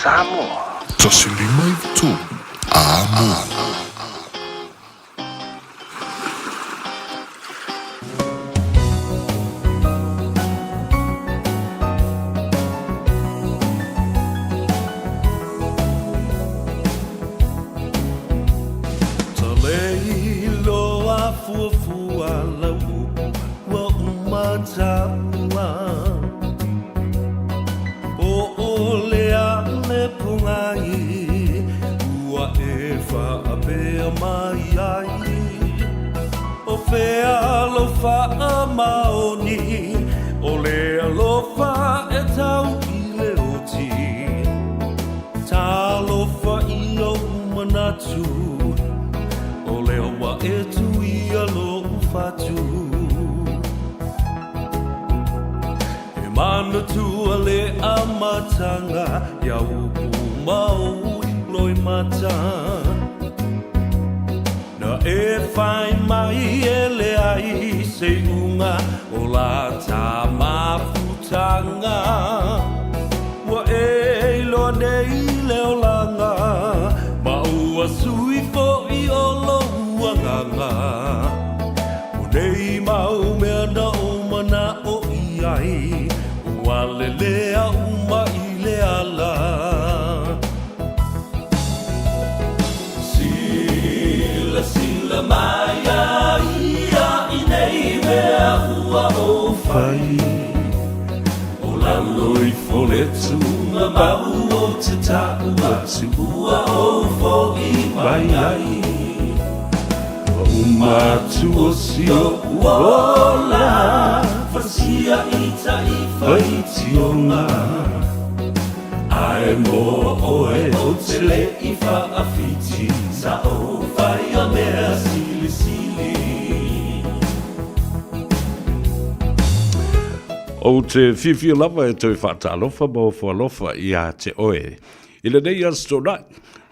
Samoa. 153 Āmoa. Talei loa fuafua lau upu ua uma taua Po o le a le pogai ua e faapea mai ai O fea lou faamaoni o le alofa e tau i le oti Talofa i ou manatu O lea ua e tuia lou fatu E manatua le amataga Ia upu ma ou loimata Na e fai mai e leai se iuga o la ta mafutaga Ua e iloa nei le olaga Ma ua sui foi o lou agaga O nei mau mea na ou mana'o i ai Ua lelea uma i le ala Silasila mai a ia i nei mea ua ou fai O lalo ifo le tuugamau ou te ta'u atu ua ou fo'i mai ai Ua uma atu o si o'u ola Fasia i ta'i faitioga Ae mo oe ou te le i faawhiti Sa ou whaia mea silisili. Ou te fiafia lava e toe faatalofa ma ofo alofa ia te oe i lenei Aso Toonai,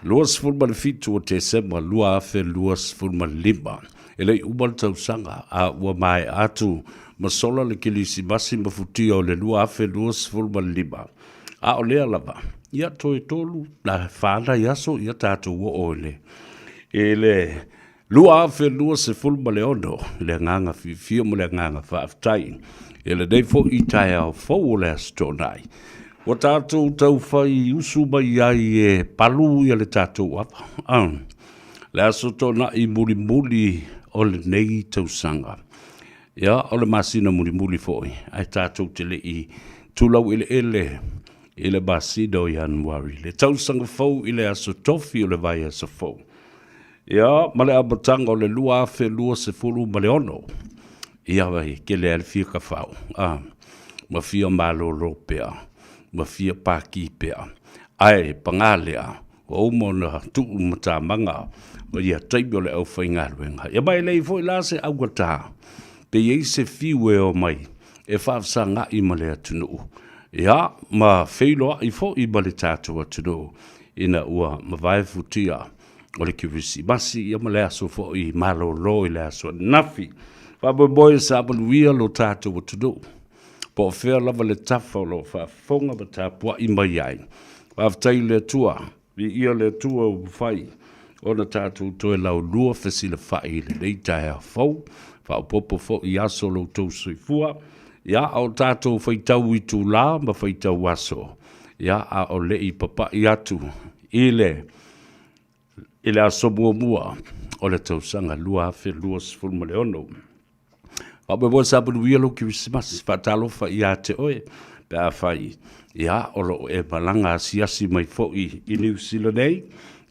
27 o Tesema 2025. E le i uma le tausaga, a ua maea atu ma sola le Kerisimasi ma futia o le 2025. A o lea lava, ia toe tolu na fa nai aso ia tatou oo i le i le 2026 le agaga fiafia ma le agaga faafetai i lenei foi taeao fou o le Aso Toonai. Ua tatou taufai usu mai ai e palu ia le tatou ava. Ah, le Aso Toonai mulimuli o lenei tausaga. Ia, o le masina mulimuli foi, ae tatou te le i tulau eleele i le masina o Ianuari, le tausaga fou i le aso tofi o le vaiaso fou. Ia, ma le amataga o le 2026, ia, e tele ai le fia tafao, a, ma fia malolo pea, ma fia paki pea. Ae paga lea, Ua uma ona tuu matamaga o ia taimi o le aufaigaluega. Ia ma e leai foi la se augata pe i ai se fiu e omai e faafesaga'i ma le atunuu, ia, ma feiloa'i foi ma le tatou atunuu ina ua mavae futia o le Kerisimasi, ia ma le aso foi malolo i le aso ananafi. Faamoemoe sa manuia lo tatou atunuu. Po o fea lava le tafa o lo o faafofoga ma tapuai mai ai. Faafetai i le Atua, viia le Atua ua mafai ona tatou toe laulua fesilafai i lenei taeao fou, faaopoopo foi i aso o lo outou soifua, ia, a o tatou faitau itula ma faitau aso, ia, a o le i papai atu i le i le aso muamua o le tausaga 2026. Faamoemoe sa manuia lou Kerisimasi, faatalofa ia te oe pe afai ia o lo o e malaga asiasi mai foi i Niu Sila nei,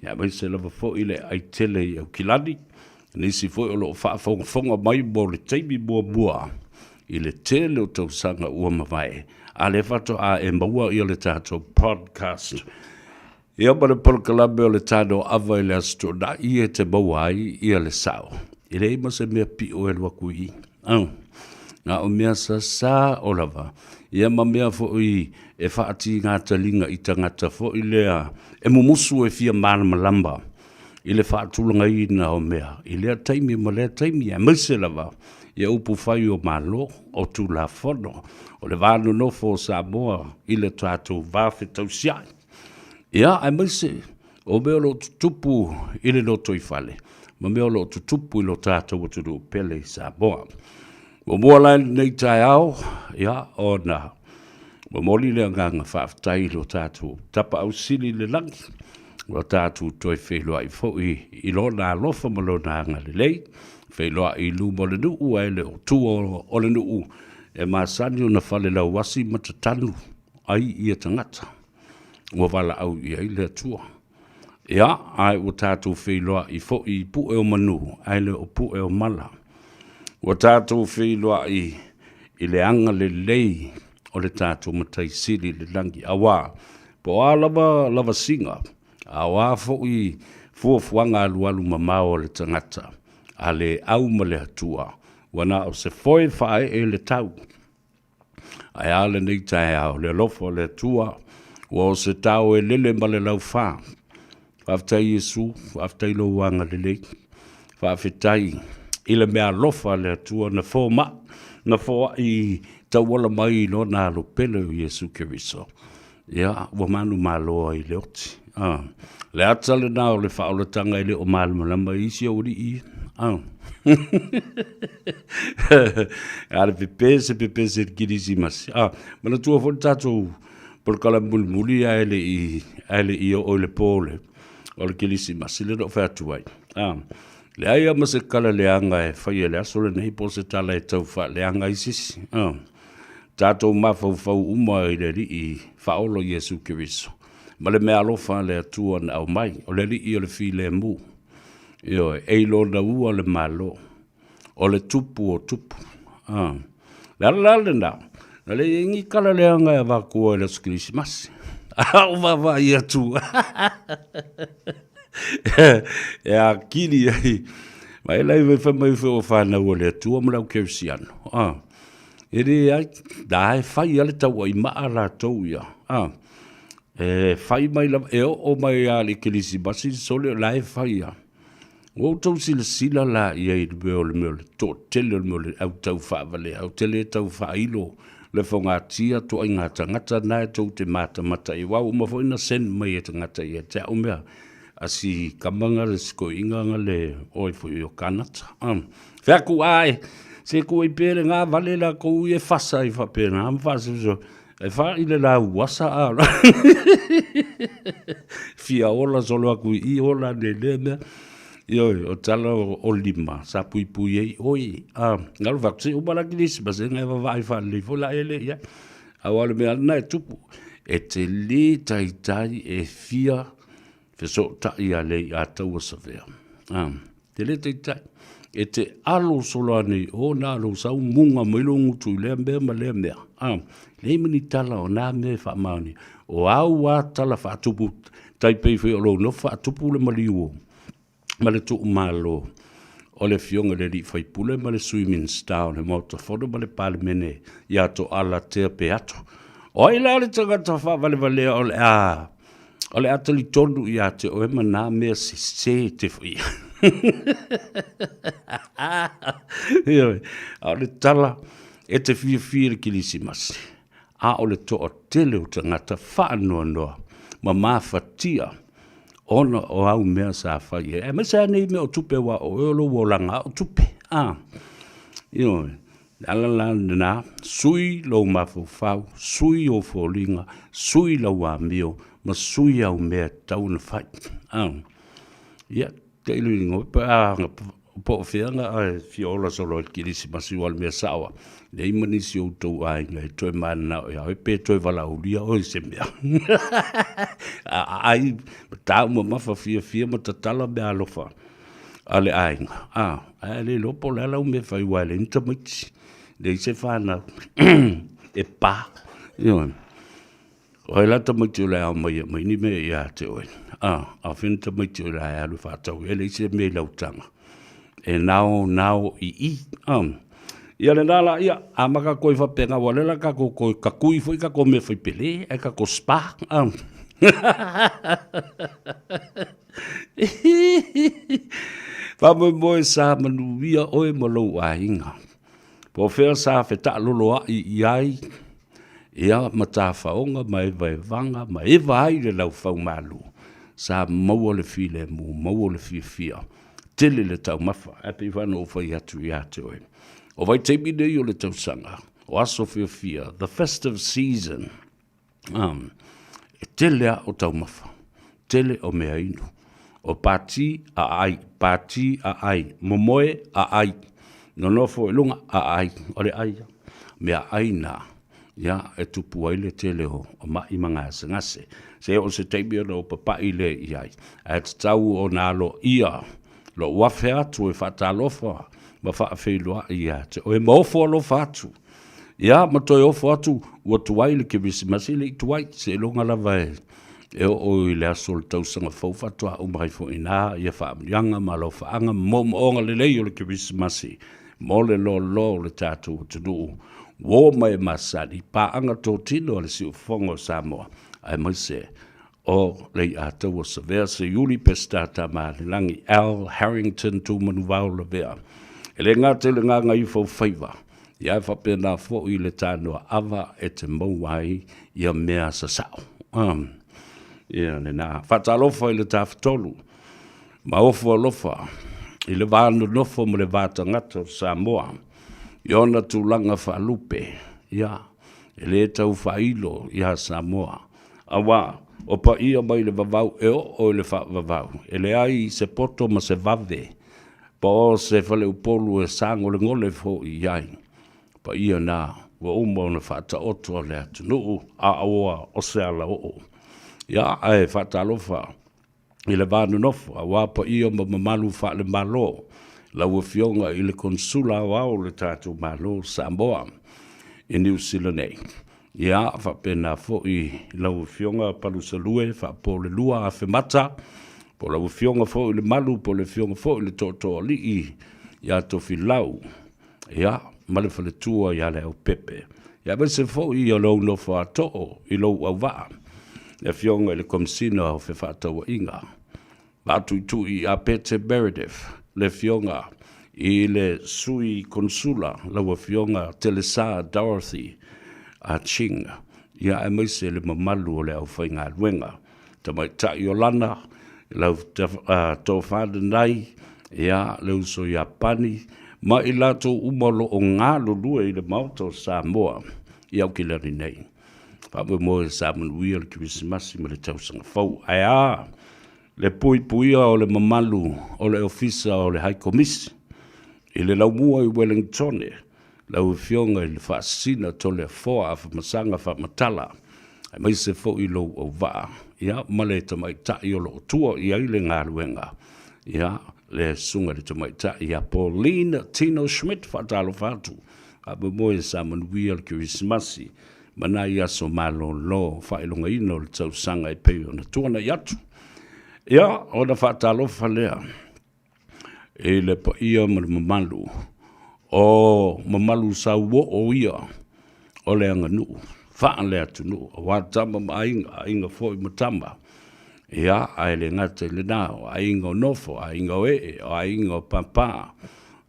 ia aemaise lava foi le aitele i Aukilani, nisi foi o lo o faafogafoga mai mo le taimi muamua i le tele o tausaga ua mavae, a lea faatoa e maua ia le tatou podcast. Ia ma le polokalame o le Tano Ava i le Aso Toonai e te maua ai ia le sao. E leai ma se mea pio e alu atu i i. Au, na o mea sasao lava, ia ma mea foi e faatiga taliga i tagata foi lea e mumusu e fia malamalama i le faatulagaina o mea i lea taimi ma lea taimi, aemaise lava ia upu fai o Malo, o Tulafono, o le va nonofo o Samoa i le tatou va fetausiai. Ia, aemaise o mea o lo o tutupu i le lotoifale ma mea o lo o tutupu i lo tatou atunuu pele i Samoa. Muamua la i lenei taeao, ia, ona momoli le agaga faafetai i lo tatou Tapaau Sili i le lagi, ua tatou toe feiloai foi i Lona alofa ma Lona agalelei, feiloai i luma o le nuu ae le o tua o le nuu e masani ona falelauasi ma tatanu ai ia tagata ua valaau i ai le Atua. Ia, ae ua tatou feiloai foi i pue o manu ae le o pue o mala. Ua tatou feiloai i le agalelei o le tatou Matai Sili i le lagi, auā, po o a lava lavasiga, a o a foi fuafuaga alualu mamao a le tagata, a le au ma le Atua, ua na o se foe faaee le tau. Ae a lenei taeao, le alofa o le Atua, ua o se tao e lele ma le laufa. Faafetai Iesu, faafetai lou agalelei, faafetai i le meaalofa a le Atua na fomaʻi, na foai tauala mai i Lona Alo pele o Iesu Keriso. Ia, ua manumalo ai i le oti. A, le ata lena o le faaolataga e le o malamalama i isi aualii ia. A. A le pepese, pepese i le Kerisimasi. A, manatua foi le tatou polokalame mulimuli ae le i, ae le i oo i le po o le, o le Kerisimasi, lea na ou fai atu ai. A, leai lava ma se tala leaga e faia i le aso lenei po o se tala e tau faaleaga ai se isi. A. Tatou mafaufau uma i le Alii Faaola Iesu Keriso, ma le meaalofa a le Atua na aumai, o le Alii o le Filemu, ioe, e i Lona ua le Malo, o le Tupu o tupu. A. Le ala la lena, na leai ai ni tala leaga e avatua i le Aso Kerisimasi. A o vaavaai atu e atili ai, ma e lai fai mai foi o fanau a le Atua ma le au kerisiano. A. E leai, la e fai lava le tauaimaa latou ia, a. E fai mai lava, e oo mai lava i le Kerisimasi sole o la e fai lava. Ua outou silasila la i ai i le mea o le mea o le toatele o le mea o le au taufaavalea, ou te le tau faailo le fogatia ituaiga tagata na e tou te matamata i ai, aua ua uma foi ona send mai e tagata ia te au mea a si kama na le si toeaina na le oi foi o Kanata. Fai atu, ae, se tuu ai pea le na vale latou ia e fasa ai faapena ma faasoasoa, e fai le lauasa a fia ola solo atu i i, ola ane i lea mea. Ioe, o tala o lima sa puipui ai oe. A, na alu fai atu, se i uma la Kerisimasi ona e vaavaai faalelei foi la lea i ai. Aua o le mea lava lena e tupu, e te le taitai e fia fesootai ia Leiataua Savea. A, te le taitai. E te alo solo ane i o na lou sau muga mai lou gutu i lea mea ma lea mea. A, leai ma ni tala o na mea e faamaonia. O au a tala faatupu tai pei foi o lou nofo faatupu le maliu o ma le tuumalo o le Afioga i le Alii Faipule ma le Sui Minisita o le Maota Fono ma le Palemene ia Toala Tea Peato. O ai la le tagata faavalevalea o le a o le a talitonu ia te oe ma nā mea sese e te faia. Ioe, a o le tala e te fiafia i le Kerisimasi, a o le toatele o tagata faanoanoa ma mafatia ona o au mea sa fai ai. Aemaise lava nei mea o tupe aua o oe o lou olaga lava o tupe. A, ioe, le ala la lena, sui lou mafaufau, sui ou foliga, sui lau amio, ma sui au mea e tatau ona fai. A, ia, te i luiga pe a po o fea na e fia ola solo ai le Kerisimasi aua o le mea sao lava, leai ma nisi o outou aiga e toe mananao ia oe pe toe valaaulia oe i se mea. Ai ma taumamafa fiafia ma tatala meaalofa a le aiga, a, ae le iloa po o le a lau mea e fai aua e leai ni tamaiti, leai se fanau e pa. Ioe. O ai la tamaiti o le a omai e aumai ni mea ia te oe? A, a o fea ni tamaiti o le a e alu e faatau ai, e leai se mea i lau taga e nao nao i i. A, ia lena la, ia, amata atu ai faapena, aua o lea o le a tatou toe tatui foi tatou mea fai pele ae tatou spa. A. Faamoemoe sa manuia oe ma lou aiga. Po o fea sa fetaaloloai i ai. Ia, ma tafaoga ma evaevaga ma eva ai le laufaumalu, sa maua le filemu, maua le fiafia, tele le taumafa. Ae pei foi ona ou fai atu ia te oe, o vaitaimi nei o le tausaga, o aso fiafia, the festive season, e tele lava o taumafa, tele o meainu, o pati aai, pati aai, momoe aai, nonofo i luga aai, o le ai lava. Meaai na, ia, e tupu ai le tele o mai ma gasegase. Se oo i se taimi ona ou papai lea i ai, ae tatau ona aloaia lou afe atu e faatalofa ma faafeiloai ia te oe ma ofo alofa atu. Ia, ma toe ofo atu, ua tuai le Kerisimasi, e le i tuai, seiloga lava e oo i le aso o le tausaga fou faatoa uma ai foi i ina ia faamanuiaga ma alofaaga ma moomooga lelei o le Kerisimasi mo le loaloa o le tatou atunuu, uo ma e masani, paaga totino a le Siufofoga o Samoa, aemaise o Leiataua Savea Seiuli Peseta Tamaalelagi Al Harrington Tumanuvao Lavea. E le gata i le gagaifaufaiva, ia ae faapena foi le tanoa ava e te maua ai ia mea sasao. Um, ia lena. Faatalofa i le Tafatolu, ma ofo alofa i le va nonofo ma le va tagata o Samoa i ona tulaga faalupe, ia, e le tau faailo iā Samoa. Aua, o paia mai le vavau e oo i le faavavau, e leai se poto ma se vave, po o se faleupolu e sagolegole foi i ai. O paia na ua uma ona faataoto a le atunuu, a ua o se alaoo. Ia, ae faatalofa i le va nonofo, aua paia ma mamalu faale-Malo, lau Afioga i le Konesula Aoao o le tatou Malo o Samoa i Niu Sila nei. Ia, faapena foi lau Afioga Palusalue Faapolelua Afemata, po o lau Afioga foi i le Malu, po o le Afioga foi i le Tootooalii ia Tofilau, ia, ma le faletua ia Leaupepe. Ia aemaise foi o lou nofo a too i lou auvaa, le Afioga i le Komesina o Fefaatauaiga, Vaatuitui ia Pete Meredith, le Afioga i le Sui Konesula, lau Afioga Telesa Dorothy Ah Ching, ia aemaise le mamalu o le aufaigaluega. Tamaitai o Lana, lau tofa lenai, ia, le uso ia Pani, ma i latou uma o lo o galulue i le Maota o Samoa i Aukilani nei. Faamoemoe sa manuia le Kerisimasi ma le tausaga fou. Ae a le puipuia o le mamalu o le Ofisa o le Hai Komisi i le laumua i Wellingtone, lau Afioga i le Faasisina Toleafoa Afamasaga Faamatala, aemaise foi lou auvaa, ia, ma le tamaitai o lo o tua i ai le galuega, ia, le Susuga i le Tamaitai ia Pauline Tino Schmidt. Faatalofa atu, faamoemoe sa manuia le Kerisimasi ma nai aso malolo faailogaina o le tausaga e pei ona tuanai atu. Ia, ona faatalofa lea i le paia ma le mamalu o mamalu sauoo ia o le aganuu faale-atunuu, aua tama ma aiga, aiga foi ma tama. Ia, ae le gata i lena, o aiga o nofo, aiga o ee, o aiga o pāpā,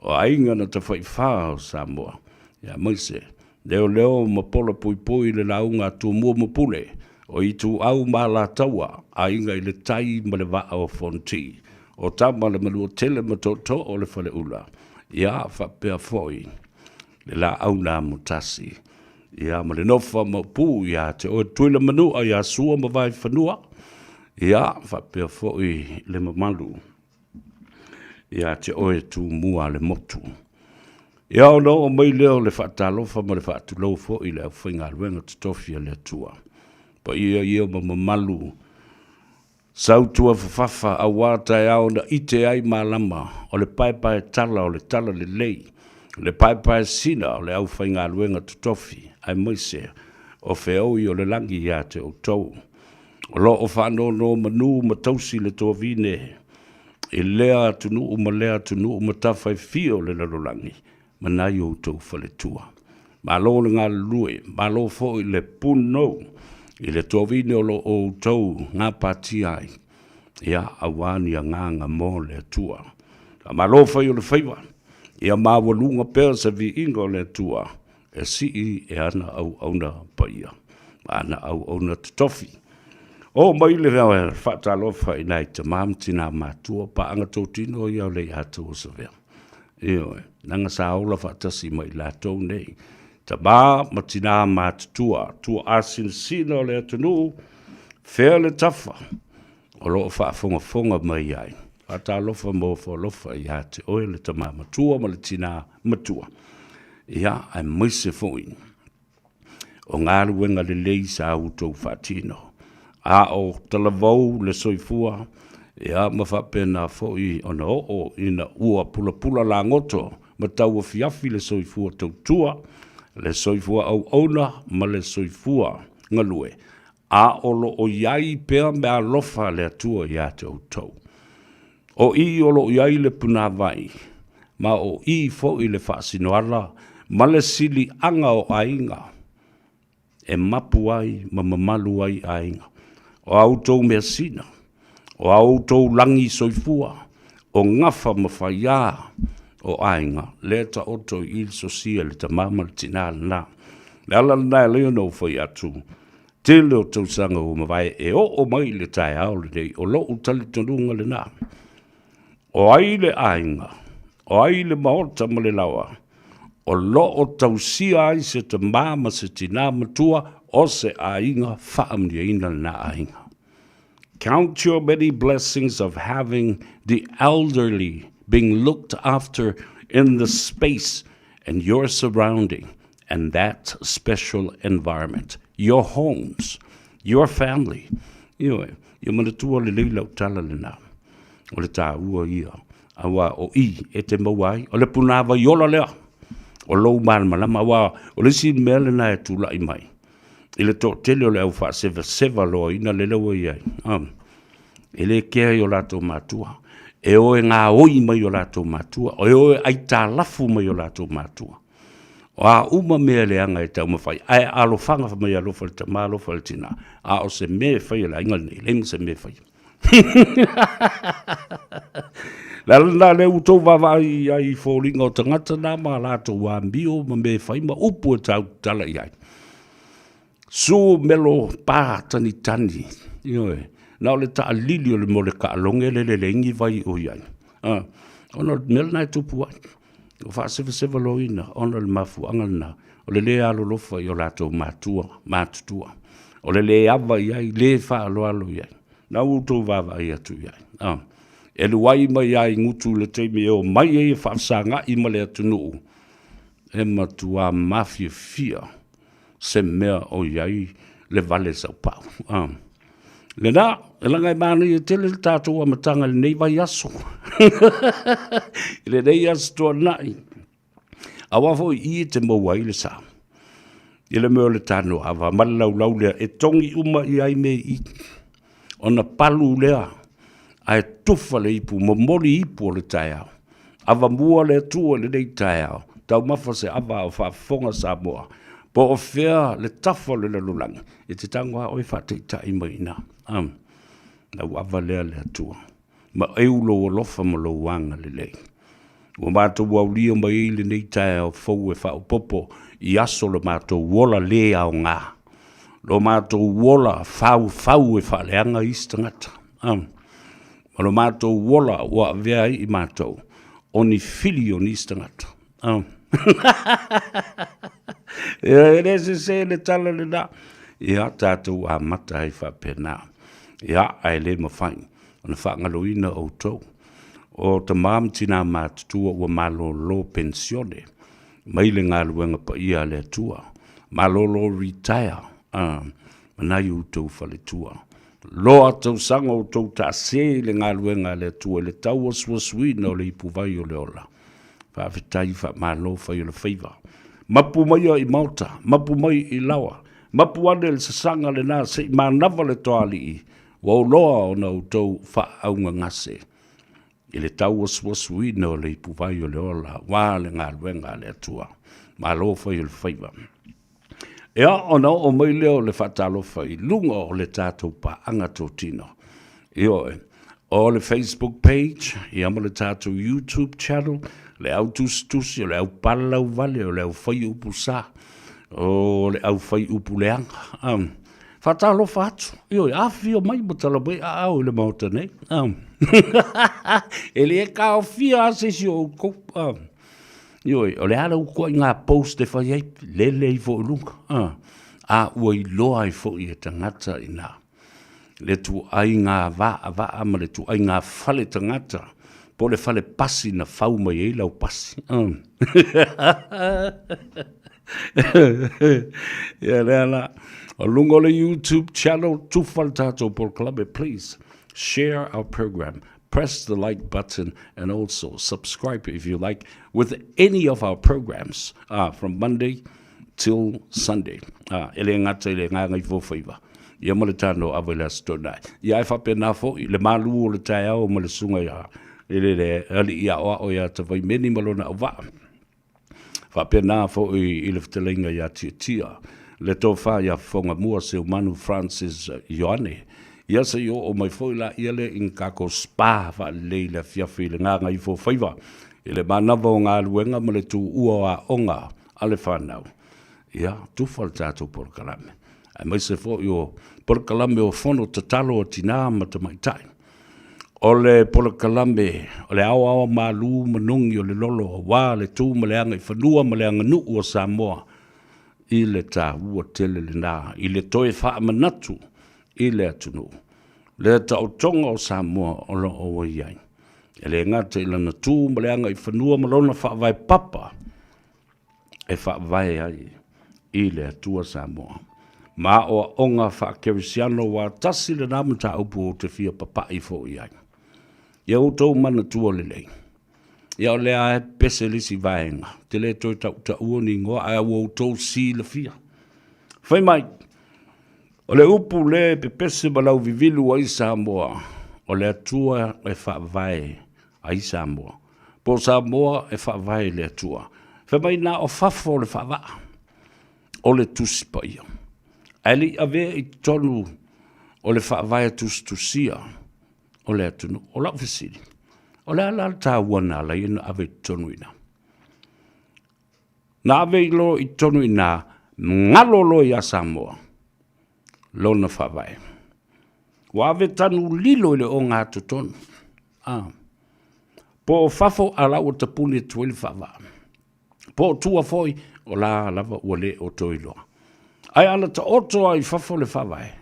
o aiga na tafaifa o Samoa, ia aemaise Leoleo ma pola puipui le lauga a Tumua ma Pule, o Ituau ma Alataua, Aiga i le Tai ma le Vaa o Fonoti, o Tama le Manuatele ma Tootoo o le Faleula, ia faapea foi le Laau na Amotasi, ia ma le nofo a Maopu ia te oe Tuila Manua ia Sua ma Vaifanua, ia faapea foi le mamalu ia te oe Tumua le motu. Ia ona oo mai lea o le faatalofa ma le faatulou foi i le aufaigaluega totofi a le Atua. Paia ia ma mamalu sautua fafafa aua taeao na ite ai malama o le paepaetala o le talalelei, le paepaesina o le aufaigaluega totofi aemaise o feoi o le lagi ia te outou. O lo o faanonomanu ma tausi le toavine i lea atunuu ma lea atunuu ma tafa e fia o le lalolagi ma nai outou faletua. Malo le galulue, malo foi le punou i le toavine o lo o outou gapatia ai, ia, aua ni agaga mo le Atua. Faamalo fai o le faiva, ia maualuga pea se viiga o le Atua. e sii e ana auauna paia ma ana auauna totofi. Oo mai le faatalofa i nai tamā ma tinā matua, paaga totino ia o le Iātou o Savea. Ioe, leaga sa ola faatasi ma i latou nei. Tamā ma tinā matutua, tuaasinasina o le atunuu, fea le tafa o lo o faafogafoga mai ai. Faatalofa ma ofo alofa ia te oe le tamā matua ma le tinā matua. Ia, aemaise foi o galuega lelei sa outou faatino, a o talavou le soifua, ia ma faapena foi ona oo ina ua pulapula lagoto ma tauafiafi le soifua tautua, le soifua auauna ma le soifua galue, a o lo o i ai pea meaalofa a le Atua ia te outou. O i o lo o i ai le punāwai, ma o i foi le faasinoala ma le siliaga o aiga e mapu ai ma mamalu ai aiga. O a outou measina, o a outou lagi soifua, o gafa ma faiā o aiga, lea e taoto i i le sosia i le tama ma le tinā lena. O le ala lena e ala ai ona ou fai atu, tele o tausaga ua mavae e oo mai i le taeao lenei, o lou talitonuga lena. O ai le aiga, o ai le maota ma le laoa, o lo o tausia ai se tamā ma se tinā matua o se aiga faamanuiaina lena aiga. Count your many blessings of having the elderly being looked after in the space and your surrounding and that special environment, your homes, your family. Ioe, ia manatua lelei lau tala lena. O le taua ia, aua o i e te maua ai, o le punāwai ola lea, o lou malamalama, aua o le isi mea lena e tulai mai, i le toatele o le au faasevaseva loaina lele ua i ai, e le kea i o latou matua, e o e gaoi mai o latou matua, e o e aitalafu mai o latou matua. O a uma mea leaga e taumafai, ae alofaga fai mai alofa le tama, alofa le tina, a o se mea e fai e le aiga lenei, leai ma se mea e faia. Le ala lena lea ua outou vaavaai ai i foliga o tagata na ma latou amio ma mea e fai ma upu e tautala i ai. Su melo pa tanitani, ioe, na o le taalili o le mole kaaloge le lelegi vai o i ai. Ah, ona o le mea lena e tupu ai. O faasevaseva loaina ona o le mafuaaga lena, o le lē alolofa i o latou matua matutua, o le lē ava i ai, lē faaaloalo i ai. Na ua outou vaavaai atu i ai. Ah, e alu ai mai lava i gutu i le taimi e omai ai e faafesagai ma le atunuu, e matuā mafiafia se mea o i ai le vale saupau. Ah. Lena, e laga e manaia tele le tatou amataga i lenei vaiaso. I lenei aso tuanai. Aua foi i e te maua ai le sa. I le mea o le tano ava ma le laulau lea e togi uma i ai mea i. Ona palu lea ae tufa le ipu, momoli ipu o le taeao. Avamua le Atua i lenei taeao, taumafa se ava a o faafofoga Samoa, po o fea le tafa o le lalolagi, e te tago lava oe faataitai mai i ina. Lau ava lea le Atua, ma eu lou alofa ma lou agalelei. Ua matou aulia mai ai lenei taeao fou e faaopoopo i aso o le matou ola le aoga, lo matou ola faufau e faaleaga isi tagata. Ma lo matou ola ua avea ai i matou o ni fili o nisi tagata. E le sese le tala lena. Ia, tatou amata ai faapena. Ia, ae le mafai ona faagaloina outou. O tamā ma tinā matutua ua malolo penisione mai le galuega paia a le Atua, malolo retire, ma nai outou faletua. Loa tausaga o outou taase i le galuega a le Atua i le tauasuasuina o le ipuvai o le ola. Faafetai, faamalo fai o le faiva. Mapu maia i maota, mapu mai i laoa, mapu ane le sasaga lena se i manava le toalii, ua oloa ona outou faaaugagase i le tauasuasuina o le ipuvai o le ola aua le galuega a le Atua. Malo fai o le faiva. Ia, ona oo mai lea o le faatalofa i luga o le tatou paaga totino. Ioe, o le Facebook page, ia ma le tatou YouTube channel, le au tusitusi, o le au palalauvale, o le au fai upu sa. O le aufai upu leaga. Um, faatalofa atu. Ioe, afifio mai ma tala mai aao i le Maota nei. Um, e le taofia lava se isi o outou. Um, ioe, o le a le ituaiga post e fai ai, lele ifo i luga. Uh, a ua iloa ai foi e tagata i ina le ituaiga vaavaa ma le ituaiga fale tagata po o le fale pasi na fau mai ai lau pasi. Ia lea la, o luga o le YouTube channel, tufa le tatou polokalame, please share our program, press the like button and also subscribe if you like with any of our programs from Monday till Sunday. Ā, e le gata i le Gagaifofaiva, ia ma le Tano Ava i le Aso Toonai. Ia ae faapena foi le malu o le taeao ma le susuga ia i le, le alii aoao ia Tavaimeni ma lona auvaa. Faapena foi i le fetalaiga ia Tiatia, le tofa ia Fofogamua Seumanu Francis Ioane. Ia se i oo mai foi la ia le i ni tatou spa faalelei i le afiafi i le Gagaifofaiva i le manava o galuega ma le tuua o aoga a le fanau, ia, tufa le tatou polokalame, aemaise foi o polokalame o fono tatalo a tinā ma tamaitai. O le polokalame o le aoao malu manogi o le lolo aua le tu ma le agaifanua ma le aganuu o Samoa i le taua tele lena i le toe faamanatu i le atunuu le taotoga o Samoa o lo o ua i ai. E le gata i lana tu ma le agaifanua ma lona faavae papa, e faavae ai i le Atua Samoa. Ma aoaoga faakerisiano ua tasi lena mataupu ou te fia papai foi i ai. Ia outou manatua lelei, ia o lea e pese le isi vaega, te le toe tautaua ni igoa ae ua outou silafia. Fai mai, o le upu le pepese ma lauvivilu ai Samoa, o le Atua e faavae ai Samoa. Po o Samoa e faavae i le Atua. Fai mai na o fafo o le faavaa o le Tusi Paia. Ae le i avea i totonu o le faavae tusitusia o le atunuu. O lau fesili, o le a la le taua na ala ai ona ave i totonu i ina? Na ave i loa i totonu i ina, galo loa ia Samoa lona faavae. Ua ave tanu lilo i le ogatotonu. Ah. Po o fafo a la ua tapuni atu ai le faavaa. Po o tua foi, o la lava ua le o toe iloa. Ae ana taoto lava i fafo le faavae,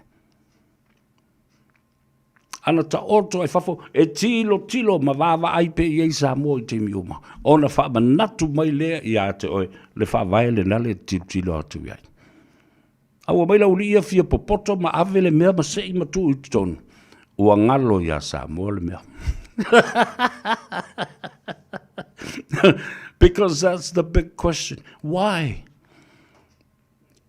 ana taoto ai fafo e tilotilo ma vaavaai pea i ai Samoa i taimi uma, ona faamanatu mai lea ia te oe le faavae lena le tilotilo atu i ai. A ua mai le aualii ia fia popoto ma ave le mea ma sei ma tuu i totonu, ua galo ia Samoa le mea. Because that's the big question. Why?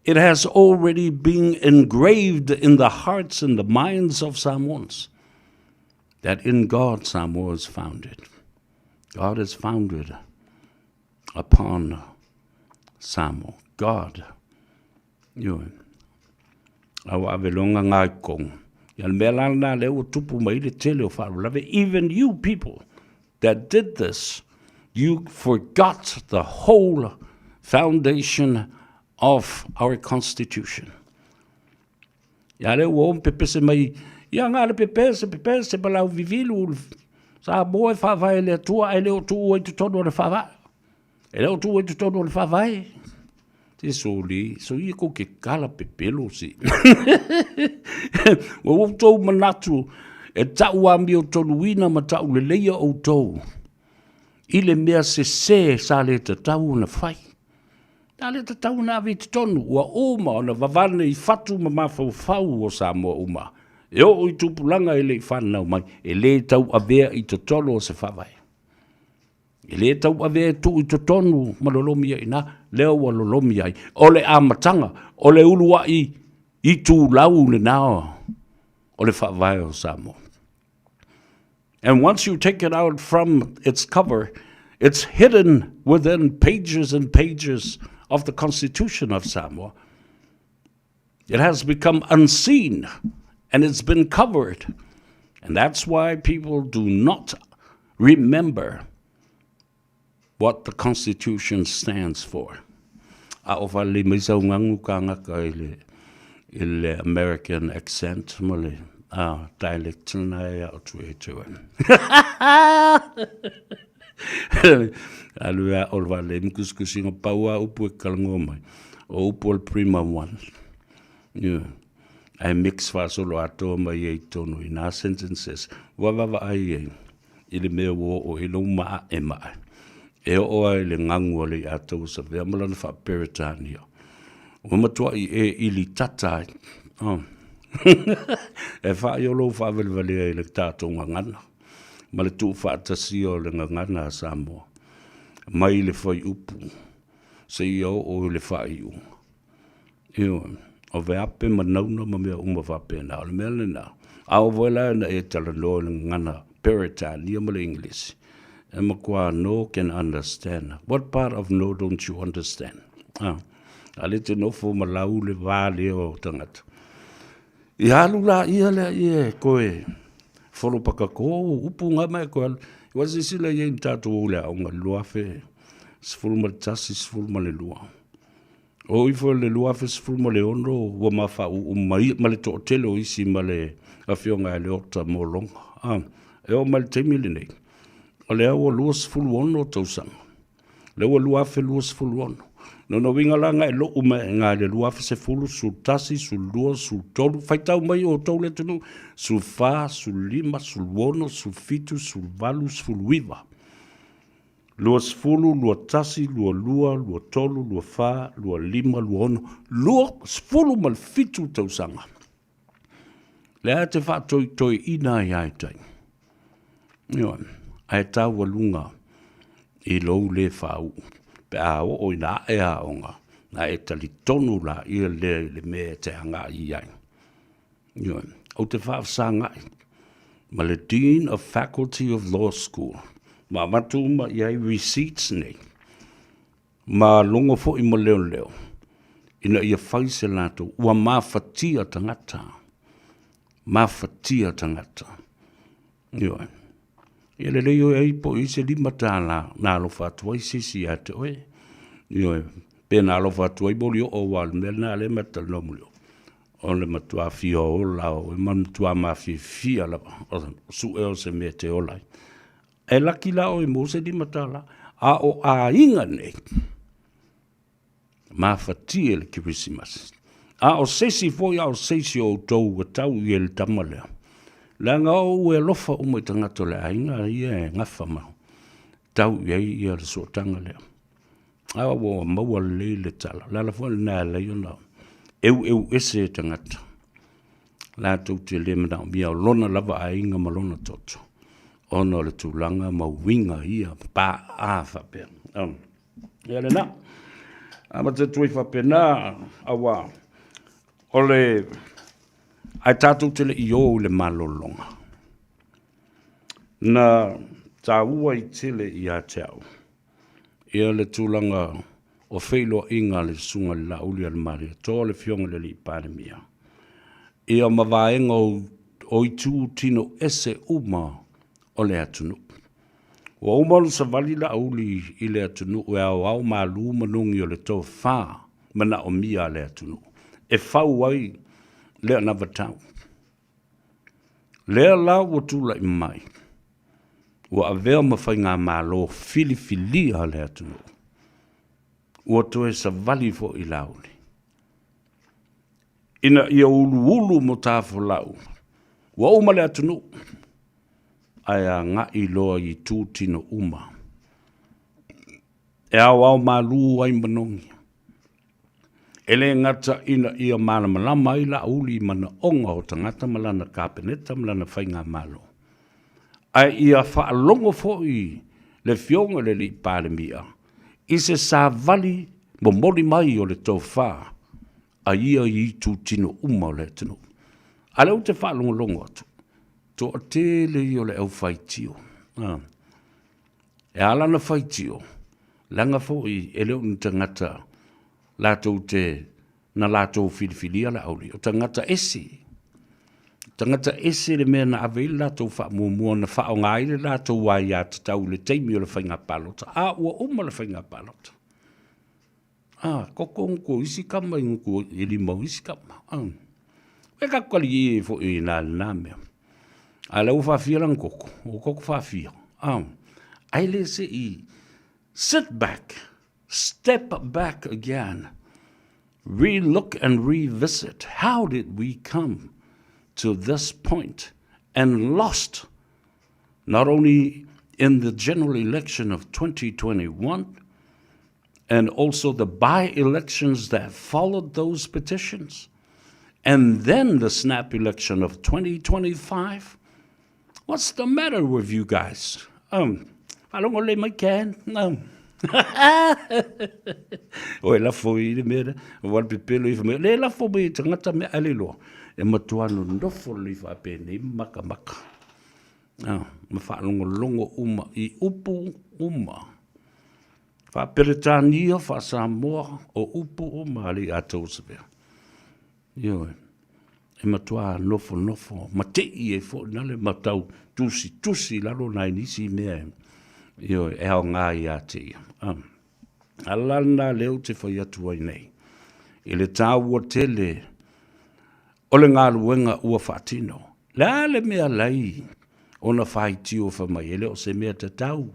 It has already been engraved in the hearts and the minds of Samoans that in God Samoa is founded. God is founded upon Samoa. God. Ioe. A ua ave loa ngā i kong. Ia le mea la lena lea ua tupu mai le tele o faalavelave. Even you people that did this, you forgot the whole foundation of our constitution. Ia lea ua o pepese mai, ia ngā le pepese, pepese ma lau vivilu, Samoa e faavae le Atua ae le o tuua i totonu o le faavae. E le o tuua i totonu o le faavae. Te soli, so ia kou ke kala pepelo si. Ua outou manatu e tau amiotonuina ma tau leleia outou i le mea sesē sa le tatau ona fai. Sa le tatau ona ave i totonu, ua uma ona vavane i fatu ma mafaufau o Samoa uma. E oo i tupulaga e le i fanau mai, e le tauavea i totonu o se faavae. E le tauavea e tuu i totonu ma lolomi ai i ina, lea ua lolomi ai. O le amataga, o le uluai itulau lena o le faavae o Samoa. And once you take it out from its cover, it's hidden within pages and pages of the Constitution of Samoa. It has become unseen and it's been covered. And that's why people do not remember what the Constitution stands for. A o faalelei mai sau gagu kānaka i le i le American accent ma le dialect lena e ao atu e te oe. Alu e ao le vaalelei ma kusikusiga pau a upu e kalagoa mai. O upu o le Prima One. Yeah. Ae mix faasolo atoa mai ai i totonu i nā sentences. Ua vaavaai ai i le mea ua oo i ai lou maaemae. E oo lava i le gagu a le Iataua Savea ma lana faa-Peretania. Ua matuai e ilitata ai. Oh. E whai o lou faavalevalea i le tatou gagana ma le tuufaatasia o le gagana a Samoa mai le fuaiupu seia oo i le faaiuga. Ioe, o veape ma nauna ma mea uma faapena. O le mea lena, a oo foi la ina e talanoa i le gagana Peretania ma le Igilisi, e matua no can understand. What part of no don't you understand? A, a le te nofo ma lau le va lea o tagata. Ia alu la ia lea ia e koe folopakako upu nga mai koe alu. Ua silasila i ai ni tatou o le aoga i le 2011, 12. O ifo i le 2016 ua ma faauu mai ma le toatele o isi ma le Afioga ia Leota Mologa. A, e oo mai le taimi lenei, o lea ua 26 tausaga. Lea ua 2026. Lona uiga la na e lou mai iina i le 2010, 11, 12, 13, faitau mai outou le atunuu, 14, 15, 16, 17, 18, 19. 20, 21, 22, 23, 24, 25, 26, 27 tausaga. Lea te faatoitoeina ai ai tai. Ioe, ae taualuga i lou le faauu pe a oo ina ae aoga, na e talitonu laia lea i le mea e te agai i ai. Ioe, ou te faafesagai ma le Dean of Faculty of Law School, ma avatu uma i ai receipts nei, ma logo foi ma leoleo, ina ia fai se latou, ua mafatia tagata, mafatia tagata. Ioe. Ia lelei oe ai po i se $5 na alofa atu ai se isi ia te oe. Ioe. Pe na alofa atu ai moli oo aua o le mea lena lea ma te talanoa moli oo. O le matua fia ola o oe ma le matua mafiafia lava o sue o se mea e te ola ai. E laki la oe mo se $5. A o aiga nei, mafatia le Kerisimasi. A o se isi foi a o se isi o outou ua tau i ai le tama lea, leaga o ou e alofa uma i tagata o le aiga ia e gafa ma tau i ai ia le sootaga lea. A ua maua lelei le tala. O le ala foi lena e ala ai ona eueu ese e tagata latou te le manaomia o lona lava aiga ma lona toto ona o le tulaga ma uiga ia paaa faapea. Ia lena. Amata atu ai faapena, aua o le ae tatou te le i o i le malologa. Na taua i tele ia te au ia le tulaga o feiloaiga a le Susuga i le Laauli a le Malietoa le Afioga i le Alii Palemia ia ma vaega o itu tino ese uma o le atunuu. Ua uma ona savali Laauli i le atunuu e aoao malu manogi o le tofa manaomia a le atunuu e fau ai le anavatau. Lea la ua tulai mai, ua avea ma faigamalo filifilia a le atunuu, ua toe savali foi Laauli ina ia uluulu matafolau, ua uma le atunuu ae agai loa i itu tino uma e aoao malu ai manogi. E le gata ina ia malamalama ai Laauli i manaoga o tagata ma lana Kapeneta ma lana faigamalo, ae ia faalogo foi le Afioga i le Alii Palemia i se savali momoli mai o le tofa a ia i itutino uma o le atunuu. A o lea ou te faalogologo atu, toatele ia o le aufaitio. E ala ona faitio, leaga foi e le o ni tagata latou te na latou filifilia Laauli, o tagata ese. Tagata ese le mea na ave ai le latou faamuamua na faaaoga ai le latou aiatatau i le taimi o le faiga palota, a ua uma le faiga palota. A, koko nguku isi kama i nguku i lima o isi kama. A. E ka kali i fo i nā nā mea. A le ua faafia lana koko, o koko faafia. A. Ai le se i sit back, step back again, relook and revisit. How did we come to this point and lost not only in the general election of 2021 and also the by-elections that followed those petitions, and then the snap election of 2025? What's the matter with you guys? Um, faalogo lelei mai Ken. Um. Oi lafo i le mea lea, ua le pepelo ifo mai. Le lafo mai e tagata mea a le iloa. E matua nonofo lelei faapenei ma makamaka. Ah, ma faalogologo uma i upu uma. Faa-Peretania, faa-Samoa, o upu uma a le atou savea. Ioe. E matua nofonofo ma te'i ai foi na le ma tau tusitusi i lalo nai nisi mea e, ioe, e aoga ia te ia. Ah. A la lena lea ou te fai atu ai nei, i le tāua tele o le galuega ua faatino. Le a le mea lai ona faitio fai mai, e le o se mea tatau,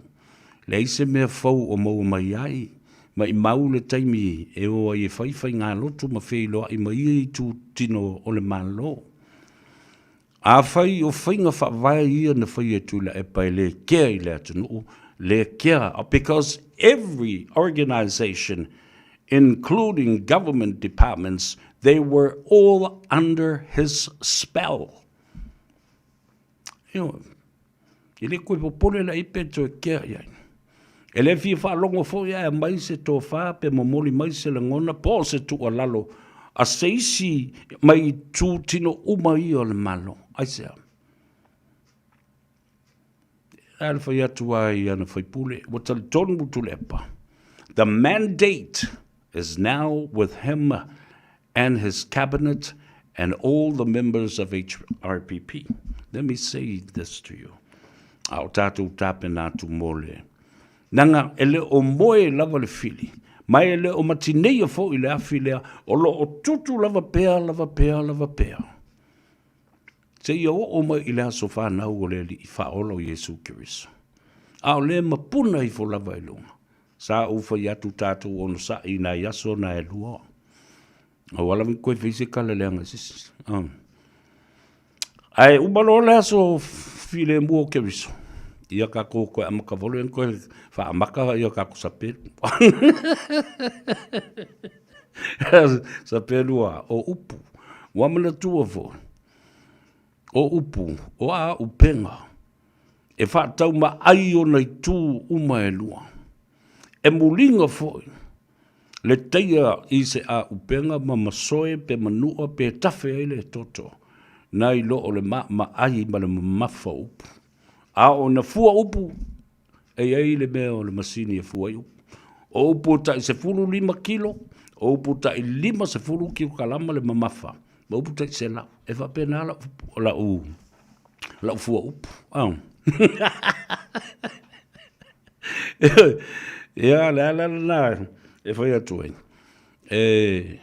leai se mea fou o maua mai ai, maimau le taimi e o ai e fai faigalotu ma feiloai ma ia itutino o le Malo. Afai o faiga faavae ia na faia e Tuilaepa e le kea i le atunuu, le kea, because every organization including government departments, they were all under his spell. Ioe, e le koe popole la i pe toe kea i ai. E le fia faalogo foi ae aumai se tofa pe momoli mai se lagona po o se tuualalo a se isi mai itutino uma ia o le Malo. Aisea? A le fai atu ai i ana faipule, ua talitonu Tuilaepa. The mandate is now with him and his cabinet and all the members of HRPP. Let me say this to you. A o tātou tāpena atu mō le. Nanga e le o moe lava le fili, ma e le o matineia foi le afi lea, o lo o tutu lava pea, lava pea, lava pea. Seia oo mai i le aso fanau o le Alii Faaola o Iesu Keriso. A o lea mapuna ifo lava i luga. Sa ou fai atu tatou onosai i nai aso na e lua. Aua lava ne i koe fai se tala leaga i se isi. Ae uma loa le aso filemu o Keriso, ia tatou toe amata vole ona toe faamata ia tatou sapelu. Sapelu a, o upu. Ua manatua foi, o upu, o a upega, e faataumaai ona itu uma e lua. E muliga foi le taia i se aupega ma masoe pe manua pe tafe ai le toto, nai lo o le maamaai ma le mamafa o upu. A o na fua upu, E i ai le mea o le masini e fua ai upu. O upu tai 15 kilo, o upu tai 50 kilokalama le mamafa, ma upu tai 100. E faapena lau, lau, lau fua upu. Ah. Ia, le ala lena e fai atu ai. E,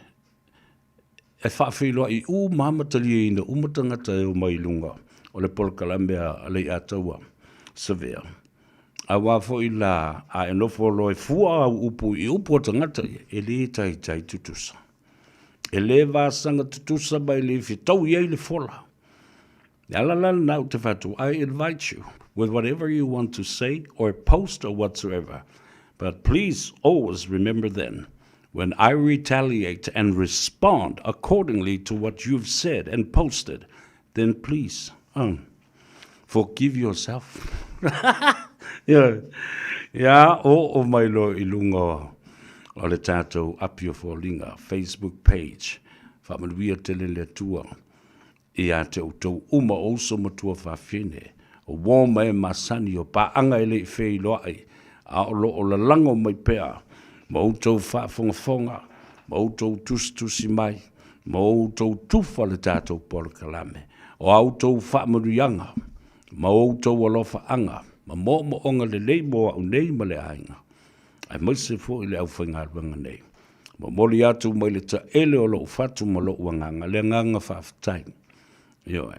e faafeiloai uma ma taliaina uma tagata e omai i luga o le polokalame a Leiataua Savea. Aua foi la a e nofo loa e fua au upu i upu a tagata ia, e le taitai tutusa. E le vasaga tutusa ma e le fetaui ai le fola. Le ala la lena ou te fai atu, I invite you with whatever you want to say or post or whatsoever, but please always remember then, when I retaliate and respond accordingly to what you've said and posted, then please, um, forgive yourself. Ia, ia, o o mai loa i luga o le tatou api o foliga, Facebook page, faamanuia tele le Atua Ia te outou uma o uso ma tuafafine, o uo ma e masani, o paaga e le i feiloai, a o lo o lalago mai pea, ma outou faafogafoga, ma outou tusitusi mai, ma outou tufa le tatou polokalame, o a outou faamanuiaga, ma outou alofaaga, ma moomooga lelei mo au nei ma le aiga, aemaise foi le aufaigaluega nei. Momoli atu mai le taele o lou fatu ma lou agaga, le agaga faafetai. Ioe.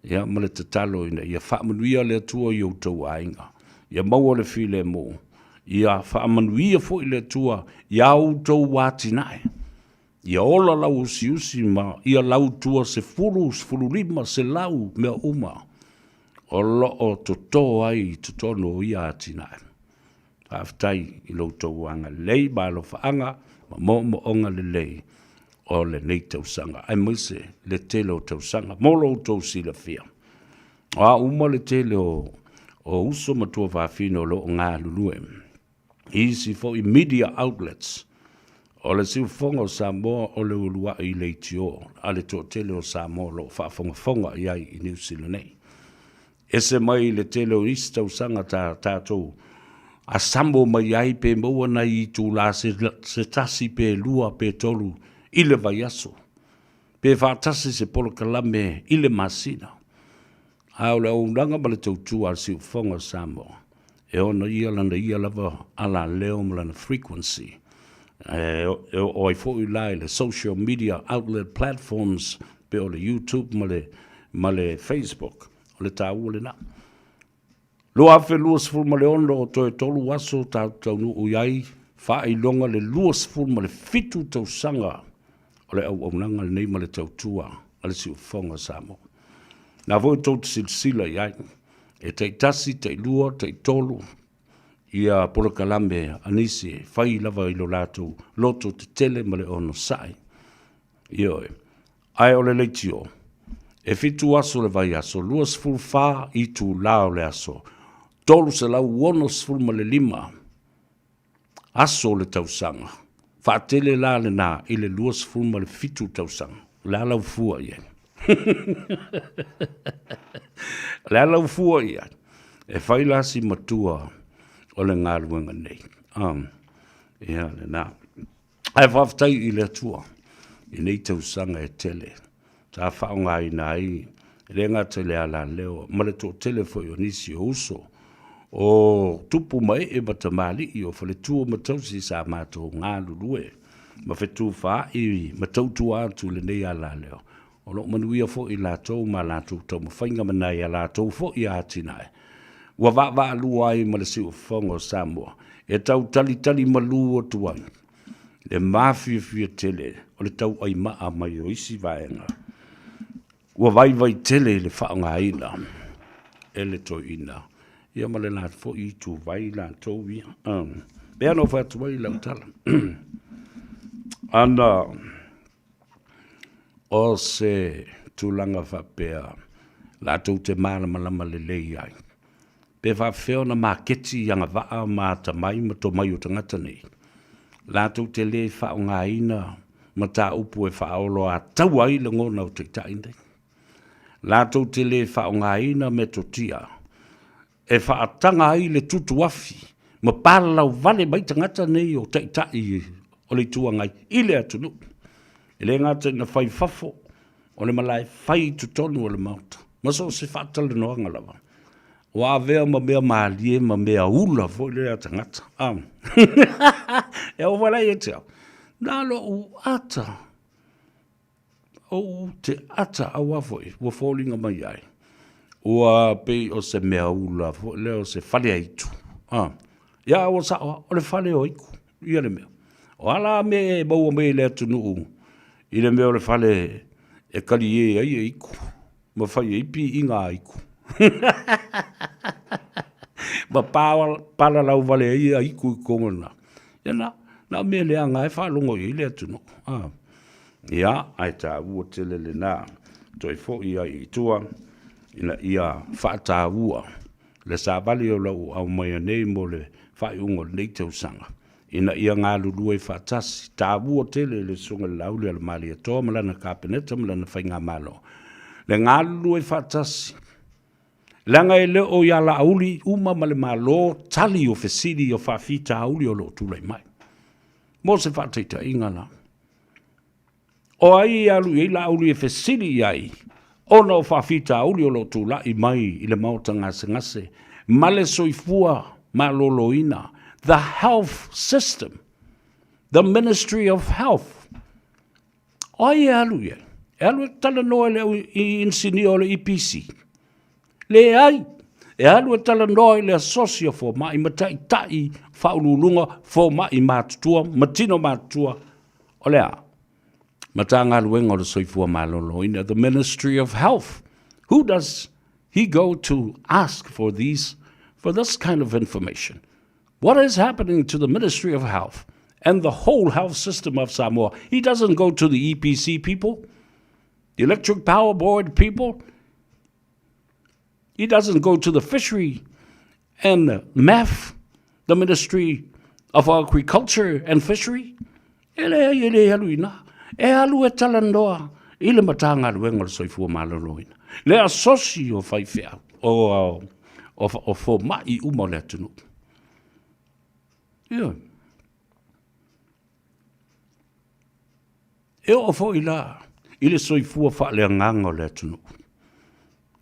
Ia, ma le tatalo ina ia faamanuia le Atua i outou aiga. Ia maua le filemu. Ia faamanuia foi le Atua i a outou atinae. Ia ola lau usiusi ma ia lautua 10, 15, 100 mea uma o lo o toto ai i totonu o ia atinae. Faafetai i lo outou agalelei ma alofaaga ma moomooga lelei o lenei tausaga, aemaise le tele o tausaga mo lo outou silafia. O a uma le tele o uso ma tuafafine o lo o galulue i isi foi media outlets, o le Siufofoga o Samoa o le uluai leitio a le toatele o Samoa o lo o faafogafoga i ai i Niu Sila nei. Ese mai le tele o isi tausaga ta tatou asamo mai ai pe maua nai itulā se tasi pe lua pe tolu i le vaiaso, pe faatasi se polokalame i le masina. A o le auaunaga ma le tautua a le Siufofoga o Samoa, e ona ia lana ia lava alaleo ma lana frequency, e oo ai foi la i le social media outlet platforms pe o le YouTube ma le Facebook. O le taua lena. 2026 o toe tolu aso tatou taunuu i ai faailoga le 27 tausaga o le auaunaga lenei ma le tautua a le Siufofoga o Samoa. Na foi tou te silasila i ai, e taitasi, tailua, taitolu ia polokalame a nisi e fai lava i lo latou loto tetele ma le onosai. Ioe. Ae o le leitio, e fitu aso le vaiaso, 24 itulā o le aso, 365 aso o le tausaga. Faatele la lena i le 27 tausaga. O le a lau fua i ai? O le a lau fua i ai? E fai la si matua o le galuega nei. Ia lena. Ae faafetai i le Atua i nei tausaga e tele sa faaaogaina ai e le gata i le alaleo ma le toatele foi o nisi o uso o tupu ma ee ma tamalii o faletua ma tausi sa matou galulue ma fetufaai ma tautua atu i lenei alaleo. O lo o manuia foi latou ma latou taumafaiga ma nai a latou foi atinae ua vaavaalua ai ma le siufofoga o Samoa e tau talitali malū atu ai le mafiafia tele o le tauaimaa mai o isi vaega ua vaivai tele i le faaaogaina e le toeaina ia ma le la foi ituvai latou ia. Pei ona ou fai atu ai lau tala, ana O se tulaga faapea latou te malamalama lelei ai, pe faapefea ona maketi i agavaa ma atamai ma tomai o tagata nei, latou te le faaaogaina mataupu e faaoloataua ai lagona o taitai nei. Latou te le faaaogaina metotia e faataga ai le tutuafi ma palalauvale mai tagata nei o taitai o le Itu Agai i le atunuu. E le gata ina fai i fafo, o le malae fai i totonu o le Maota, ma so o se faatalanoaga lava. Ua avea ma mea malie ma mea ula foi lea tagata. E oo mai la ia te au, na lou ata Ou te ata aua foi ua foliga mai ai ua pei o se mea ula foi lea o se fale aitu. Ah, ia ua sao lava, o le fale o aiku ia le mea. O a la mea e maua mai i le atunuu i le mea o le fale e kalie ai e aiku ma fai ai piiga a aiku. Ma palalau vale ai aiku i totonu o lena. Ia na, na o mea leaga lava e faalogo i ai le atunuu. Ah. Ia, ae taua tele lena toe foi ai i tua ina ia faataua le savali o lau aumaia nei mo le faaiuga o lenei tausaga ina ia galulue faatasi. Taua tele le Susuga i le Laauli a le Malietoa ma lana Kapeneta ma lana Faigamalo le galulue faatasi leaga e le o ia Laauli uma ma le Malo tali o fesili o faafitauli o lo o tulai mai. Mo se faataitaiga la, O ai e alu i ai Laauli e fesili i ai ona o faafitauli o lo o tulai mai i le maota gasegase ma le soifua maloloina, the health system. The Ministry of Health. O ai e alu i ai? E alu e talanoa i le inisinia o le EPC? Leai, e alu e talanoa i le asosi o fomai ma taitai faauluuluga fomai matutua ma tino matutua o le a? Matagaluega o le Soifua Maloloina, the Ministry of Health. Who does he go to ask for these for this kind of information? What is happening to the Ministry of Health and the whole health system of Samoa? He doesn't go to the EPC people, the Electric Power Board people. He doesn't go to the fishery and the MAF, the Ministry of Agriculture and Fishery. E leai, e le alu i ina. E alu e talanoa i le Matagaluega o le Soifua Maloloina, le asosi o faifeau, o, o, o fomai uma o le atunuu. Ioe. E oo foi la i le soifua faaleagaga o le atunuu.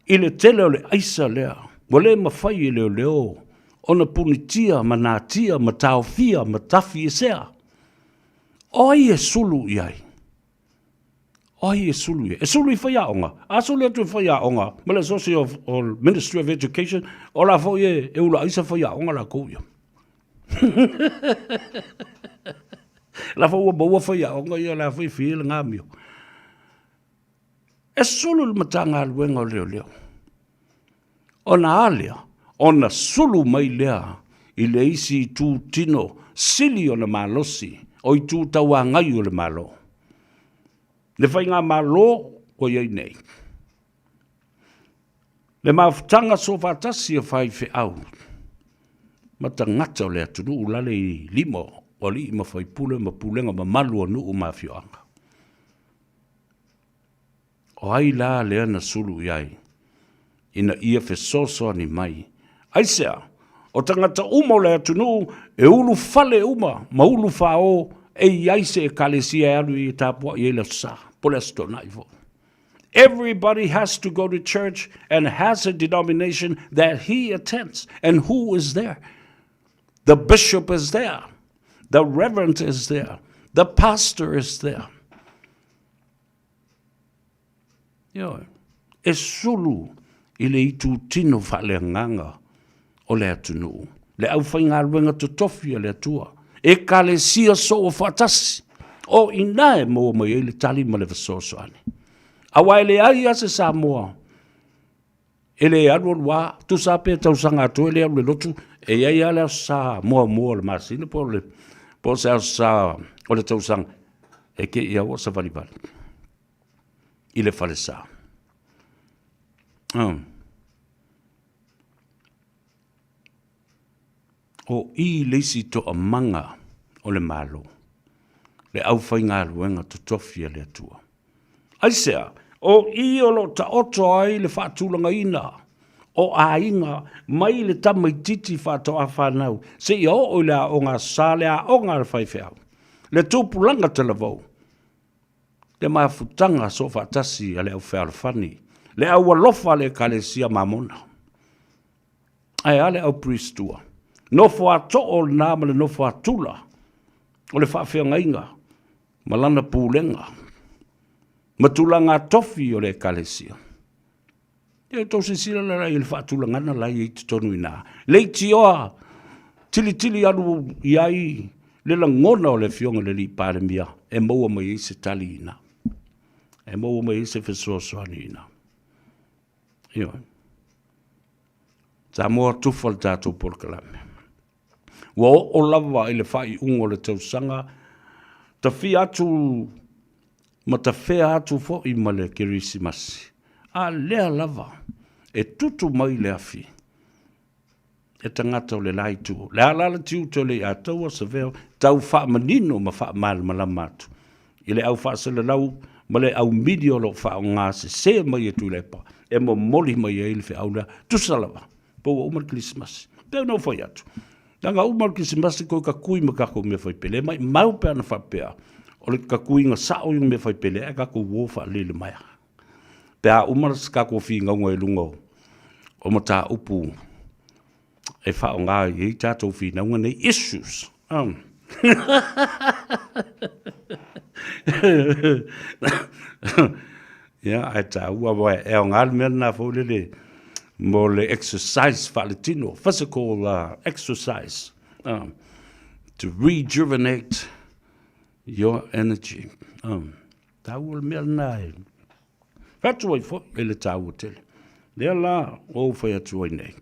I le tele o le aisa lea, ua le mafai e leoleo ona punitia ma natia ma taofia ma tafiesea. O ai e sulu i ai? O ai e sulu i ai? E sulu i faiaoga. A sulu atu i faiaoga ma le Associate of, of Ministry of Education, o la foi e, e ula aisa faiaoga lakou ia. La foi ua maua faiaoga ia, la foi fia le ngamio. E sulu le Matagaluega o Leoleo. Ona a lea, ona sulu mai lea i le isi itu tino sili ona malosi o itu tauagai o le Malo. Le Faigamalo ua i ai nei. Le mafutaga soofaatasi a faifeau ma tagata o le atunuu lale i lima o alii ma faipule ma pulega mamalu o nuu ma afioaga. O ai la lea na sulu i ai ina ia fesoasoani mai? Aisea? O tagata uma o le atunuu e ulufale uma ma ulufao e i ai se ekalesia e alu i e tapuai ai le Aso Sa, po o le Aso Toonai foi. Everybody has to go to church and has a denomination that he attends. And who is there? The bishop is there. The reverend is there. The pastor is there. Ioe. E sulu i le itutino faaleagaga o le atunuu, le aufaigaluega totofi a le Atua, Ekalesia soo faatasi, o i ina e maua mai ai le tali ma le fesoasoani. Aua e leai lava se Samoa e le alualu lava, tusa lava pe tausaga atoa e le alu i le lotu, e i ai lava le Aso Sa muamua o le masina po o le, po o se Aso Sa o le tausaga, e te i a ua savalivali i le falesa. Oh. O i le isi toamaga o le Malo, le aufaigaluega totofi a le Atua. Aisea? O i o lo o taoto ai le faatulagaina o aiga mai le tamaitiiti faatoa fanau seia oo i le aoga Aso Sa, le aoga a le faifeau, le tupulaga talavou, le mafutaga soofaatasi a le aufealofani, le aualofa a le Ekalesia Mamona. Ae a le au Prestua? Nofo a too lena ma le nofo a tula o le faafeagaiga ma lana pulega ma tulaga tofi o le Ekalesia. Ia outou silasila la i le faatulagana la e i ai totonu i ina. Leitioa tilitili alu i ai le lagona o le Afioga i le Alii Palemia e maua mai ai se tali i ina. E maua mai ai se fesoasoani i ina. Ioe. Samoa tufa le tatou polokalame. Ua oo lava i le faaiuga o le tausaga, tafia atu ma tafea atu foi ma le Kerisimasi. A lea lava e tutu mai le afi e tagata o le la itu. Le a la le tiute o le Ataua Savea tau faamanino ma faamalamalama atu i le au faasalalau ma le au mili o lo o faaaoga sese mai e Tuilaepa e momoli mai ai le feau lea. Tusa lava, po ua uma le Kerisimasi. Pei ona ou fai atu, leaga uma le Kerisimasi koe kakui ma kakou mea fai pele, e maimau pe ana faapea o le kakuiga sao i mea fai pele ae kakou uo faalele maea. Pe a uma se kakou finauga i luga o mataupu e faaaoga i ai tatou finauga nei, issues. Ia, ae taua aua e aoga le mea lena foi lele mo le exercise faaletino, physical exercise to rejuvenate your energy. Taua le mea lena e fai atu ai foi e le taua tele. Lea la ua ou fai atu ai nei,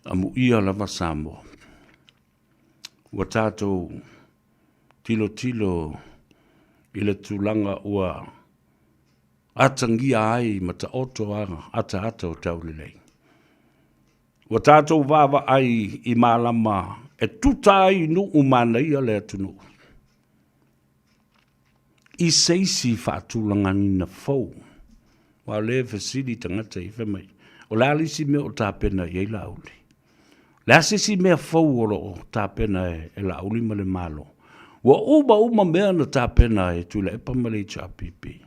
amuia lava Samoa. Ua tatou tilotilo i le tulaga ua atagia ai ma taoto ataata o taulelei. Ua tatou vaavaai i malama e tuta ai i nuu manaia le atunuu i se isi faatulagaina fou. Aua o lea e fesili tagata ia fai mai, o le a le isi mea o tapena i ai Laauli? O le a se isi mea fou o lo o tapena e Laauli ma le Malo? Ua uma uma mea na tapena e Tuilaepa ma le HRPP.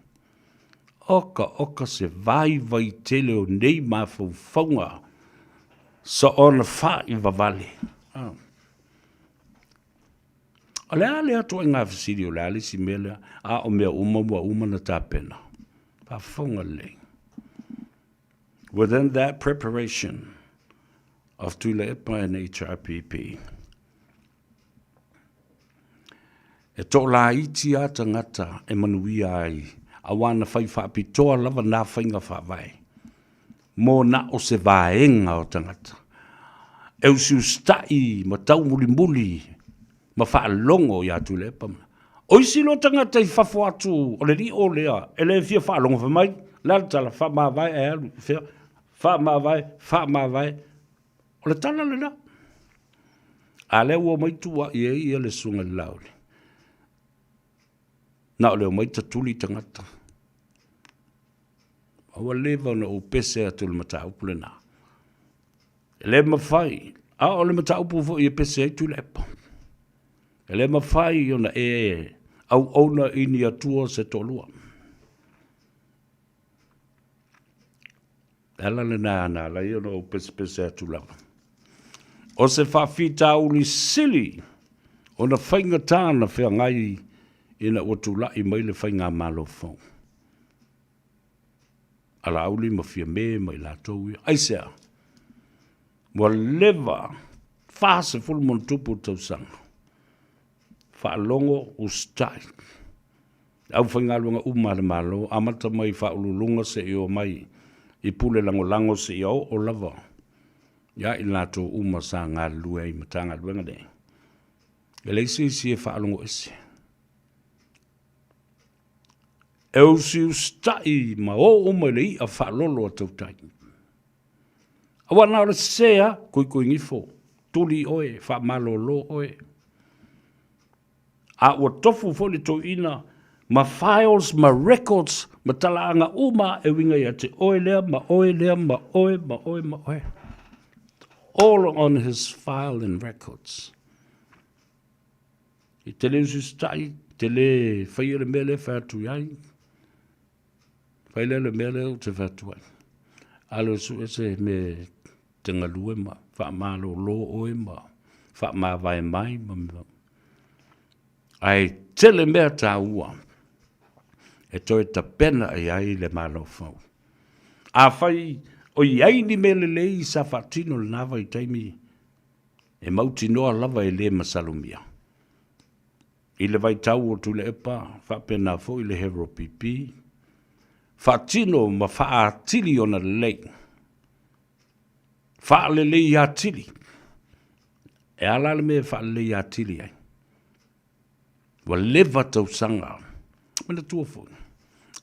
Oka oka se vaivai tele o nei mafaufauga soona faivavale. O le a lea ituaiga fesili, o le a le isi mea lea, a o mea uma ua uma na tapena. Faafofoga lelei. Within that preparation of Tuilaepa and HRPP, e toalaiti a tagata e manuia ai, aua na fai faapitoa lava na faiga faavae mo na o se vaega o tagata e usiusitai ma taumulimuli ma faalogo ia Tuilaepa. O isi loa tagata i fafo atu o le lio lea e le fia faalogo, fai mai, le a le tala, faamavae ae alu i fea, faamavae, faamavae. O le tala lena. A lea ua omai tuuai ai ia le susuga i le Laauli. Na o le omai tatuli tagata. A ua leva ona ou pese atu i le mataupu lena. E le mafai, a o le mataupu foi e pese ai Tuilaepa. E le mafai ona e auauna i ni atua se toalua. Le ala lena na ala ai ona ou pesepese atu lava. O se faafitauli sili ona faigata na feagai ina ua tulai mai le faigamalo fou. A Laauli ma Fiame ma i latou ia. Aisea? Ua leva 40+ tausaga faalogo usitai le aufaigaluega uma a le Malo, amata mai i faauluuluga seia oo mai i pule lagolago seia oo lava ia i latou uma sa galulue ai i Matagaluega nei. E leai se isi e faalogo ese. E usiusitai ma o uma i le i'a faalolo a tautai. Aua na o le sese lava, koikoigifo, tuli oe, faamalolo oe. A ua tofu foi le toeaina ma files ma records ma talaaga uma e uiga ia te oe lea ma oe lea ma oe ma oe ma oe. All on his file and records. E te le usiusitai, te le faia le mea lea e fai atu i ai. Fai lea le mea lea ou te fai atu ai. Alu e sue se mea e te galue ma faamalolo oe ma faamavae mai ma mea. Ae tele mea taua e toe tapena i ai le Malo fou. Afai o i ai ni mea lelei sa faatino i lena vaitaimi, e mautinoa lava e le masalomia. I le vaitau o Tuilaepa, faapena foi le Hero PP, faatino ma faaatili ona lelei, faalelei atili. E a la le mea e faalelei atili ai? Ua leva tausaga. Manatua foi,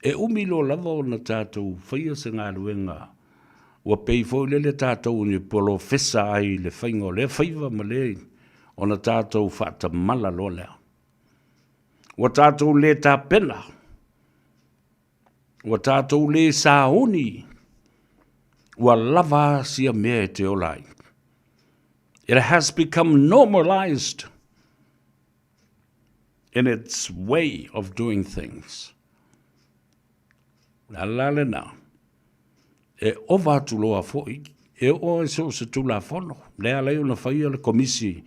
e umi loa lava ona tatou faia se galuega ua pei foi lele tatou ni polofesa ai i le faiga o lea faiva ma lea, ona tatou faatamala loa lea. Ua tatou le tapena, ua tatou le sauni, ua lava sia mea e te ola ai. It has become normalized in its way of doing things. Le ala lena, e ova atu loa foi, e oo i so o se Tulafono, lea ala ai ona faia le Komisi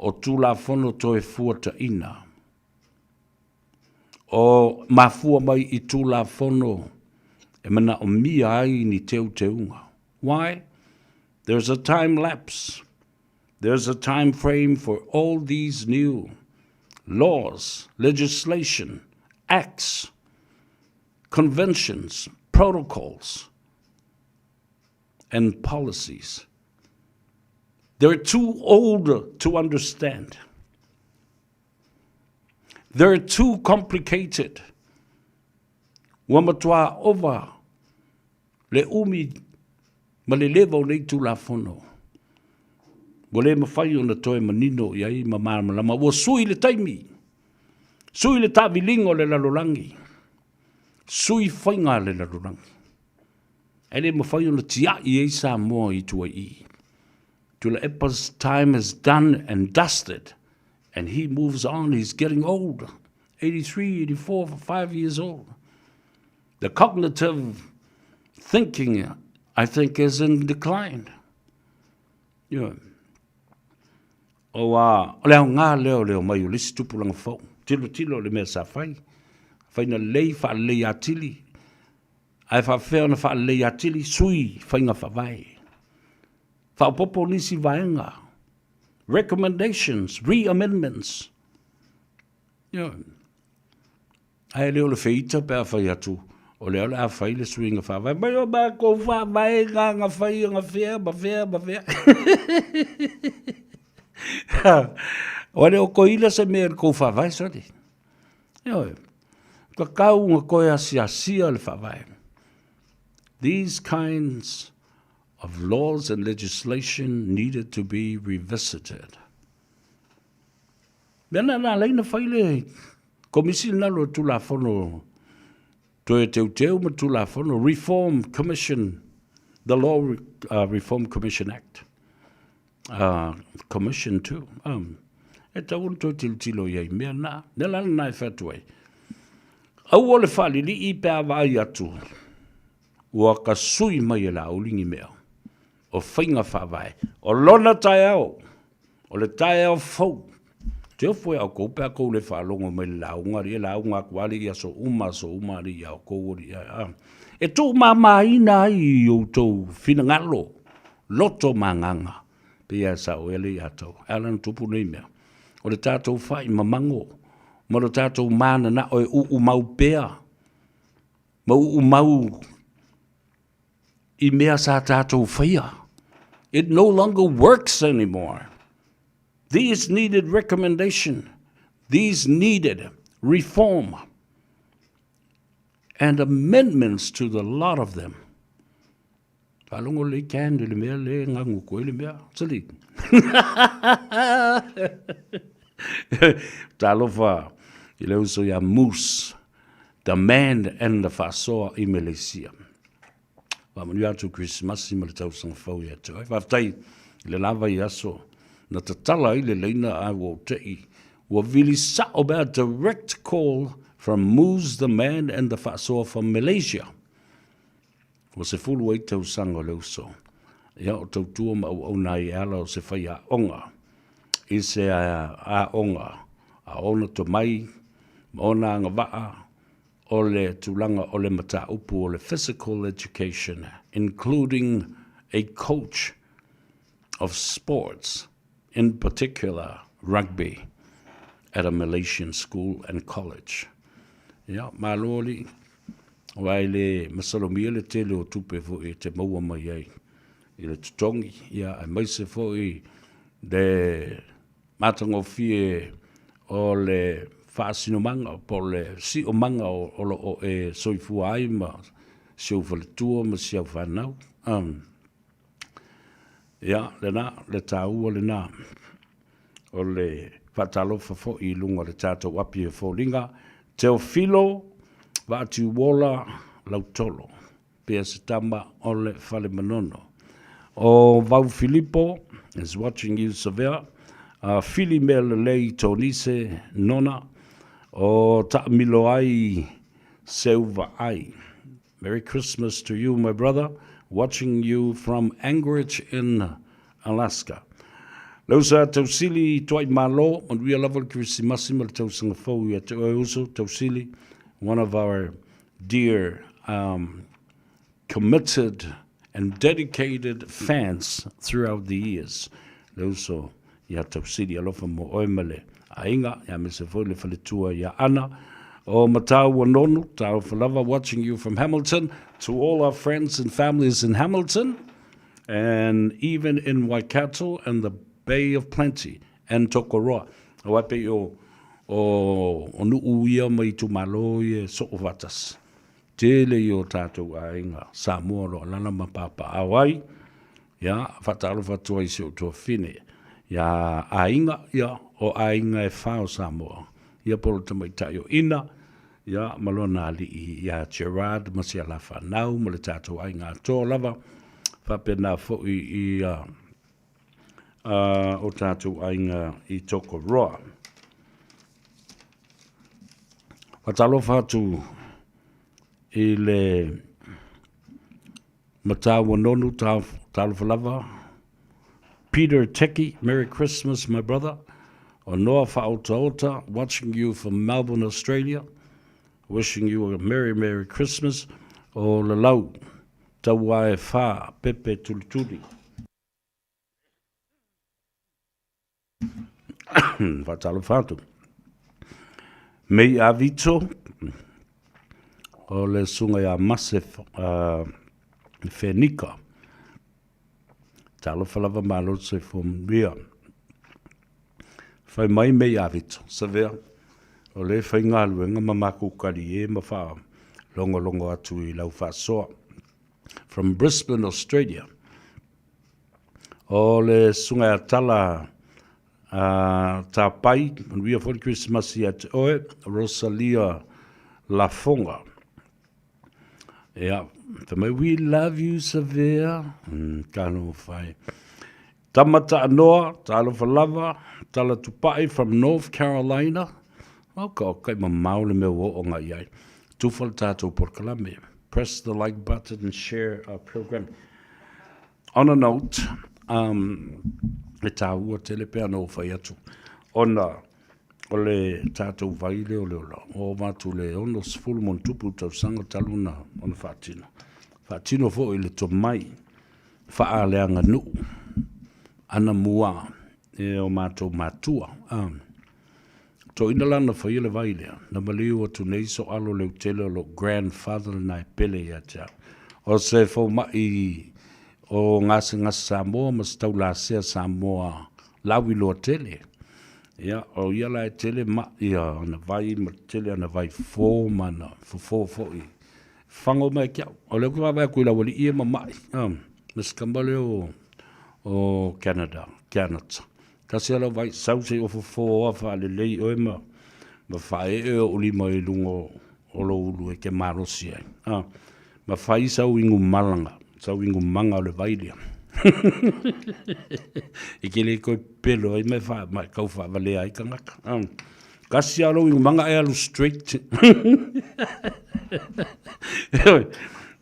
o Tulafono Toefuataiga o mafua mai i Tulafono e manaomia ai ni teuteuga. Why? There's a time lapse. There's a time frame for all these new laws, legislation, acts, conventions, protocols, and policies. They're too old to understand. They're too complicated. Ua matua ova le umi ma le leva o nei Tulafono. Ua le mafai ona toe manino i ai ma malamalama. Ua sui le taimi, sui le taaviliga o le lalolagi, sui faiga a le lalolagi. Ae le mafai ona tiai ai Samoa i tua i i. Tuilaepa's time is done and dusted and he moves on, he's getting old, 83, 84, 5 years old. The cognitive thinking, I think, is in decline. Ioe. Aua o le aoga lea o le omai o le isi tupulaga fou. Tilotilo i le mea sa fai. Fai na lelei, faalelei atili. Ae faafefea ona faalelei atili sui faiga faavae. Faaopoopo nisi vaega. Recommendations, re-amendments. Ioe. Ae le o le feita pe a fai atu, o lea o le a fai le suiga faavae mai o matou faavae na na fai na fea ma fea ma fea. Ua le o toeina se mea i le tou faavae sole. Ioe, tatau ona toe asiasia le faavae. These kinds of laws and legislation needed to be revisited. Mea na na alai na fai le Komisi lena o Tulafono Toe Teuteu ma Tulafono Reform Commission, the Law Reform Commission Act, Commission too. E tatau ona toe tilotilo i ai mea na. Mea la lena e fai atu ai. Aua le faalilii pe a vaai atu ua tasui mai e Laauli ni mea o faiga faavae o lona taeao, o le taeao fou. Te ofo ia outou pe a tou le faalogo mai i le lauga, alii e lauga atu lava alii i aso uma, aso uma alii ia outou alii a. E tuumamaina ai i outou finagalo, loto ma agaga, pei lava e sao ai alii ia outou. E ala ona tupu nei mea, o le tatou fai mamago ma lo tatou mananao e uumau pea ma uumau i mea sa tatou faia. It no longer works anymore. These needed recommendation, these needed reform and amendments to the lot of them. Faalogo lelei Ken i le mea le ganu atu ai le mea. Sili. Talofa i le uso ia Moose, the man and the faasoa i Meleisia. Faamanuia atu Kerisimasi ma le tausaga fou ia te oe. Faafetai i le lava i aso na tatala ai le laina ae ua ou te'i ua vili sa'o mea direct call from Moose the man and the faasoa from Malaysia. Ua 10 ai tausaga o le uso. Ia o tautua ma auauna ai e ala o se faiaoga i se aoga a ona tomai ma ona agavaa o le tulaga o le mataupu o le physical education, including a coach of sports, in particular rugby, at a Malaysian school and college. Ia, malo alii, aua e le masalomia le tele o tupe foi e te maua mai ai i le totogi, ia, aemaise foi le matagofie o le faasinomaga po o le siomaga o lo o e soifua ai ma si ou faletua ma si au fanau. Ia, lena, le taua lena o le faatalofa foi i luga o le tatou api e foliga. Teofilo Vaatiuola Lautolo. Pea se tama o le fale manono. O Vau Filipo is watching you Savea. Fili mea lelei Tonise Nona. O Taamilo ai Seuvaai. Merry Christmas to you my brother, watching you from Anchorage in Alaska. Le uso ia Tausili Tuaimalo, manuia lava le Kerisimasi ma le tausaga fou ia te oe uso, Tausili, one of our dear um, committed and dedicated fans throughout the years. Le uso ia Tausili, alofa mo oe ma le aiga, ia mese foi le faletua ia Ana. O Matau Nonu, talofa lava, watching you from Hamilton. To all our friends and families in Hamilton, and even in Waikato and the Bay of Plenty and Tokoroa. Aua e pei o, o, o nuu ia ma itumalo ia e soo faatasi. Tele i o tātou aiga Samoa o lo o alaala ma papaaao ai. Ia, faatalofa atu ai i si ou tuafafine ia aiga, ia, o aiga e fa o Samoa. Ia po o le tamaitai o Ina, ia, ma lona alii ia Gerard ma si a la fanau ma le tātou aiga atoa lava. Faapena foi i a, a o tātou aiga i Tokoroa. Faatalofa atu i le Matau Nonu, talofa lava. Peter Teki, Merry Christmas, my brother. O Noa Whaotaota, watching you from Melbourne, Australia. Wishing you a merry, merry Christmas. O Lalau, Tauae Wha, Pepe Tulituli. Faatalofa atu. Mei Avito, o le susuga ia Mase uh, Fenika. Talofa lava malo le soifua manuia. Fai mai Mei Avito, Savea, o le faigaluega ma makou kali e ma faalogologo atu i lau faasoa. From Brisbane, Australia. O le susuga ia Tala uh, Tapai, manuia foi le Kerisimasi ia te oe, Rosalia Lafoga. Ia, fai mai, we love you, Savea. Mm, ka no whai. Tama Taanoa, talofa lava, Tala Tupai from North Carolina. O ka o kai mamao le mea ua oo ngai ai. Tufa le tātou polokalame. Press the like button and share our program. On a note, um, e tāua tele pea na o whai atu. Ona, o le tātou vai lea o le ola, o ova atu le 60 ma ona tupu tausaga talu ona, ona faatino. Faatino foi i le tomai faaleaganuu anamua e o matou matua. Um, Toeaina la na faia le vai lea, na maliu atu nei soalo leutele o lou grandfather lena e pele ia te au. O se fomai o gasegase Samoa ma se taulasea Samoa lauiloa tele. Ia, o ia la e tele mai ana vai ma tele ana vai fofo ma ana fofo foi. Fago mai ke au. O lea ou te vaavaai atu i lau alii e mama'i, ma si tama lea o, o Canada, Canada. Tasi a lau vai, sau se i ofofo oa faalelei oe ma, ma faaee ou lima i luga o lou ulu e te malosi ai. A, ma fai sau igumalaga, sau igumaga o le vai lea. E te le toe pelo ai ma e fa, ma e tau faavalea ai tagata. A, tasi a lou igumaga e alu straight.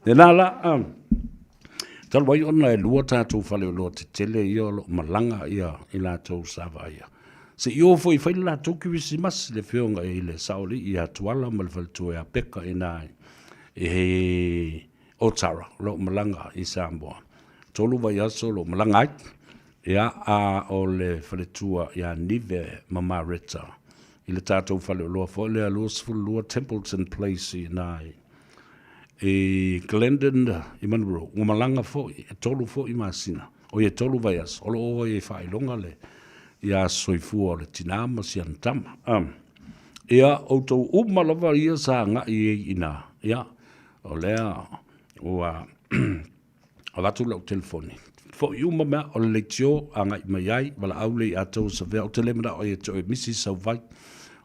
Lena la, a, Talu ai ona e lua tatou faleoloa tetele ia o lo o malaga ia i latou sa vaaia. Se i o foi e fai le latou Kerisimasi le afioga i le Saoalii ia Tuala ma le faletua ia Peka i ina i Otara o lo o malaga i Samoa. 3 vaiaso o lo o malaga ai. Ia, a o le faletua ia Nive ma Mareta i le tatou faleoloa foi lea 22 Templeton Place i ina i i Glendon i Monroe, ua malaga foi, e 3 foi masina, oi e 3 vaiaso, o lo o ai e faailoga le ia soifua o le tinā ma si ana tama. Um, ia, outou uma lava ia sa agai ai ina, ia, o lea ua avatu lau telefoni. Foi uma mea o le leitio agai mai ai, valaau le ia tou Savea, ou te le manao ia te oe misi sau vai,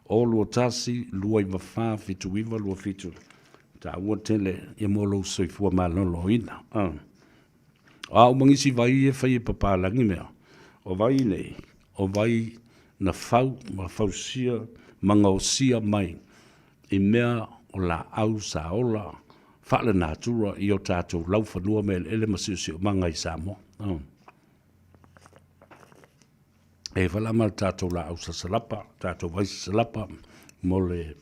o 21 294 79 27. Taua tele ia mo lou soifua maloloina. Ah. O a uma nisi vai e fai e papalagi mea, o vai nei, o vai na fau ma fausia ma gaosia mai i mea o laau sa ola faalenatura i o tatou laufanua ma eleele ma siosiomaga i Samoa. Oh. E falama le tatou laau sasalapa, tatou vai sasalapa mo le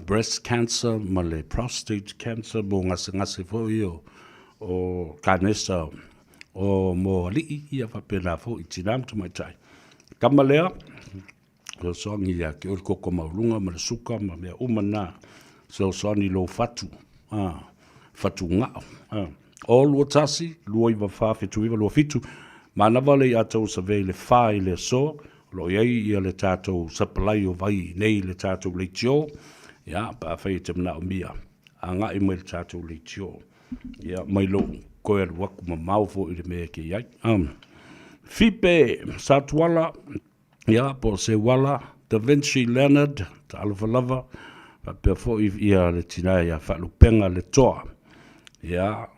breast cancer ma le prostate cancer mo gasegase foi o o kanesa o mo alii ia faapena foi i tina ma tamaitai. Kama lea, fesoasoani ia te oe le toto maualuga ma le suka ma mea uma na, fesoasoani i lou fatu, fatugao. O 21 294 79 27, manava le ia te survey le fa i le aso, o lo o i ai ia le tatou supply o vai i inei i le tatou leitio, ia, pe afai e te manaomia, agai mai i le tatou leitio, ia, mai lou toe alu atu mamao foi i le mea e te i ai. Fipe Satuala, ia, po o Seuala, Da Vinci Leonard, talofa lava, faapea foi ia le tina ia Faalupega Letoa. Ia,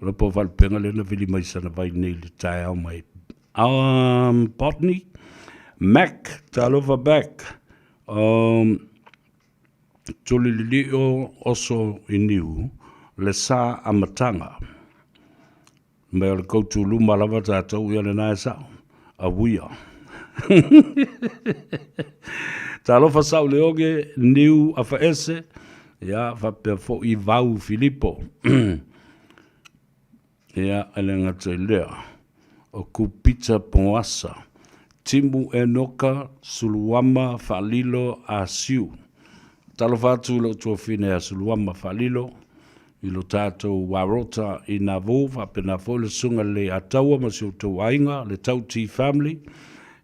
o po o Faalupega lea na vili mai sana vai nei i le taeao mai Botany. Mac, talofa Mac. Tulililio oso i niu, le sa amataga. Mai o le kautuluma lava tatou ia lena e sao. Auia. Talofa sau Leoge, niu afaese, ia faapea foi Vau Filipo. Ia, e le gata i lea, o Kupita Poasa, Timu Enoka, Suluama Faalilo Asiu. Talofa atu i lou tuafine ia Suluama Faalilo, i lo tatou Warota i Navu, faapena foi le Susuga i le Ataua ma si outou aiga, le Tauti family,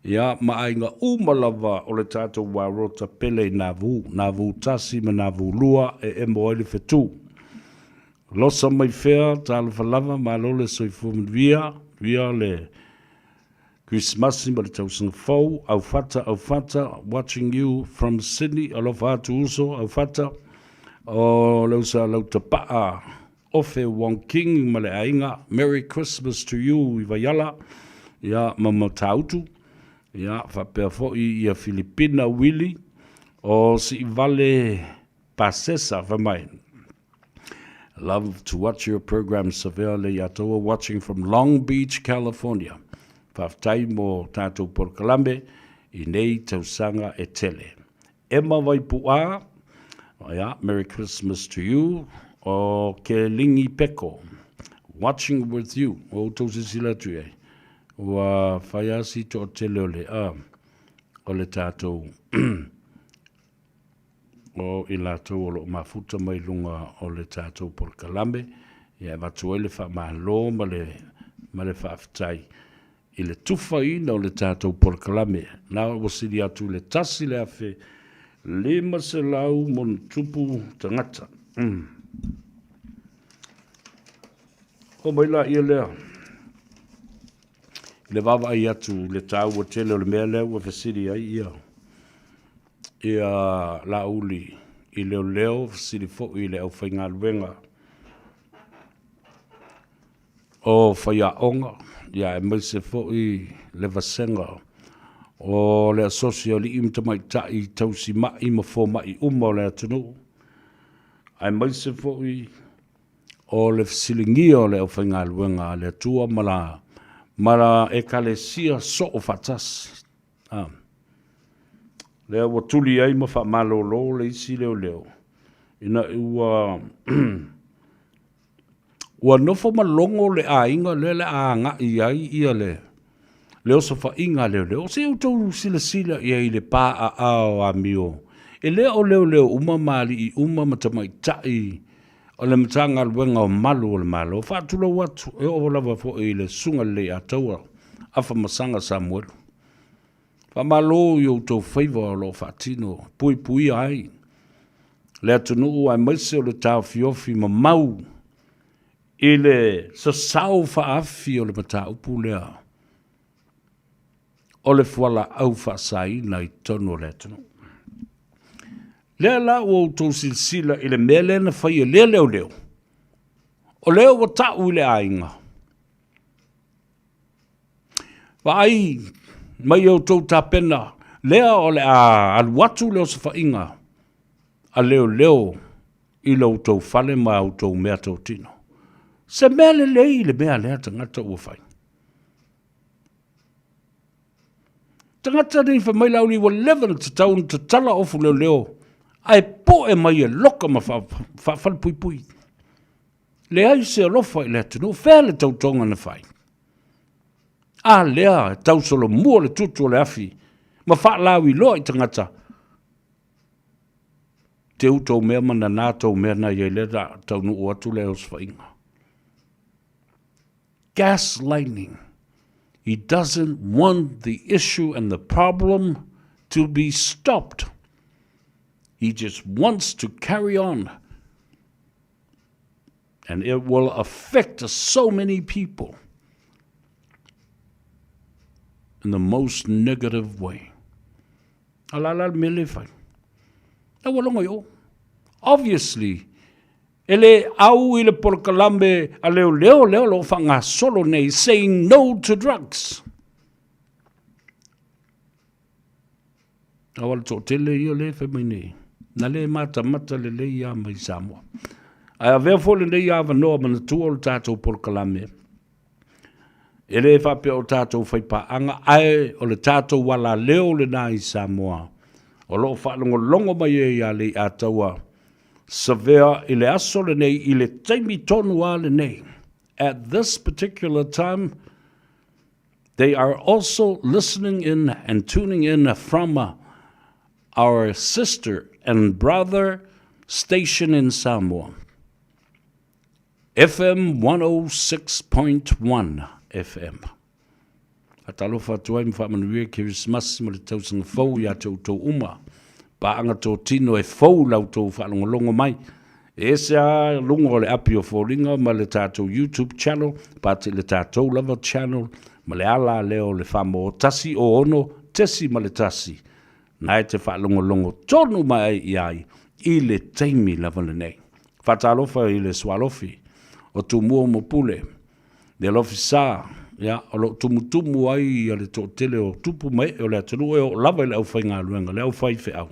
ia, ma aiga uma lava o le tatou Warota pele i Navu, Navu 1 ma Navu 2 e emo ai le fetu. Losa mai fea, talofa lava, malo le soifua manuia, manuia le Kerisimasi ma le tausaga fou, Aufata, Aufata, watching you from Sydney, alofa atu uso, Aufata, o le uso a Lautapaa, Ofe Wong King ma le aiga, Merry Christmas to you i Vaiala, ia, ma Matautu, ia, faapea foi ia Filipina Willie, o Siivale Pasesa, fai mai. Love to watch your program Savea Leiataua watching from Long Beach, California. Faafetai mo tatou polokalame i nei tausaga e tele. Emma Vaipu'a, yeah, Merry Christmas to you. O Kelingi Peko, watching with you. O outou silasila atu i ai. Ua fai lava si toatele o le, o le tatou o i latou o lo o mafuta mai luga o le tatou polokalame, ia e avatu ai le faamalo ma le, ma le faafetai i le tufaina o le tatou polokalame. Na ua sili atu i le 1500 monutupu tagata. Oo mai laia lea i le vaavaai atu i le taua tele o le mea lea ua fesili ai ia ia Laauli i leoleo, fesili foi i le aufaigaluega o faiaoga, ia aemaise foi le vasega o le asosi o alii ma tamaitai tausi mai ma fomai uma o le atunuu, aemaise foi o le fesiligia o le aufaigaluega a le Atua ma la ma la Ekalesia soo faatasi. A. Lea ua tuli ai ma faamalolo le isi leoleo, ina ua ua nofo ma logo le aiga lea le a agai ai ia le le osofaiga a leoleo. Se i outou silasila i ai i le pa aao o amio. E le o leoleo uma ma alii uma ma tamaitai o le Matagaluega o Malu o le Malo. Faatulou atu, e oo lava foi i le Susuga i le Leiataua Afamasaga Samuelu. Faamalo i outou faiva o lo o faatino e puipuia ai le atunuu aemaise o le taofiofi mamau i le sasao faaafi o le mataupu lea o le fualaau faasaina i totonu o le atunuu. Lea la ua outou silasila i le mea lea na fai e lea leoleo, o lea ua tau i le aiga. Vaai mai outou tapena, lea o le a alu atu le osofaiga a leoleo i lo outou fale ma outou meatotino. Se mea lelei le mea a lea tagata ua fai. Tagata nei fai mai Laauli ua leva ona tatau ona tatala ofu leoleo ae poe mai e loka ma faafalepuipui. Leai se alofa i le atunuu, fea le tautoga na fai? A lea e tausolomua le tutu o le afi ma faalauiloa i tagata, teu tou mea ma nana tou mea na i ai lea la taunuu atu le osofaiga. Gaslighting. He doesn't want the issue and the problem to be stopped. He just wants to carry on. And it will affect so many people in the most negative way. A la la le mea le fai. La ua logo i o. Obviously, e le au i le polokalame a leoleo lea o lo o faagasolo nei, saying no to drugs. Aua le toatele ia lea e fai mai nei, na le matamata lelei lava mai Samoa. Ae avea foi lenei avanoa manatua o le tatou polokalame, e le faapea o tatou faipaaga, ae o le tatou alaleo lena i Samoa, o lo o faalogologo mai ai ia Leiataua Savea i le aso lenei, i le taimi tonu lava lenei. At this particular time, They are also listening in and tuning in from our sister and brother station in Samoa. FM 106.1 FM. Faatalofa atu ai ma faamanuia Kerisimasi ma le tausaga fou ia te outou uma. Paaga totino e fou la outou faalogologo mai. E ese a luga o le api o foliga ma le tatou YouTube channel, pati le tatou lava channel ma le ala lea o le famo 106.1 na e te faalogologo tonu mai ai i ai i le taimi lava lenei. Faatalofa i le Sualofi o Tumua ma Pule, le alofi sa, ia, o lo o tumutumu ai ia le toatele o tupu ma ee o le atunuu e oo lava i le aufaigaluega, le aufaifeau,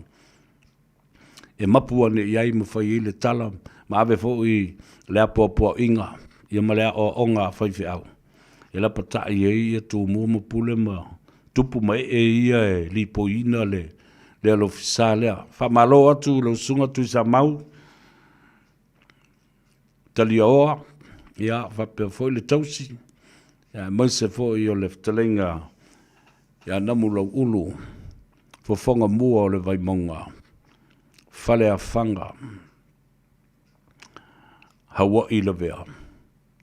e mapu ane i ai ma fai ai le tala ma ave foi le apoapoaiga ia ma le aoaoga a faifeau e lapatai ai ia Tumua ma Pule ma tupu ma ee ia e lipoiina le le alofisa lea. Faamalo atu i lau Susuga Tuisamau Taliaoa, ia faapea foi le tausi, ia aemaise foi o le fetalaiga ia Namulauulu, fofoga mua o le Vaimauga, Faleafaga, Haua'i Lavea,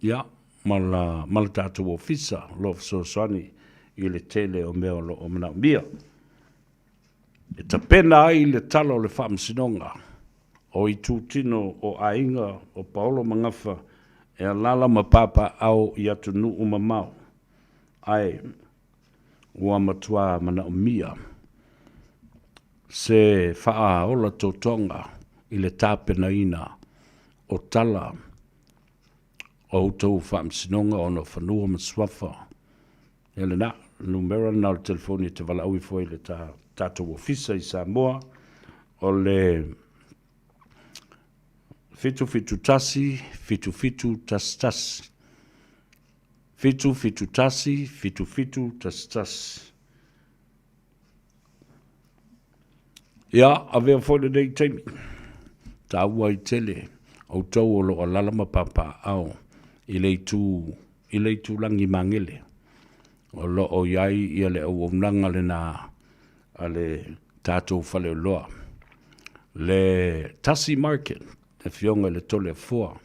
ia, ma la, ma le tatou ofisa o lo o fesoasoani i le tele o mea o lo o manaomia. E tapena ai le tala o le faamasinoga o itutino o aiga o Paolo ma Gafa e alaala ma papaaao i atunuu mamao, ae ua matua manaomia se faaola totoga i le tapenaina o tala o outou faamasinoga ona o fanua ma suafa. Ia lena, numera lena o le telefoni e te valaau ifo ai i le tatou ofisa i Samoa, o le 771 7711. 771 7711. Ia, avea foi lenei taimi, taua ai tele outou o lo o alaala ma papaaao i le itu i le itulagi magele o lo o i ai ia le auaunaga lena a le tatou faleoloa, le Tasi Market, le Afioga i le Toleafoa,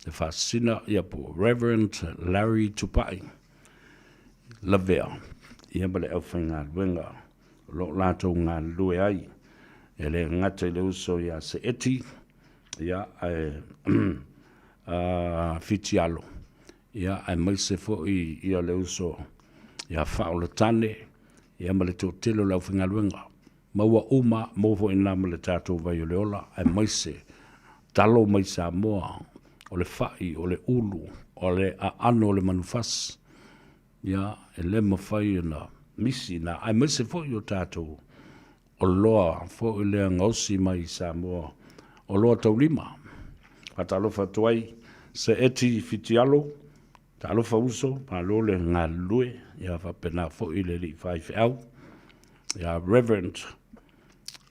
le Faasisina, ia po o Reverend Larry Tupai Lavea, ia ma le aufaigaluega o lo o latou galulue ai, e le gata i le uso ia Seeti, ia ae Fitialo, ia aemaise foi ia le uso ia Faaolatane, ia ma le toatele o le aufaigaluega. Ma ua uma maua foi i ina ma le tatou vai o le ola, aemaise talo mai Samoa, o le fai, o le ulu, o le aano o le manufasi. Ia, e le mafai ona misi ina, aemaise foi o tatou oloa foi lea gaosi mai i Samoa, oloa taulima. Faatalofa atu ai Seeti Fitialo, talofa uso, malo le galulue, ia faapena foi le alii faifeau. Ia Reverend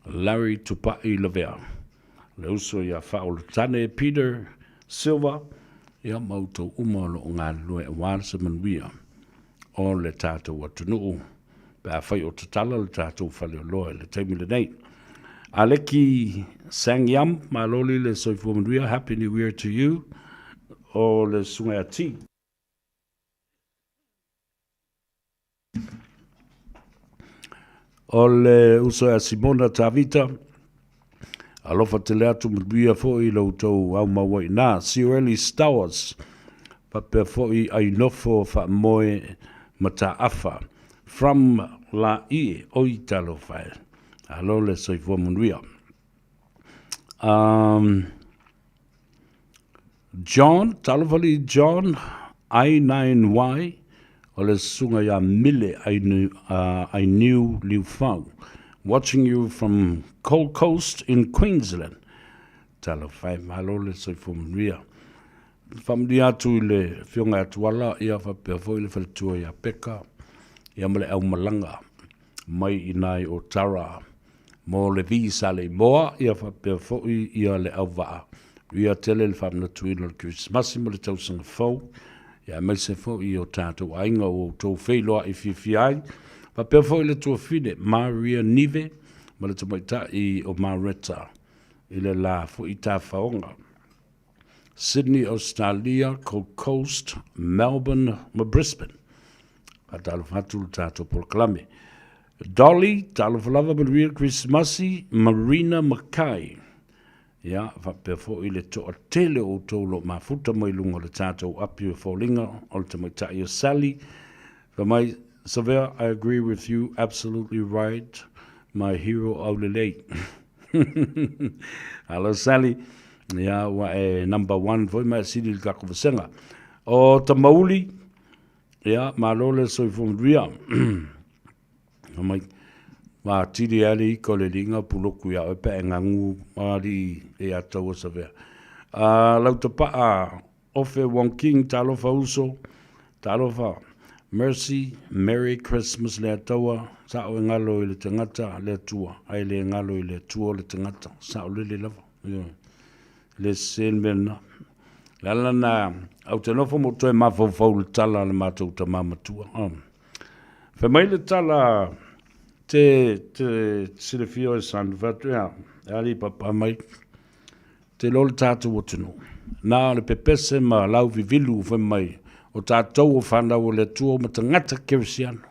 Larry Tupai Lavea, le uso ia Faaulutane Peter Silva, ia ma outou uma o lo o galulue aua se manuia o le tatou atunuu pe afai o tatala le tatou faleoloa i le taimi lenei. Aleki Sangyam, malo le soifua manuia, Happy New Year to you, o le susuga ia T. O le uso ia Simona Tavita, alofa tele atu manuia foi i lo outou aumau ai i ina. Siueli Stowers, faapea foi Ainofo Faamoe Mataafa, from Laie, oi talofa e. Alo le soifua manuia. John, talofa alii John, I9Y, o le susuga ia Mile Ainiu Liufau, watching you from Gold Coast in Queensland. Talofa e, malo le soifua manuia. Faamanuia atu i le Afioga ia Tuala, ia faapea foi le faletua ia Peka, ia ma le aumalaga mai i nai o Tara mo le visa le imoa, ia faapea foi ia le auvaa. Manuia tele le faamanatuina o le Kerisimasi ma le tausaga fou, ia aemaise foi o tatou aiga ua outou feiloai fiafia ai. Faapea foi le tuafine Maria Nive ma le tamaitai o Mareta i le la foi tafaoga. Sydney, Australia, Gold Coast, Melbourne ma Brisbane. Faatalofa atu le tatou polokalame. Dolly, talofa lava manuia Kerisimasi, Marina Mackay. Ia, faapea foi le toatele o outou o lo o mafuta mai luga o le tatou api o foliga o le tamaitai o Sally. Fai mai, Savea, I agree with you, absolutely right, my hero aulelei. Hello Sally. Ia, ua e number one foi ma e sili i le takou vasega. O Tamauli, ia, malo le soifua manuia. Fai mai, ua atili ai le ika o le liga puloku ia oe pe a e gagu alii e ia taua Savea. Lautapaa Ofe Wong King, talofa uso, talofa Mercy, Merry Christmas le Ataua, sao e galo i le tagata le Atua, ae le galo i le Atua le tagata, sao lele lava, ioe, le sese le mea lena. Le ala lena, au te nofo ma ou toe mafaufau i le tala a le matou tama matua. Fai mai le tala, te, te silafia oe son, fai atu, ea, e alii papa mai, Te iloa le tatou atunuu, na o le pepese ma lauvivilu fai mai o tatou o fanau a le Atua ma tagata kerisiano.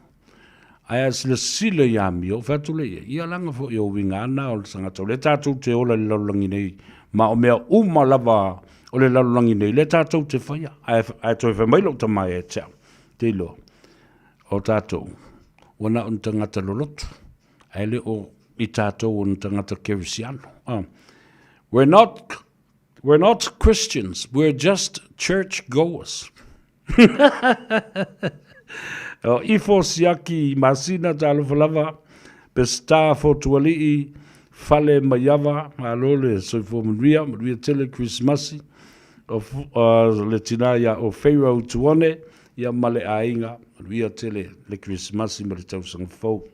Ae a silasila i amio, fai atu lea i ai, ia leaga foi o uiga lava na o le tagata, o lea tatou te ola i le lalolagi nei, ma o mea uma lava o le lalolagi nei, lea tatou te faia. Ae, ae toe fai mai lou tama ia te au, te iloa, o tatou, ua na o ni tagata lolotu, ae le o i tatou o ni tagata kerisiano. We're not, we're not Christians, we're just church goers. o ifo siaki masina talofa lava, Peseta Fotualii, Fale Maiava, malo le soifua manuia, manuia tele Krismasi, o, le tina ia o Pharaoh Tuone, ia ma le aiga, manuia tele le Krismasi ma le tausaga fou.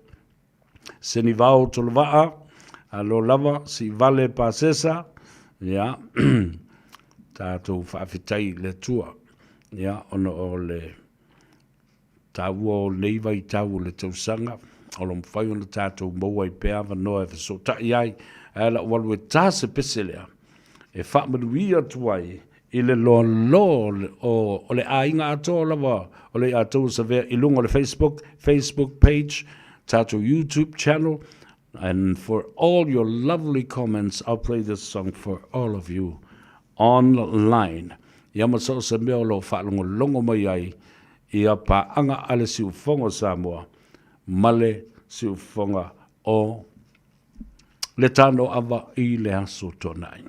Senivao Tolovaa, alo lava, Siivale Pasesa, ia, tatou faafetai i le Atua, ia, ona o le taua o lenei vaitau o le tausaga, o lo o mafai ona tatou maua ai pea avanoa e fesootai ai, ae lau alu e ta se pese lea, e faamanuia atu ai i le loaloa o le aiga atoa lava o le Atua Savea i luga o le Facebook, Facebook page, tatou YouTube channel, and for all your lovely comments, I'll play this song for all of you online. Ia ma so o se mea o lo o faalogologo mai ai ia paaga a le Siufofoga o Samoa ma le Siufofoga o le Tanoava i le Aso Toonai.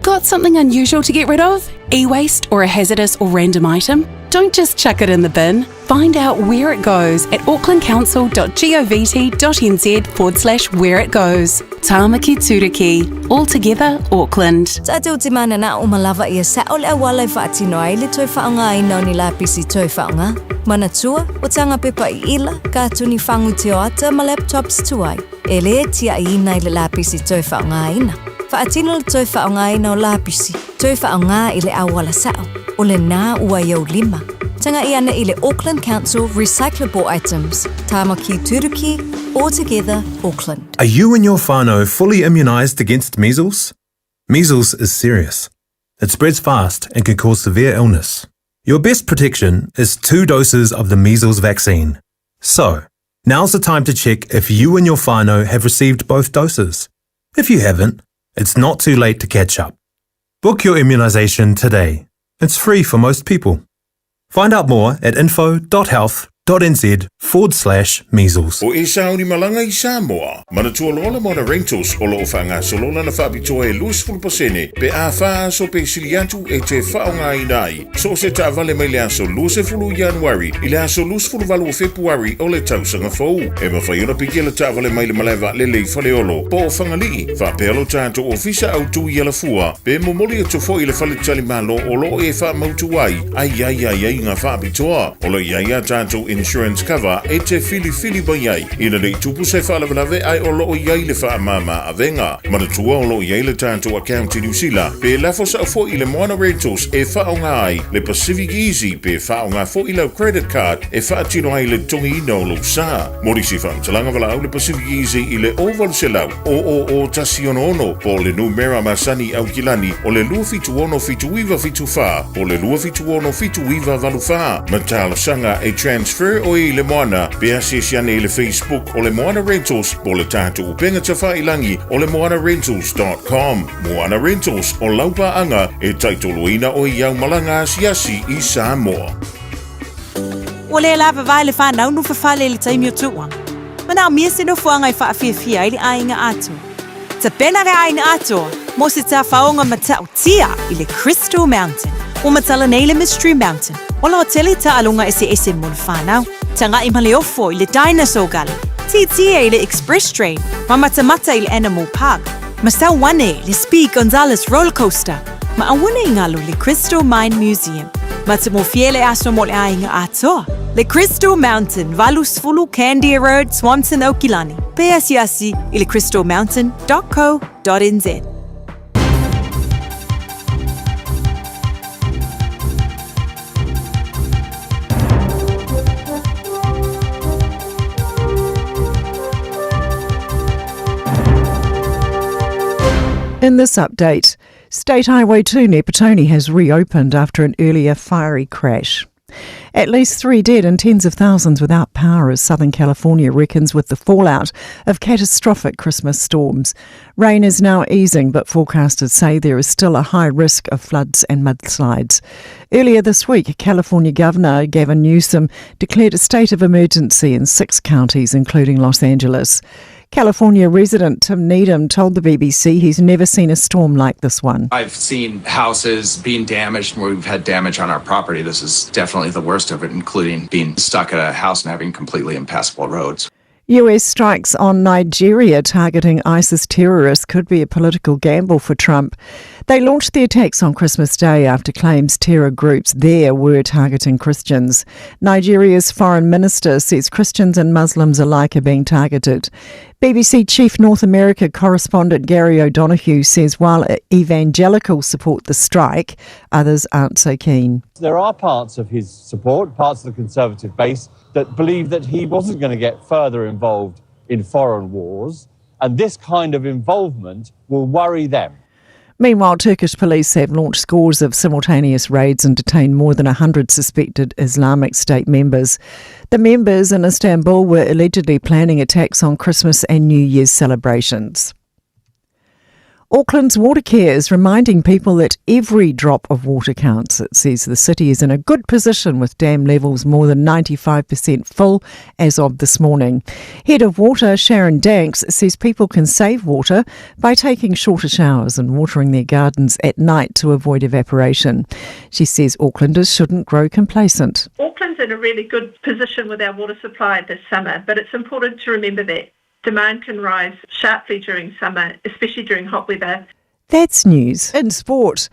Got something unusual to get rid of? E waste or a hazardous or random item? Don't just chuck it in the bin. Find out where it goes at aucklandcouncil.govt.nz forward slash where it goes. Tāmaki Turuki. All together, Auckland. Tātou te manana o malava ia sa o le awala e whaatino ai le toi whaonga ai nau ni lapisi toi whaonga. Manatua, o tanga pepa i ila, ka tuni whangu te oata ma laptops tuai. E le tia i ina i le lapisi toi whaonga aina. Whaatino le toi whaonga aina o lapisi, toi whaonga i le awala sao, o le nā ua iau lima. Tanga i ana i le Auckland Council Recyclable Items, Tāmaki Turuki, All Together, Auckland. Are you and your whānau fully immunised against measles? Measles is serious. It spreads fast and can cause severe illness. Your best protection is two doses of the measles vaccine. So, now's the time to check if you and your whānau have received both doses. If you haven't, it's not too late to catch up. Book your immunisation today. It's free for most people. Find out more at info.health.nz forward slash measles. O e sauni malanga i Samoa. Manatua loa le Moana Rentals o loo faagasolo lana faapitoa e 20% pe a fa aso pe sili atu e te faaaogaina ai. So o se taavale mai le aso 20 Ianuari i le aso 28 o Fepuari o le tausaga fou. E mafai ona pikia le taavale mai le malae vaalele i Faleolo po o Fagalii, faapea lo tatou ofisa autu i Alafua, pe momoli atu foi i le faletalimalo o lo o e faamautu ai, ai ai aiaiga faapitoa. O lo o i ai a tatou insurance cover e te filifili mai ai ina ne i tupu se faalavelave ae o lo o i ai le faamama avega. Manatua o lo o i ai le tatou account i Niu Sila pe lafo sao foi i le Moana Rentals e faaaoga ai le Pacific Easy pe faaaoga foi lau credit card e faatino ai le totogiina o lou sa. Mo nisi faamatalaga valaau le Pacific Easy i le 0800 000 166 po o le numera masani i Aukilani o le 276 7974 po o le 276 7984 ma talosaga e transfer oe i le Moana pe asiasi ane i le Facebook o le Moana Rentals po o le tatou upega tafailagi o le moanarentals.com. Moana Rentals, o lau paaga e taitoloina oe i au malaga asiasi i Samoa. Ua le lava vae le whanau no fafale i le taimi o tuuanga. Manaomia se nofoaga e faafiafia ai le aiga atoa. Tapena le aiga atoa mo se tafaoga matautia i le Crystal Mountain. Ua matala nei le Mystery Mountain o lo o tele taaloga eseese mo le whanau. Taga'i ma le ofo i le Dinosaur Gully, tietie i le Express Train, ma matamata i le Animal Park, ma sau ane i le Speed Gonzales Roller Coaster, ma auone i ngalo le Crystal Mine Museum. Matagofie le aso mo le aiga atoa. Le Crystal Mountain, 80 Candia Road, Swanson, Aukilani. Pe asiasi i le crystalmountain.co.nz. In this update, State Highway 2 near Petone has reopened after an earlier fiery crash. At least 3 dead and tens of thousands without power as Southern California reckons with the fallout of catastrophic Christmas storms. Rain is now easing, but forecasters say there is still a high risk of floods and mudslides. Earlier this week, California Governor Gavin Newsom declared a state of emergency in 6 counties, including Los Angeles. California resident Tim Needham told the BBC he's never seen a storm like this one. I've seen houses being damaged where we've had damage on our property. This is definitely the worst of it, including being stuck at a house and having completely impassable roads. US strikes on Nigeria targeting ISIS terrorists could be a political gamble for Trump. They launched the attacks on Christmas Day after claims terror groups there were targeting Christians. Nigeria's foreign minister says Christians and Muslims alike are being targeted. BBC Chief North America correspondent Gary O'Donoghue says while evangelicals support the strike, others aren't so keen. There are parts of his support, parts of the Conservative base, that believe that he wasn't going to get further involved in foreign wars, and this kind of involvement will worry them. Meanwhile, Turkish police have launched scores of simultaneous raids and detained more than 100 suspected Islamic State members. The members in Istanbul were allegedly planning attacks on Christmas and New Year's celebrations. Auckland's Watercare is reminding people that every drop of water counts. It says the city is in a good position with dam levels more than 95% full as of this morning. Head of Water Sharon Danks says people can save water by taking shorter showers and watering their gardens at night to avoid evaporation. She says Aucklanders shouldn't grow complacent. Auckland's in a really good position with our water supply this summer, but it's important to remember that demand can rise sharply during summer, especially during hot weather. That's news. In sport,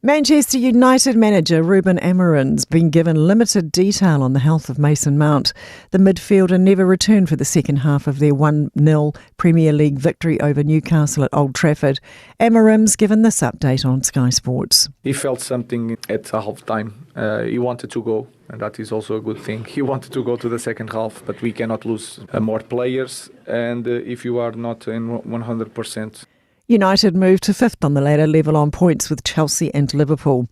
Manchester United manager Ruben Amorim's been given limited detail on the health of Mason Mount. The midfielder never returned for the second half of their 1-0 Premier League victory over Newcastle at Old Trafford. Amorim's given this update on Sky Sports. He felt something at half time. He wanted to go, and that is also a good thing. He wanted to go to the second half, but we cannot lose more players, and if you are not in 100%. United moved to 5th on the ladder, level on points with Chelsea and Liverpool.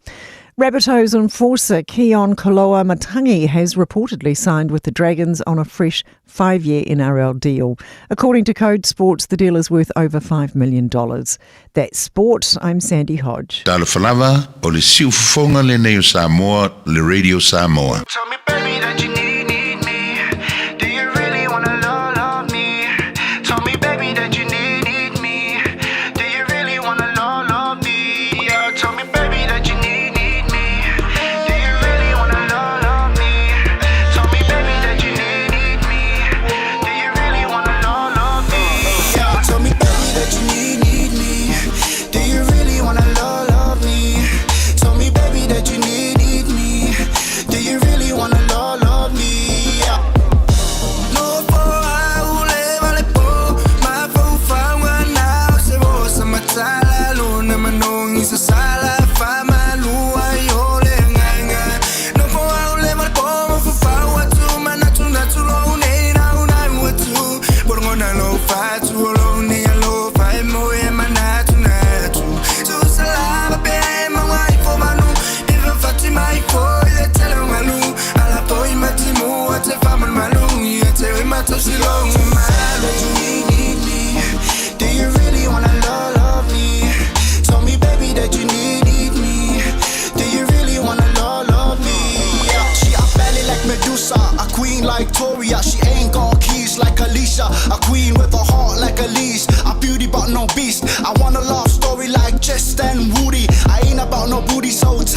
Rabbitohs enforcer Keon Koloamatangi has reportedly signed with the Dragons on a fresh 5-year NRL deal. According to Code Sports, the deal is worth over $5 million. That's sport. I'm Sandy Hodge. Talofa lava, o le siufofoga lenei o Samoa, le Radio Samoa. Tell me, baby, that you need me. Do you really wanna love, love me? Tell me, baby, that you need me. Do you really wanna love, love me? Yeah, tell me, baby, that you need me. Do you really wanna love, love me? Tell me, baby, that you need me. Do you really wanna love, love me? Yeah, tell me, baby, that you need me. Do you really wanna love, love me? Tell me, baby, that you need me. Do you really wanna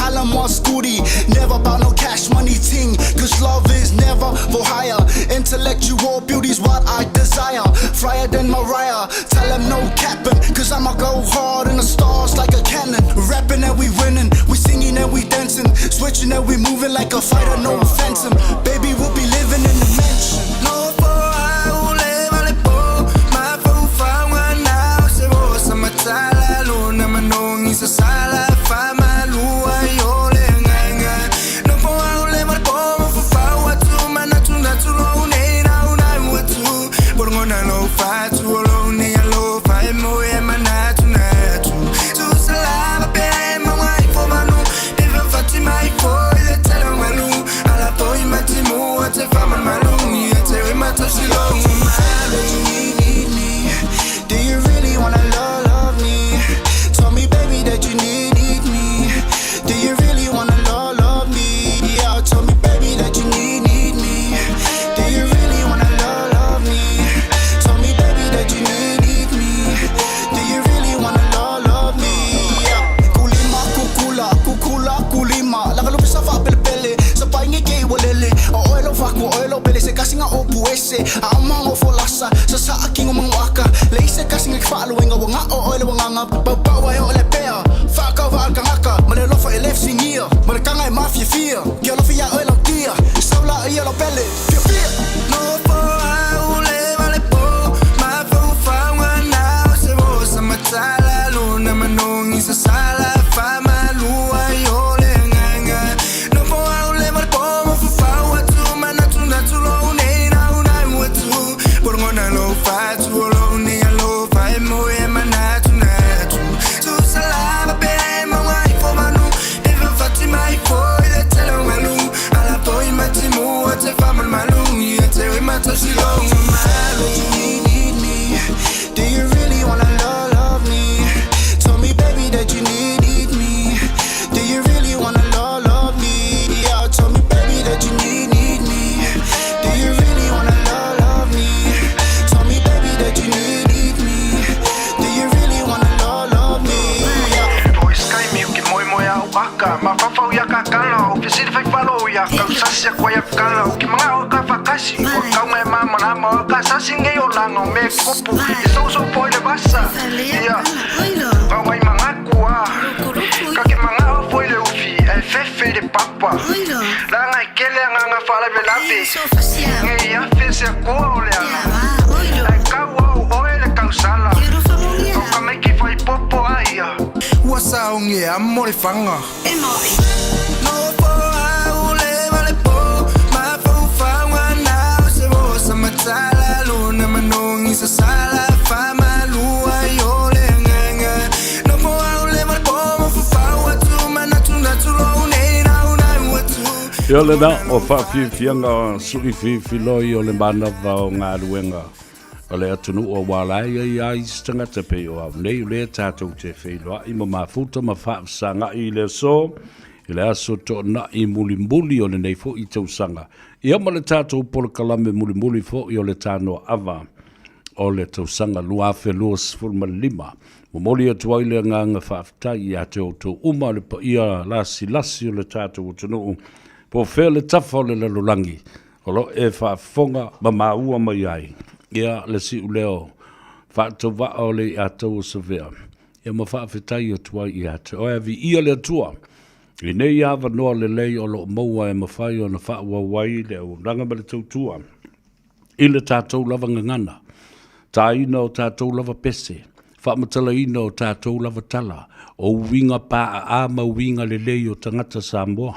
Tell 'em what's goody. Never about no cash money ting. Cause love is never for hire. Intellectual beauty's what I desire. Flyer than Mariah. Tell 'em no capping. Cause I'ma go hard in the stars like a cannon. Rapping and we winning. We singing and we dancing. Switching and we moving like a fighter, no phantom. Baby, we'll be living in the mansion. No po au le vale po mafaufauga na o se o sa matala lona manogi sa sala famalua i o le agaga no po au le vale po mafaufau atu manatunatu lou nei naunau atu pologona lou fatu o lou nei alofa e moe e manatunatu tusa lava pea e maua ifo manu e fafati mai foi le tele o malu ala foi matimua te famalumalu ia te oe matausilou malu. That you need, need me. Do you really wanna love, love me? Tell me, baby, that you need, need me. Do you really wanna love, love me? Yeah, tell me, baby, that you need, need me. Do you really wanna love, love me? Tell me, baby, that you need, need me. Do you really wanna love, love me? Yeah. Kulima, kukula, kukula, kulima. Lakalupe sa faapelepele, sa painge ke walele. O oe lo faku, oe lo pele, se kasinga o puese. A amanga o folasa, sa sa akingo mangwaka. Le ise kasinga ki faaluenga, wa nga o oe le wanganga. Pau pau ai o le pea, whaakau waalkangaka. Ma le lofa e lef singia, ma le kanga e mafia fia. Ke alofa ia oe lau tia, saula ia lau pele. Fia fia! No po au le vale po mafaufauga na o se o sa matala lona manogi sa sala famalua i o le agaga no po au le vale po mafaufau atu manatunatu lou nei naunau atu pologona lou fatu o lou nei alofa e moe e manatunatu tusa lava pea e maua ifo manu e fafati mai foi le tele o malu ala foi matimua te famalumalu ia te oe matausilou malu. That you need, need me. Do you really wanna love, love me? Tell me, baby, that you need, need me. Do you really wanna love, love me? Yeah, tell me, baby, that you need, need me. Do you really wanna love, love me? Tell me, baby, that you need, need me. Do you really wanna love, love me? Yeah. Po i sky mi ke moe moe au aka Mafafau ia kakala O fesili fai falo ia kausasi a koe kala O ke mga o ka whakasi O kaunga e māmanama O ka sasi ngei o langa o me kupu I soso po i le vasa Ia Kaunga i mangaku a Ka ke manga o foi le ufi E fefe i le papa Langa i kele anganga whalave lave Ngei afe se akua o le ala Ai kau au oe le kausala O ka meiki whai popo a ia Ua saongi e amo le fanga. No po au le vale po mafaufauga na o se o sa matala lona manogi sa sala famalua i o le agaga no po au le vale po mafaufau atu manatunatu lou nei naunau atu. Ia lena o faafiafiaga suʻifiifiloi o le manava o galuega o le atunuu aua la e i ai lava isi tagata pei o au nei o lea tatou te feiloai ma mafuta ma faafesagaʻi i le aso, i le aso toonai mulimuli o lenei foi tausaga, ia ma le tatou polokalame mulimuli foi o le Tanoa Ava o le tausaga 2025. Momoli atu ai le agaga faafetai ia te outou uma le paia lasilasi o le tatou atunuu, po o fea le tafa o le lalolagi, O lo o e faafofoga ma maua mai ai ia le siuleo faatauvaa o le iatau o Savea, ia ma faafetai atu ai ia te oe. Viia le Atua i nei avanoa lelei o lo o maua e mafai ona faaauau ai le auaunaga ma le tautua i le tatou lava gagana, tāina o tatou lava pese, faamatalaina o tatou lava tala, o uiga paaā ma uiga lelei o tagata Samoa.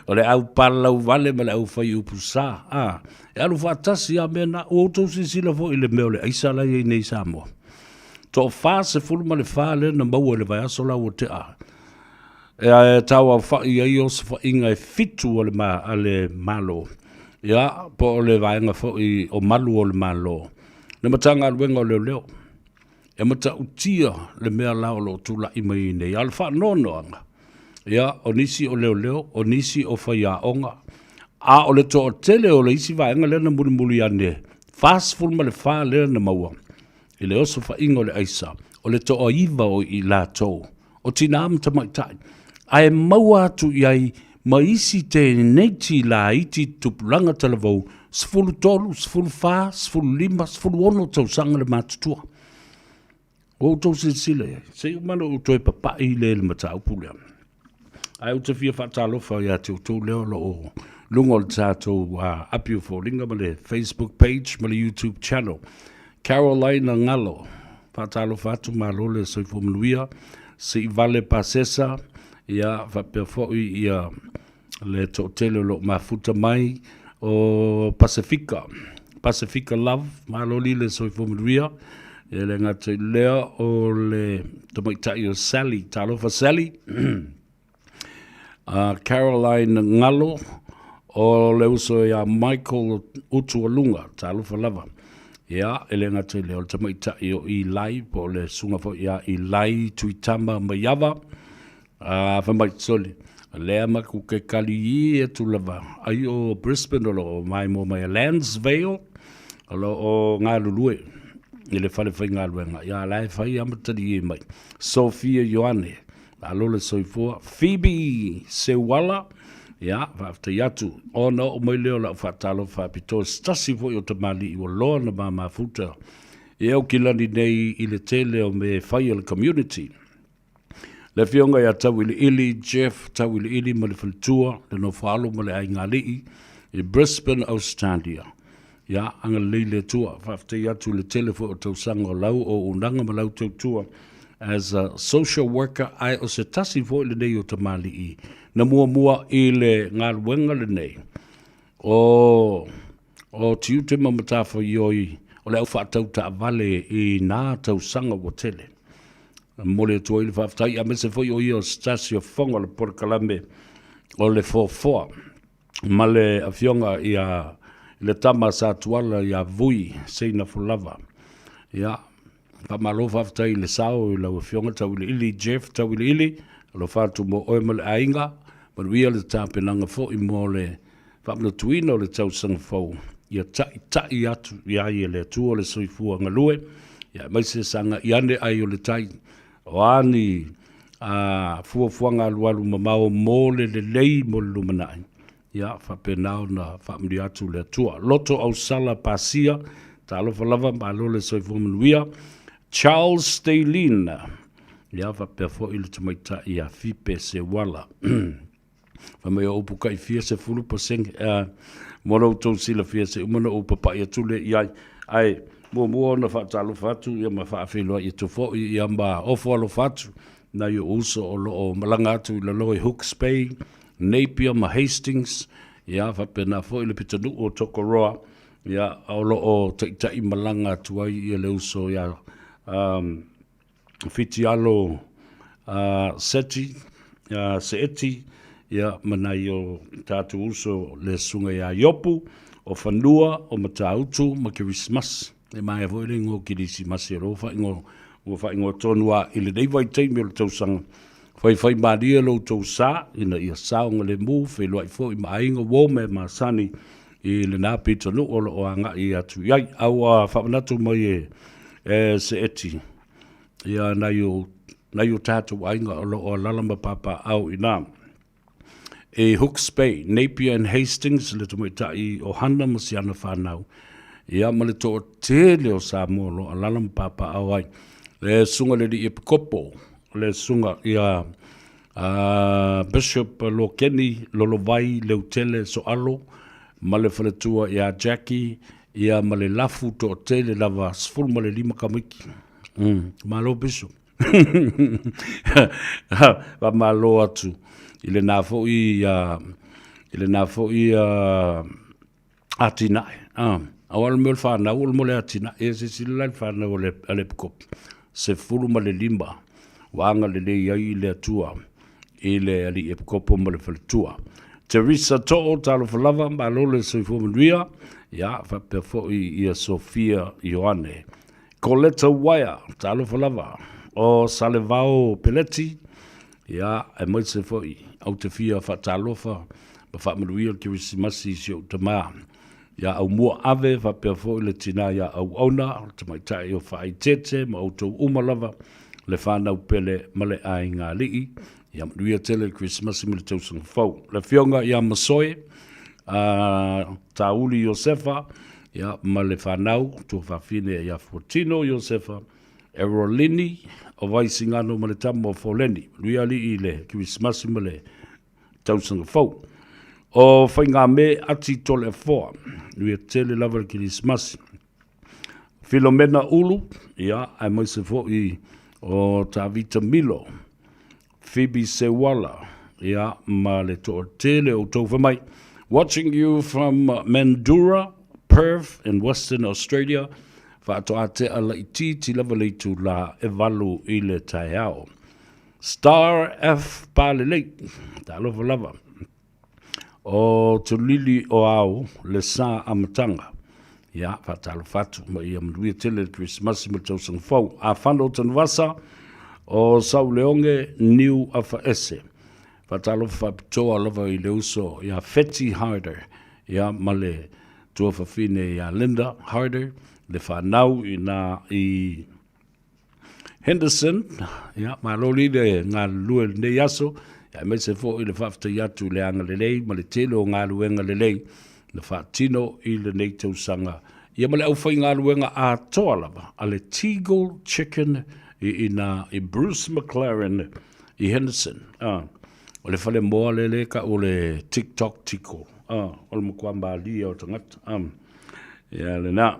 O le au palalau vale ma le au fai upu sa, a, e alu faatasi a mea na. Ua outou silasila foi i le mea o le aisa la e i ai nei i Samoa. Toa 44 lea na maua i le vaiaso la ua tea. E tauaofa'i ai osofaiga e fitu a le, a le Malo, ia, po o le vaega foi o malu o le Malo, le Matagaluega o Leoleo, e matautia le mea la o lo o tula'i mai ai nei. A o le faanoanoaga, ia, o nisi o leoleo, o nisi o faiaoga, a o le toatele o le isi vaega lea na mulimuli ane, 44 lea na maua i le osofaiga o le aisa, o le toaiva o i latou. O tinā ma tamaitai. Ae maua atu i ai ma isi teineiti laiti tupulaga talavou 13, 14, 15, 16 tausaga le matutua. Ua outou silasila i ai, se i uma ona ou toe papai lea i le mataupu lea. Ae ou te fia faatalofa ia te outou lea o lo o luga o le tatou api o foliga ma le Facebook page ma le YouTube channel. Carolina Galo, faatalofa atu, malo le soifua manuia. Siivale Pasesa, ia faapea foi ia le toatele o lo o mafuta mai o Pasefika, Pasefika Love, malo li le soifua manuia. E le gata i lea o le tamaitai o Sally, talofa Sally. Caroline Ngalo, o le uso ia Michael Utualunga, talofa lava. Ia, e le gata i lea o le tamaitai o Eli, po o le susuga foi ia Eli Tuitama Maiava, a fai mai, sole, lea maku ke kali i atu lava, ai o Brisbane o lo o maimoa mai a Lansvale, o lo o galulue i le fale faigaluega, ia la e fai a ma tali mai. Sophia Ioane, Malo le soifua. Phoebe Seuala, ia, faafetai atu. Ona oo mai lea o lau faatalofa faapitoa i se tasi foi o tamalii ua loa ona ma mafuta i Aukilani nei i le tele o mea e fai a le community. Le afioga ia Tauiliili, Jeff Tauiliili ma le faletua, le nofoaalo ma le aigaalii i Brisbane, Australia. Ia, agalelei le Atua. Faafetai atu i le tele foi o tausaga o lau auaunaga ma lau tautua as a social worker, ae o se tasi foi lenei o tamalii na muamua i le galuega lenei o o tiute ma matafaioi o le au faatau taavale i nā tausaga ua tele. E momoli atu ai le faafetai, aemaise foi o ia o se tasi o fofoga o le polokalame o le Foafoa. ma le afioga ia le tama sa Tuala ia Vui Seinafolava. Ia, faamalo faafetai i le sao i lau afioga Tauiliili, Jeff Tauiliili, alofa atu mo oe ma le aiga, manuia le tapenaga foi mo le faamanatuina o le tausaga fou, ia taitai atu i ai e le Atua le soifua galue, ia aemaise sagai ane ai o le tai, o a ni a fuafuaga alualu mamao mo le lelei mo le lumanai, ia faapena ona faamanuia atu le Atua. Loto Ausala Pasia, talofa lava, malo le soifua manuia. Charles Stalin, ia faapea foi le tamaitai ia Fipe Sewala. Fai mai o upu kai fia 10% mo lo outou silafia se uma na ou papai atu lea i ai. Ae muamua ona faatalofa atu ia ma faafeiloai atu foi ia ma ofo alofa atu nai ou uso o lo o malaga atu i lalo i Hooks Bay, Napier ma Hastings, ia faapena foi le pitonuu o Tokoroa, ia o lo o taitai malaga atu ai ia le uso ia Fitialo Seti, Seeti, ia, ma nai o tatou uso le susuga ia Iopu, o Fanua, o Matautu ma Kerisimasi. E maea foi le igoa o Kerisimasi o lea ua faaigoa, ua faaigoa tonu lava i lenei vaitaimi o le tausaga. Faifaimalie lo outou sa ina ia saogalemu, feiloai foi ma aiga, uo ma e masani i lena pitonuu o lo o agai atu i ai. A ua faamanatu mai e, e Seeti, ia nai o, nai o tatou aiga o lo o alala ma papaau i ina. I Hooks Bay, Napier and Hastings, le tamaitai o Hana ma si ana whanau. Ia ma le toatele o Samoa o lo o alala ma papaau ai. Le susuga le alii epikopo, le susuga ia Bishop Lokeni Lolovai Leutele Soalo ma le faletua ia Jackie ia ma le lafu toatele lava 15 tamaiti. Malo Bishop. Faamalo atu i lena foi i lena foi atinae. Aua o le mea o le fanau o le mea o le atinae. Ia silasila la i le fanau a le Epikopo, 15 ua agalelei ai le Atua i le alii Epikopo ma le faletua. Teresa Too, talofa lava, malo le soifua manuia, ia faapea foi ia Sofia Ioane. Coletta Waia, talofa lava, o Salevao Peleti, ia aemaise foi au te fia faatalofa ma faamanuia le Kerisimasi i si ou tama ia Aumua Ave, faapea foi le tina ia Auauna, le tamaitai o Faaitete ma outou uma lava. Le whanau pele ma le aiga alii. Ia manuia tele le Kerisimasi ma le tausaga fou. Le afioga ia Masoe, a Tauli Iosefa, ia, ma le fanau, tuafafine ia Fuatino Iosefa, Erolini o Vaisigano ma le tama o Foleni. Manuia alii i le Kerisimasi ma le tausaga fou. O Faigame Ati Toleafoa, manuia tele lava le Kerisimasi. Filomena Ulu, ia, aemaise foi o Tavita Milo, Phoebe Seuala, ia, ma le toatele o outou fai mai. Watching you from Mandurah, Perth in Western Australia, faatoa tea laitiiti lava le itulā e 8 i le taeao. Star F Palelei, talofa lava. O Tulili o Ao le sa amataga. Ia, faatalofa atu ma ia manuia tele le Kerisimasi ma le tausaga fou. Afano o Tanuvasa, o Sauleoge Niu Afaese. Faatalofa faapitoa lava i le uso ia Feti Harder, ia ma le tuafafine ia Linda Harder, le fanau ina i Henderson, ia, malo li le galulue i lenei aso, ia, aemaise foi le faafetai atu i le agalelei ma le tele o galuega lelei na faatino i lenei tausaga, ia ma le aufaigaluega atoa lava a le Teagle Chicken i ina i Bruce McLaren i Henderson. Ah, o le falemoa lele e tau o le TikTok Tiko. Ah, o le matua malie o tagata. Ah, ia lena.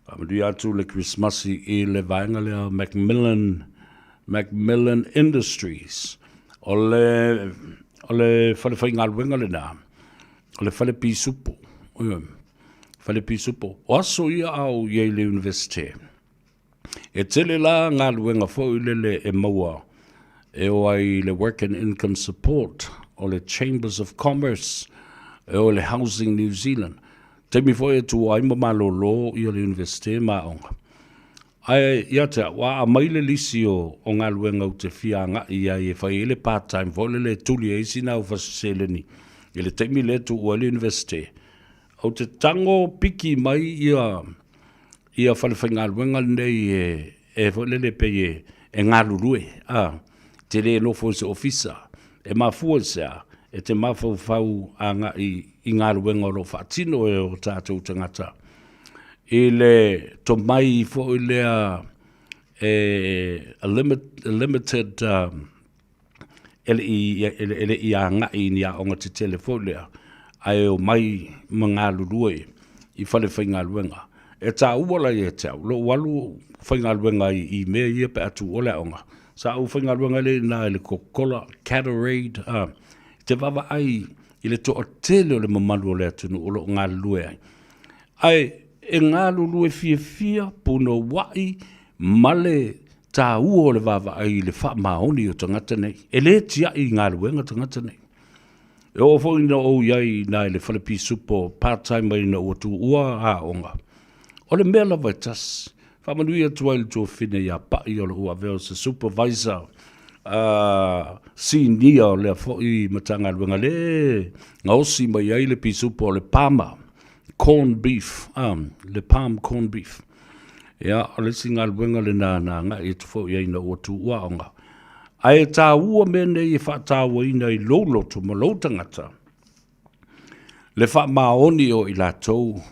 Faamanuia atu le Kerisimasi i le vaega lea Macmillan, Macmillan Industries. O le, o le fale faigaluega lena, o le fale pisupo. Fale pisupo. O aso ia a o i ai i le Universite. E tele la galuega foi lele e maua e o ai i le Work and Income Support, o le Chambers of Commerce, e o i le Housing New Zealand. Taimi foi e tuua ai ma malolo ia le Universite ma aoga. Ae ia te au, a aumai le lisi o, o galuega ou te fia agai i ai e fai ai le part time foi lele e tuli ai sina au fasi seleni i le taimi lea e tuua ai le Universite, ou te tago piki mai ia ia falefaigaluega lenei e, e foi lele pei e, e galulue, a, te le nofo i se ofisa. E mafua i se a? E te mafaufau agai i galuega o lo o faatino e o tatou tagata i le tomai foi lea e a limit, a limited um, e le i, e le i agai i ni aoga tetele foi lea, ae omai ma galulue i fale faigaluega. E taua la ia te au, lou alu faigaluega ai i mea ia pe a tuua le aoga. Sa ou faigaluega ai lea i ina i le Coca-Cola, Gatorade, a, te vaavaai i le toatele o le mamalu o le atunuu o lo o galulue ai. Ae e galulue fiafia, punouai ma le taua o le vaavaai i le faamaoni o tagata nei. E le tiai i galuega tagata nei. E oo foi ina ou i ai i ina i le fale pisupo part time ina ua tuua aoga. O le mea lava e tasi, faamanuia atu ai i le tuafafine ia Pa'i o lou avea o se supervisor sinia o lea foi Matagaluega le gaosi mai ai le pisupo o le pama, corn beef, le palm corn beef. Ia, o le isi galuega lena na agai atu foi i ai ina ua tuua aoga. Ae e taua mea nei e faatauaina i lou loto ma lou tagata, le faamaoni o i latou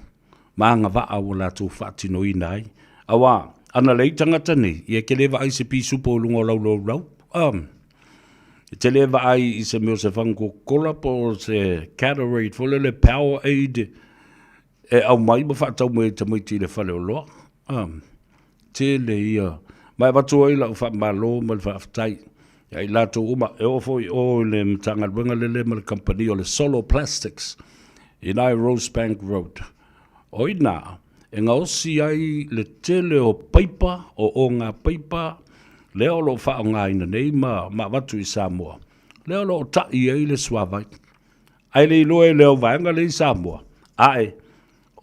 ma agavaa ua latou faatinoina ai. Aua, ana leai tagata nei, ia e te le vaai i se pisupo i luga o lau laulau. Um, e te le vaai i se mea o se fagu Coca-Cola po o se Gatorade foi lele, Powerade, e aumai ma faatau mai ai tamaiti i le faleoloa. Um, tele ia. Ma e avatu ai lau faamalo ma le faafetai ia i latou uma, e oo foi i o i le Matagaluega lele ma le kamupani o le Solo Plastics i ina i Rosebank Road. O i ina e gaosi ai le tele o paipa, o oga paipa, lea o lo o faaaogaina nei ma, ma avatu i Samoa, lea o lo o ta'i ai le suavai. Ae le iloa e le au vaega lea i Samoa, ae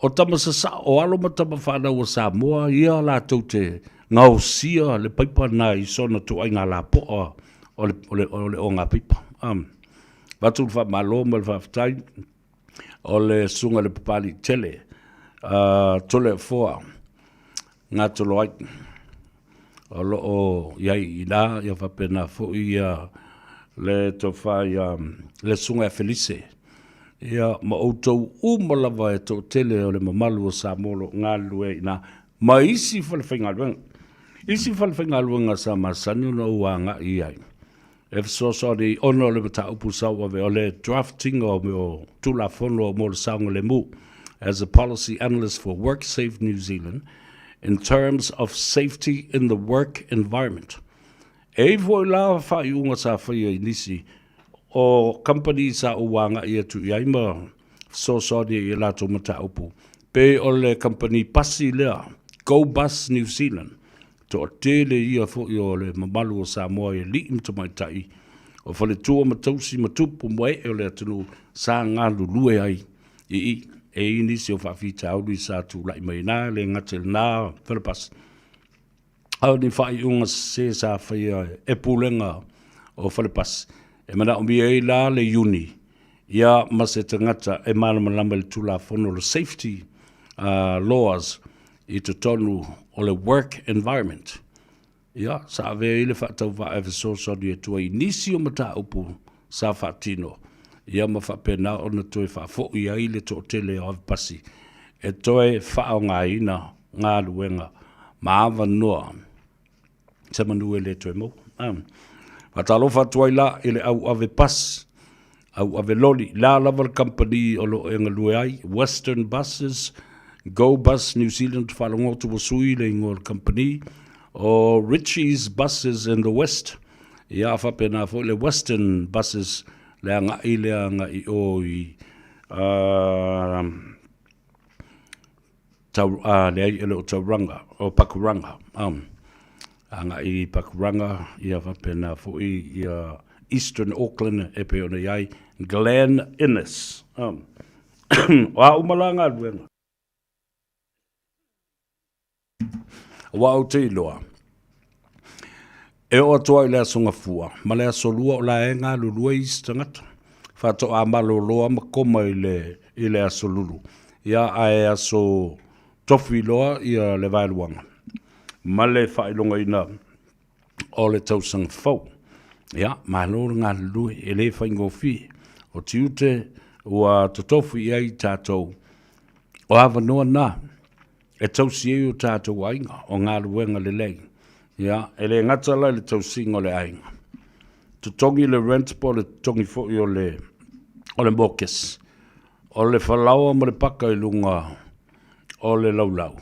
o tama sasao, o alo ma tama fanau a Samoa ia latou te gaosia le paipa lena i sona tuaiga lapoa o le, o le, o le oga paipa. Um, avatu le faamalo ma le faafetai o le susuga i le Papalii tele, Toleafoa Gatoloai. O lo o i ai i ina, ia faapena foi ia le tofa ia le Susuga ia Felise, ia ma outou uma lava e toatele o le mamalu o Samoa o lo o galulue ai i ina, ma isi falefaigaluega. Isi falefaigaluega sa masani ona ou agai i ai, e fesoasoani ona o le mataupu sa ou ave, o le drafting o mea o Tulafono mo le saogalemu, as a policy analyst for WorkSafe New Zealand in terms of safety in the work environment. E i ai foi la faaiuga sa faia i nisi o kamupani sa ou agai atu i ai ma fesoasoani i a latou mataupu, pei o le kamupani pasi lea, Go Bus New Zealand, Toatele ia foi o le mamalu o Samoa i alii ma tamaitai, o faletua ma tausi ma tupu ma ee o le atunuu sa galulue ai i i. E i ai nisi o faafitauli sa tulai mai ina, e le gata i lena falepasi, a o ni faaiuga sese sa faia e pulega o falepasi e manaomia ai la le iuni ia ma se tagata e malamalama i le Tulafono o le Safety Laws i totonu o le work environment. Ia, sa avea ai le faatauvaa e fesoasoani atu ai i nisi o mataupu sa faatino, ia ma faapena ona toe faafoi ai le toatele o avepasi e toe faaaogaina galuega ma avanoa se manu e le toe maua. Faatalofa atu ai la i le au ave pasi, au ave loli, le a lava le kamupani o lo o e galue ai, Western Buses, Go Bus New Zealand, faalogo atu ua sui le igoa o le kamupani, o Ritchie's Buses in the West, ia faapena foi le Western Buses, le agai lea agai i o i Tau, a, leai, e le o Tauranga, o Pakuranga, um, agai i Pakuranga, ia faapena foi ia Eastern Auckland e pei ona i ai Glen Innes. Um, o a uma la galuega? Aua ou te iloa, e oo atu ai i le Aso Gafua ma le Aso Lua o la e galulue isi tagata, faatoa malolo lava ma koma i le, i le Aso Lulu. Ia, ae aso tofi loa ia le vaeluaga ma le faailogaina o le tausaga fou. Ia, malo le galulue, e le faigofie. O tiute ua totofi i ai tatou, o avanoa na e tausi ai o tatou aiga, o galuega lelei. Ia, e le gata la i le tausiga o le aiga, totogi le rent po o le totogi foi o le, o le mokesi, o le falaoa ma le paka i luga o le laulau,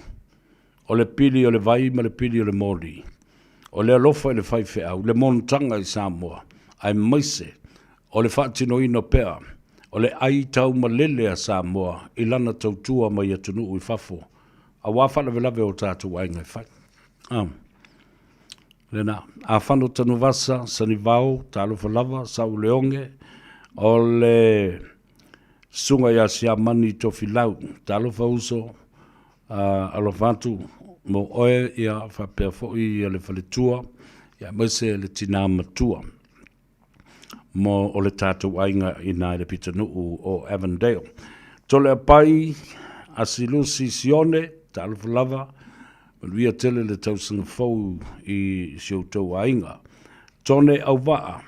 o le pili o le vai ma le pili o le moli, o le alofa i le faifeau, le monotaga i Samoa, aemaise o le faatinoina pea o le ai taumalele a Samoa i lana tautua mai atunuu i fafo aua faalavelave o tatou aiga e fai. Lena. Afano Tanuvasa, Sanivao, talofa lava, Sauleoge, o le Susuga ia Siamani Tofilau, talofa uso, alofa atu mo oe ia faapea foi le faletua, ia aemaise le tina matua mo o le tatou aiga i ina i le pitonuu o Avondale. Toleapai Asilusi Sione, talofa lava, manuia tele le tausaga fou i si outou aiga. Tone Auvaa,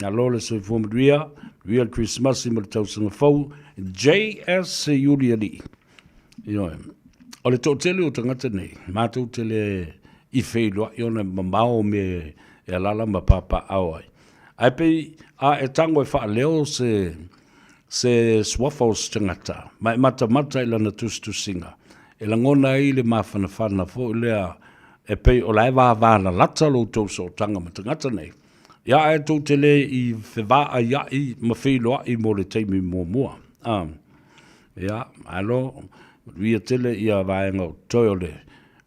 malo le soifua manuia, manuia le Kerisimasi ma le tausaga fou, JS Iulialii. Ioe. O le toatele o tagata nei, matou te le i feiloai ona e mamao mea e alaala ma papaaao ai. Ae pei a e tago e faaleo se se suafa o se tagata, ma e matamata i lana tusitusiga, e lagona ai le mafanafana foi lea e pei o la e vavalalata lo outou sootaga ma tagata nei. Ia ae tou te le i fevaaia'i ma feiloai mo le taimi muamua. Ia, malo, manuia tele ia vaega o totoe o le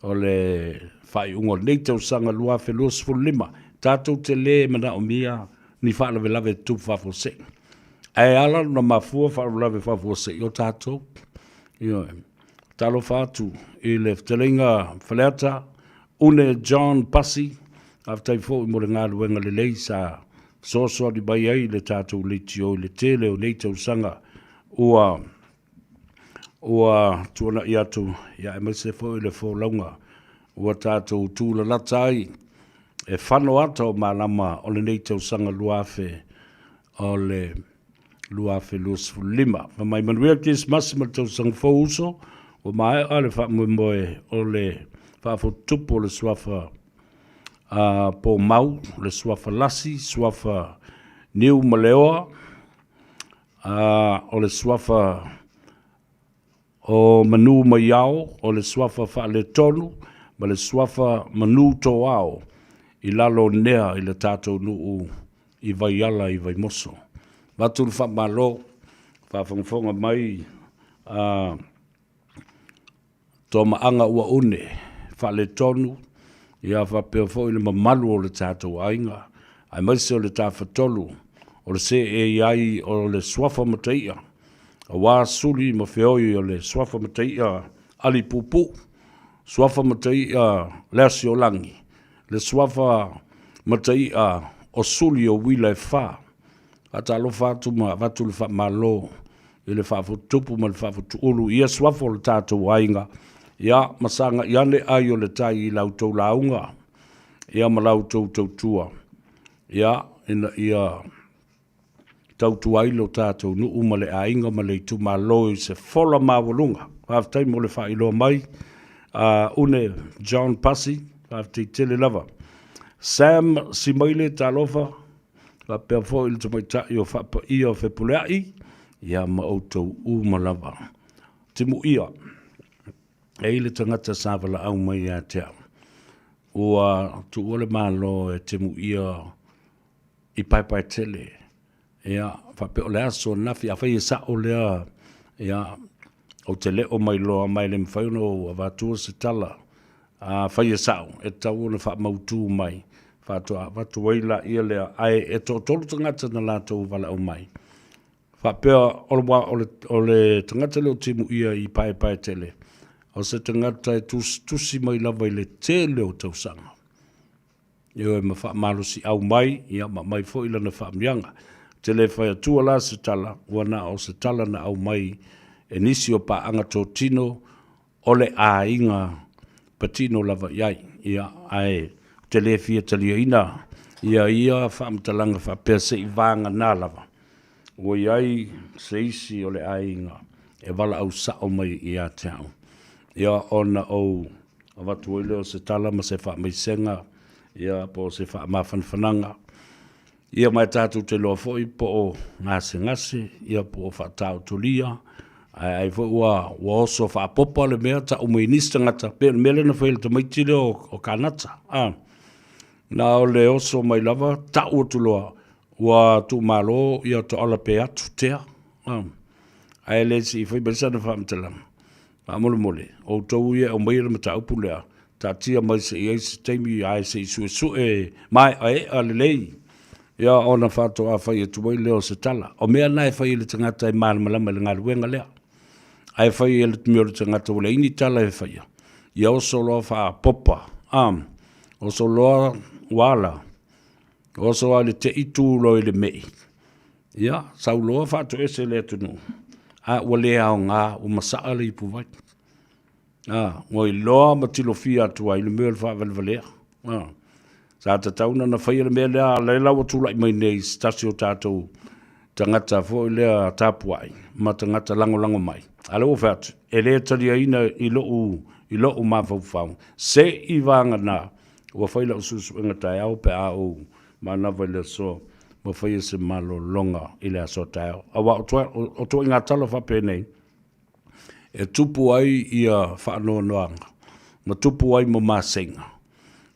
o le faaiuga o lenei tausaga 2025. Tatou te le manaomia ni faalavelave e tutupu faafuasei. Ae ala ona mafua faalavelave faafuasei o tatou. Ioe. Talofa atu i le fetalaiga Faleata, Une John Pasi, faafetai foi mo le galuega lelei sa fesoasoani mai ai le tatou leitio i le tele o nei tausaga ua ua tuanai atu, ia aemaise foi le folauga ua tatou tulalata ai. e fano ata o malama o lenei tausaga 2000 o le 2025. Fai mai manuia le Kerisimasi ma le tausaga fou uso, ua maea le faamoemoe o le faafotutupu o le suafa a Pōmau, le suafa Lasi, suafa Niu ma Leoa, a o le suafa o Manu Maiao, o le suafa Faaletonu ma le suafa Manu Tōao i lalo o Nea i le tatou nuu i Vaiala i Vaimoso. Avatu le faamalo, faafogafoga mai a Tomaaga ua une faaletonu, ia faapea foi le mamalu o le tatou aiga, aemaise o le Tafatolu o le seei ai o le Suafa Mataia, aua suli ma feoi o le Suafa Mataia Alipuupuu, Suafa Mataia Leasiolagi, le Suafa Mataia o suli o uila e fa. Faatalofa atu ma avatu le faamalo i le faafotutupu ma le faafotuulu i ia suafa o le tatou aiga, ia ma sagai ane ai o le tai i la outou lauga, ia ma la outou tautua, ia ina ia tautua ai lo tatou nuu ma le aiga ma le itumalo i se fola maualuga. Faafetai mo le faailoa mai a Une John Pasi, faafetai tele lava. Sam Simaile, talofa, faapea foi le tamaitai o Faapaia o Fepuleai, ia ma outou uma lava. Timuia, e i le tagata sa valaau mai ia te au, ua tuua le Malo e timuia i Paepaetele, ia, faapea o le aso ananafi, afai e sao lea, ia, ou te le o mailoa ma e le mafai ona ou avatua se tala. Afai e sao, e tatau ona faamautu mai, faatoa avatu ai laia lea, ae e toatolu tagata na latou valaau mai, faapea o le, o le, o le tagata lea o timuia i Paepaetele, o se tagata e tusitusi mai lava i le tele o tausaga. Ioe, ma faamalosiau mai, ia, ma aumai foi lana faamanuiaga. Ou te le fai atua la se tala, ua na o se tala na aumai e nisi o paaga totino o le aiga patino lava i ai. Ia, ae ou te le fia taliaina ia ia faamatalaga faapea se i vagana lava ua i ai se isi o le aiga e valaau sao mai ia te au, ia, ona ou avatu ai lea o se tala ma se faamaisega, ia, po o se faamafanafanaga. Ia, ma e tatou te iloa foi po o gasegase, ia, po o faataotolia, ae ai foi ua, ua oso faapopa le mea tau mai nisi tagata, pei o le mea lea na fai e le tamaiti lea o, o Kanata. A, na o le oso mai lava, tau atu loa, ua tuumalo ia toala pe atu tea. A, ae le sii fai mai sana faamatalaga. Faamolemole, outou ia e aumaia le mataupu lea, taatia mai se i ai se taimi ae se i suesue maeaea lelei, ia ona faatoa fai atu ai lea o se tala. O mea na e fai e le tagata e malamalama i le galuega lea. Ae fai e le mea o le tagata ua leai ni tala e faia, ia oso loa faapopa, a, oso loa ua ala, oso lava i le tei tu loa i le mei, Ia, sau loa faatoese le atunuu, a ua le aoga, ua masaa le ipuvai. A, ua iloa ma tilofia atu ai le mea o le faavalevalea. A, sa tatau ona faia le mea lea, a o lea la ua tulai mai nei se tasi o tatou tagata foi lea tapuai ma tagata lagolago mai. A o lea ua fai atu, e le taliaina i lou, i lou mafaufau, se i vagana ua fai lau suesuega taeao pe a ou manava i le aso ma faia se malologa i le aso a taeao. Aua o ituaiga tala faapenei, e tupu ai ia faanoanoaga ma tupu ai ma maseiga.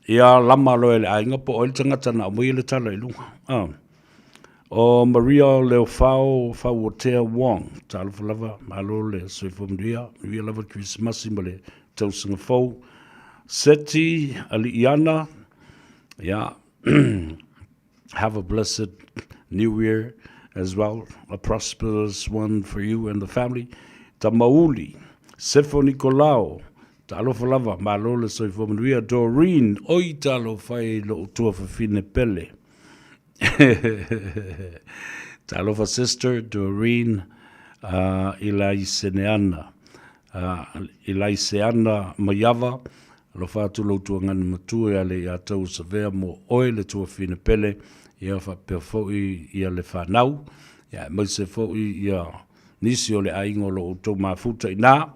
Ia lama loa e le aiga po o ai le tagata na aumaia le tala i luga. Ah. O Maria Leofao Fauotea Wong, talofa lava, malo le soifua manuia, manuia lava le Kerisimasi ma le tausaga fou. Seti Aliiana, ia, have a blessed new year as well, a prosperous one for you and the family. Tamauli, Sefo Nikolao, talofa lava, malo le soifua manuia. Doreen, oi talofa e lou tuafafine pele. Talofa sister Doreen uh, Ilaiseneana, uh, Ilaiseana Maiava, Alofa atu lou tuagana matua ia Leiataua Savea mo oe le tuafine pele, ia faapea foi ia le fanau, ia aemaise foi ia nisi o le aiga o lo o outou mafuta i ina,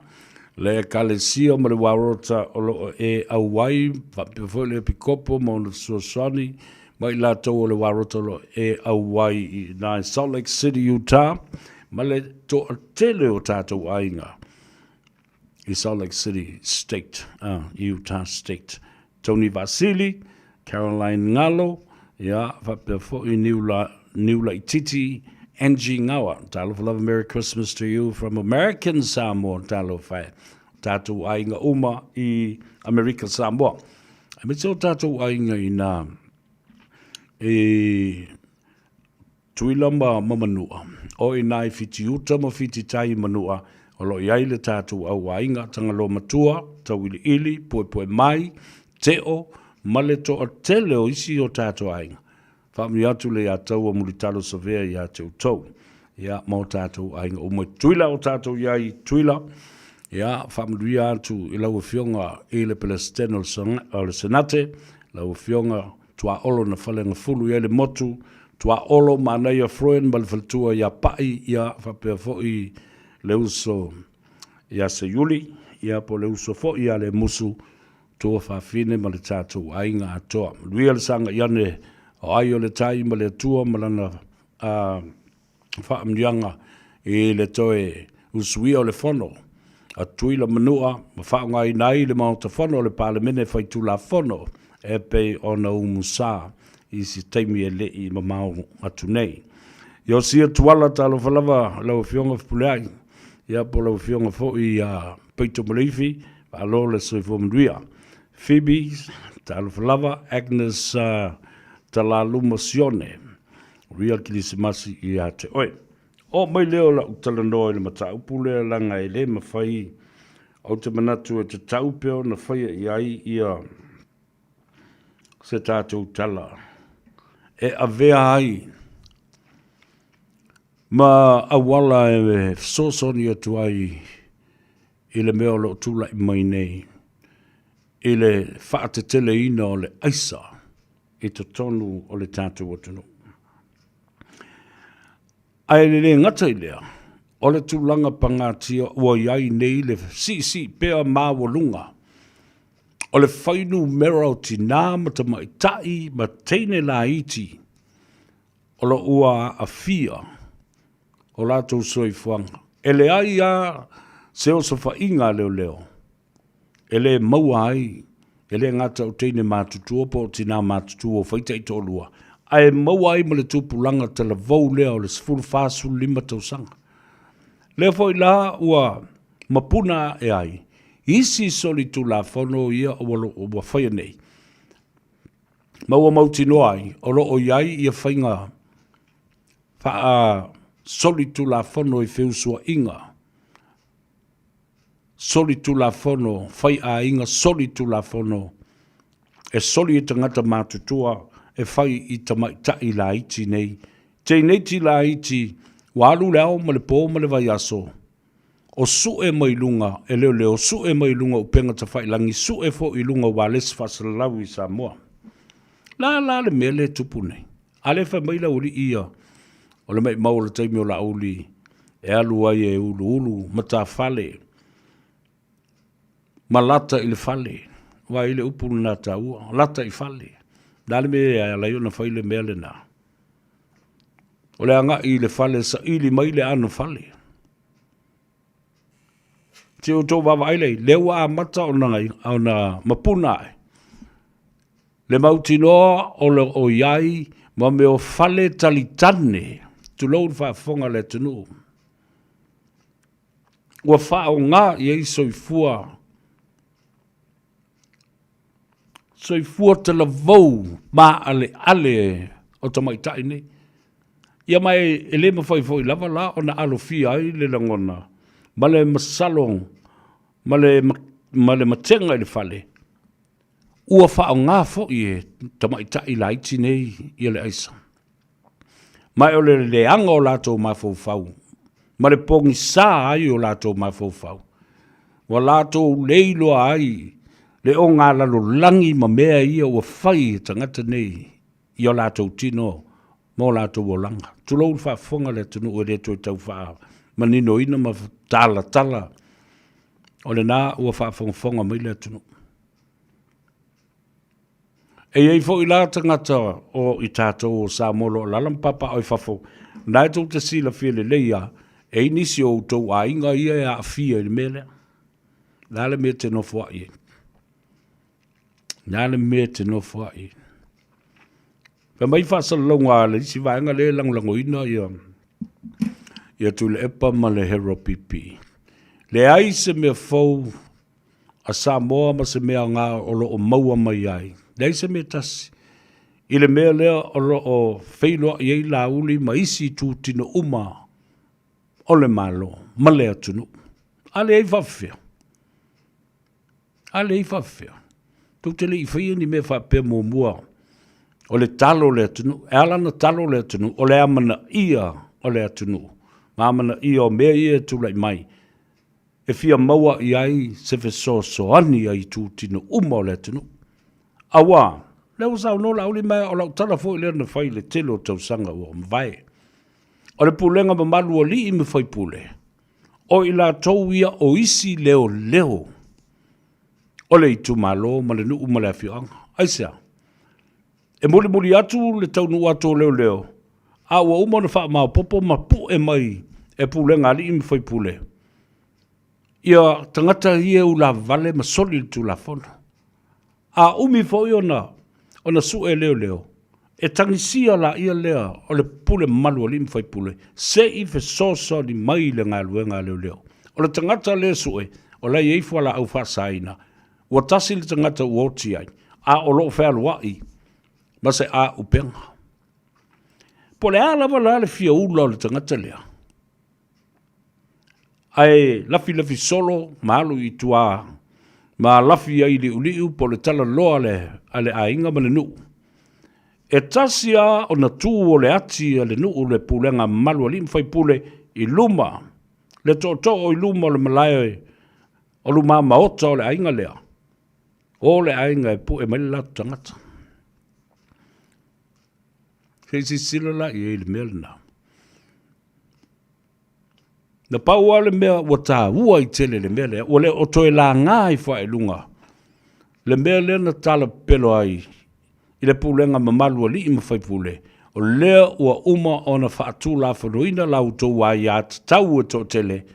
le Ekalesia ma le Warota o lo o e auai, faapea foi le Epikopo ma ona fesoasoani ma i latou o le Warota o lo o e auai i ina i Salt Lake City, Utah, ma le toatele o tatou aiga i Salt Lake City State, Utah State. Tony Vasili, Caroline Ngalo, ia, faapea foi Niula, Niula Ititi, Angie Ngawa. Talofa lava, Merry Christmas to you from American Samoa. Talofa e. Tātou aiga uma i Amerika Samoa. Aemaise o tātou aiga i nā i Tuila ma Manua. O i nā i Fitiuta ma Fititai i Manua, o lo o i ai le tātou au aiga, Tagaloa Matua, Tauiliili, Puepue Mai, Teo, ma le toatele o isi o tātou aiga. Faamanuia atu le ia taua Mulitalo Savea ia te outou. Ia, ma o tātou aiga uma i Tuila o tātou i ai i Tuila. Ia, faamanuia atu i lau Afioga i le Peresetene o le Senate, lau Afioga Tuaolo na Falegafulu i ai le motu, Tuaolo Manaia Froen ma le faletua ia Pa'i, ia, faapea foi le uso ia Seiuli, ia, po o le uso foi ia Lemusu, Tua Fafine ma le tatou aiga atoa. Manuia le sagai ane o ai o le tai ma le Atua ma lana faamanuiaga i le toe usuia o le fono a Tutuila Manua ma faaaogaina ai le Maota Fono o le Palemene Faitulafono e pei ona umusa i se taimi e le i mamao atu nei. Iosia Tuala, talofa lava lau Afioga Fepuleai, ia po o lau Afioga foi ia Peito Maleifi, malo le soifua manuia. Phoebe, talofa lava, Agnes Talaluma Sione, Ria Kilisimasi ia te oe. Oo mai lea o lau talanoa i le mataupu lea leaga e le mafai, ou te manatu e tatau pea ona faia i ai ia se tatou tala e avea ai ma auala e fesoasoani atu ai i le mea o lo o tulai mai nei i le faateteleina o le aisa i totonu o le tatou atunuu. Ae le le gata i lea, o le tulaga pagatia ua i ai nei le siisii pea maualuga o le fuainumera o tinā ma tamaitai ma teine laiti o lo o ua aafia o latou soifuaga. E leai lava se osofaiga a leoleo e le maua ai, e le gata o teine matutua po o tinā matutua ua fai taitoalua, ae maua ai ma le tupulaga talavou lea o le 14, 15 tausaga. Lea foi la ua mapuna ae ai isi solitulafono ia ua faia nei, ma ua mautinoa ai o lo o i ai ia faiga faasolitulafono i feusuaiga solitulafono, faiaiga solitulafono e soli e tagata matutua e fai i tamaitai laiti nei. Teineiti laiti ua alu le ao ma le po ma le vaiaso o sue mai luga e leoleo, sue mai luga o upega tafailagi, sue foi i luga o ualesi faasalalau i Samoa. La la le mea lea e tupu nei. A lea fai mai le aualii ia, o le maimau o le taimi o Laauli e alu ai e uluulu matafale ma lata i le fale. Vaai i le upu lena taua, lata i fale. O le a le mea e ala ai ona fai le mea lena? O le agai i le fale, saili mai le anofale. Se i outou vaavaai lea, lea ua amata ona mapuna ae. Le mautinoa o lo o i ai ma mea o fale talitane, tulou le faafofoga a le atunuu, ua faaaoga i ai soifua, soifua talavou maaleale o tamaitai nei. Ia ma e le mafai foi lava la ona alofia ai le lagona ma le masalo ma le matega i le fale, Ua faaaoga foi e tamaitai laiti nei ia le aisa. Ma o le leaga o latou mafaufau ma le pogisa ai o latou mafaufau, ua latou le iloa ai Le ogalalolagi ma mea ia ua fai e tagata nei i o latou tino ma o latou olaga. Tulou le faafofoga a le atunuu e le toe tau faamaninoina ma talatala, o lena ua faafogafoga mai le atunuu. E i ai foi la tagata o i tatou o Samoa o lo o alaala ma papaaao i fafo, o lena e tou te silafia lelei lava, e i ai nisi o outou aiga ia e aafia i le mea lea. O le a le mea e te nofoai ai? O le a le mea e te nofoai ai? Fai mai faasalalauga a le isi vaega lea e lagolagoina ia, ia Tuilaepa ma le Harold PP. Leai se mea fou a Samoa ma se mea aoga o lo o maua mai ai. Leai se mea tasi. I le mea lea o lo o feiloai ai Laauli ma isi itutino uma o le Malo ma le atunuu. A leai faafefea? A leai faafefea? Tou te le i faia ni mea faapea muamua o le talo o le atunuu. E ala ona talo le atunuu, o le amanaia o le atunuu ma amanaia o mea ia e tulai mai e fia maua i ai se fesoasoani a itutino uma o le atunuu. Aua, lea ua saunoa Laauli ma o lau tala foi lea na fai i le tele o tausaga ua mavae. O le pulega mamalu a alii ma faipule, o i latou ia o isi leoleo o le itumalo ma le nuu ma le afioaga. Aisea? E mulimuli atu le taunuu atu o leoleo, a ua uma ona faamaopoopo ma pue mai e pulega a alii ma faipule ia tagata ia e ulavavale ma soli le Tulafono. A umi foi ona ona sue e leoleo, e tagisia laia lea o le pule mamalu a alii ma faipule se i fesoasoani mai i le galuega a leoleo. O le tagata lea e sue, o la e i ai fualaau faasaina, ua tasi le tagata ua oti ai, a o lo o fealuai ma se auupega. Po o le a lava la le fia ula o le tagata lea, ae lafilafi solo ma alu i tua ma lafi ai liuliu po o le talaloa a le aiga ma le nuu. E tasi lava ona tu o le ati a le nuu le pulega mamalu a alii ma faipule i luma, le tootoo i luma o le malae o lumamaota o le aiga lea, o le aiga e pue mai le latou tagata. Se i silasila la i ai i le mea lena. Na pau lava le mea ua taua ai tele le mea lea, ua le o toe laga ifo ae i luga le mea lea na talapepelo ai i le pulega mamalu a alii ma faipule, o lea ua uma ona faatulafonoina la outou aiatatau e toatele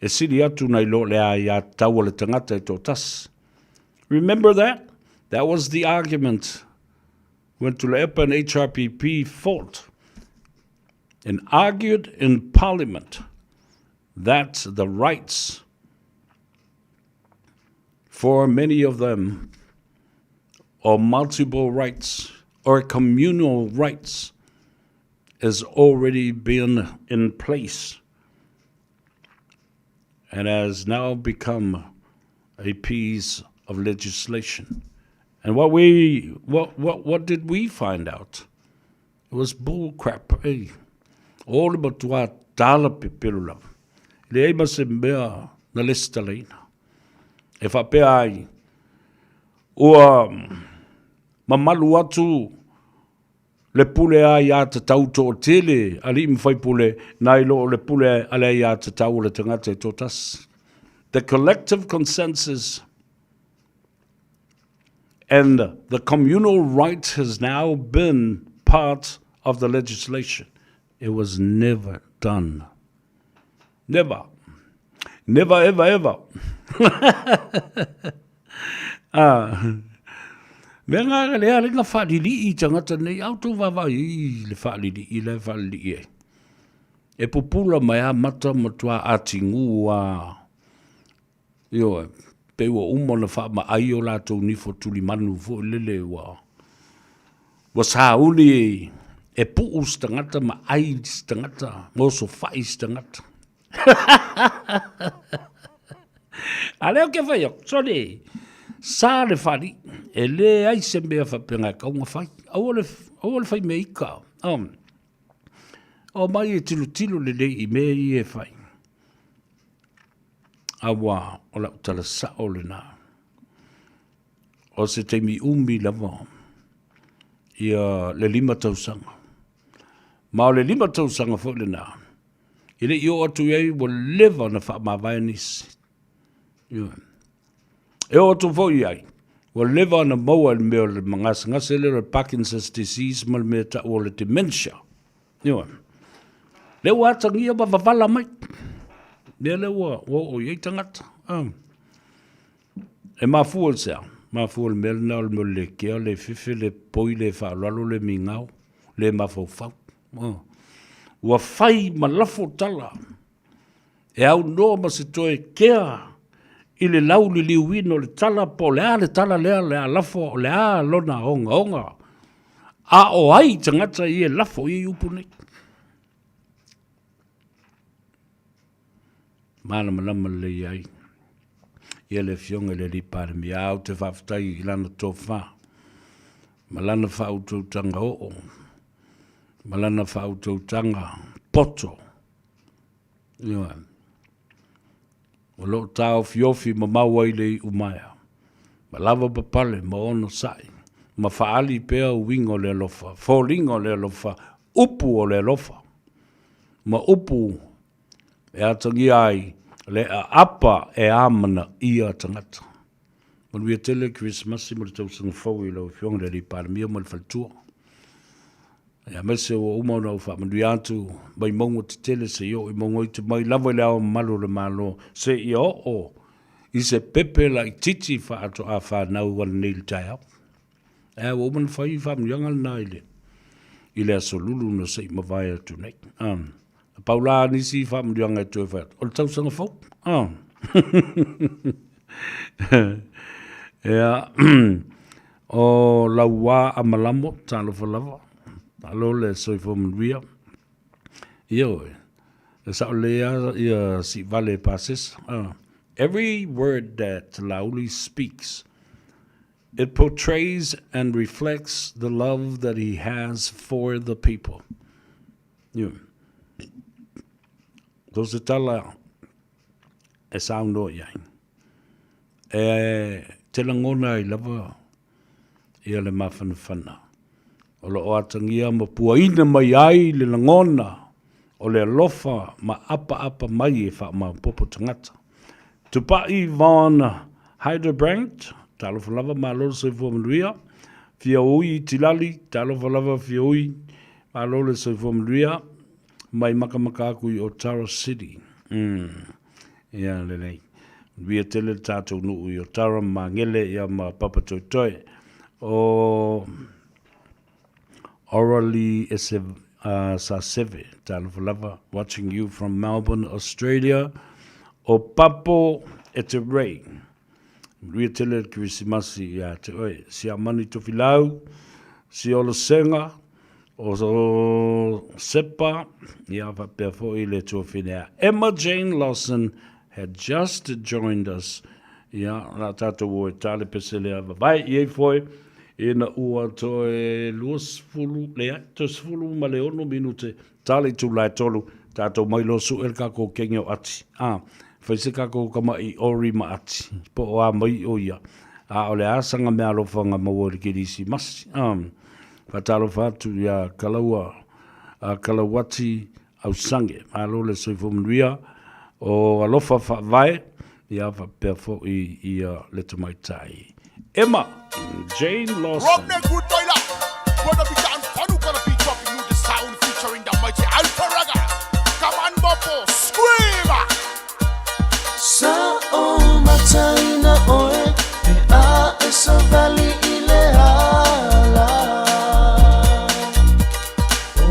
e sili atu nai lo le aiatatau a le tagata e toatasi. Remember that? That was the argument when Tuilaepa and HRPP fought and argued in parliament that the rights for many of them or multiple rights or communal rights has already been in place and has now become a piece of legislation. And what we what what what did we find out? It was bull crap, eh? O le matua tala pepelo lava. Leai ma se mea na lesitalaina. E faapea ai, ua mamalu atu le pule aiatatau toatele alii ma faipule nai lo o le pule a le aiatatau o le tagata e toatasi. The collective consensus and the communal right has now been part of the legislation. It was never done. Never. Never, ever, ever. ah. Mea ngā ka lea lenga whaalili i tangata nei, au tō vāvā i le whaalili i le whaalili e. E pupula mai a mata matua ati ngū a Ioe, pei ua uma ona faamaai o latou nifo tulimanu foi lele ua ua sauni e puu se tagata ma ai se tagata, ma osofai se tagata. A lea ou te fai atu, sole, sa le fali, e leai se mea faapena e tatau ona fai. Aua le, aua le fai mea ika. Um, omai e tilotilo lelei i mea ia e fai. Aua o lau tala sao lena. O se taimi umi lava ia le 5 tausaga. Ma o le 5 tausaga foi lena, e le i oo atu i ai ua leva ona faamavae nisi. Ioe. E oo atu foi i ai, ua leva ona maua i le mea o le magasegase lea o le Parkinson's disease ma le mea e tau o le dementia. Ioe. Lea ua atagia ma wavala mai. Mea lea ua oo i ai tagata. E mafua i le sea? Mafua i le mea lena o le mea o le le kea, le fefe, le poi, le faaaloalo, le migao, le mafaufau. Ua fai ma lafo tala e aunoa ma se toe kea i le lauliliuina o le tala po o le a le tala lea o le a lafo, o le a lona ogaoga, a o ai tagata ia e lafo i ai upu nei. Malamalama lelei ai ia le Afioga i le Alii Palemia. A ou te faafetai i lana tofa ma lana faautautaga oo ma lana faautautaga poto. Ioe. O lo o taofiofi mamao ai le iumaea, ma lava papale ma onosai, ma faaali pea uiga o le alofa, foliga o le alofa, upu o le alofa, ma upu e atagia ai le aapa e amanaia tagata. Manuia tele Kerisimasi ma le tausaga fou i lau Afioga i le Alii Palemia ma le faletua. Aemaise ua uma ona ou faamanuia atu mai mauga tetele seia oo i mauga iti mai lava i le Ao Mamalu o le Malo seia oo i se pepe laitiiti faatoa fanau ananei i le taeao. Ae ua uma ona fai faamanuiaga lena i le i le aso Lulu na se i mavae atu nei. Na pau la nisi faamanuiaga e toe fai atu, o le tausaga fou. Ia, o Lauā Amalamo, talofa lava, malo le soifua manuia. Ioe, e sao lelei lava ia Siivale e pasesa. Every word that Laauli speaks, it portrays and reflects the love that he has for the people. Ioe. So se tala e saunoa i ai. E te lagona ai lava ia le mafanafana. O lo o atagia ma puaina mai ai le lagona o le alofa ma apaapa mai e faamaopoopo tagata. Tupai Von Heiderbrandt, talofa lava, malo le soifua manuia. Fia Ui Tilali, talofa lava Fia Ui, malo le soifua manuia. Mai makamaka aku i Otara City. Ia lelei. Manuia tele le tatou nuu i Otara ma Magele ia ma Papatoetoe. O Oralie Ese Saseve, talofa lava, watching you from Melbourne, Australia. O Papo Eterei, manuia tele le Kerisimasi ia te oe. Siamani Tofilau, Siolosega, o Sepa, ia faapea foi le tuafine a Emma Jane Lawson had just joined us. Ia, la tatou o e tale pese lea vavae i ei foe, ina ua toe 20, leai, toe 16 minute, tale i tulae tolu, tatou mai loa sue le kakou kenge o ati. A, fai se kakou kama'i ori ma ati, po o a mai o ia. A o le a sanga mea alofa nga maua i le Kerisimasi. A, faatalofa atu ia Kalaua, a Kalauati Ausange. Malo le soifua manuia o alofa faavae, ia faapea foi ia le tamaitai Emma Jane Lawson. Rodney Good Toilet. Gonna be down Fanu gonna be dropping you the sound featuring the mighty Alpha Raga. Come on, Bopo, scream! Sa o mataina oe pe a e savali i le ala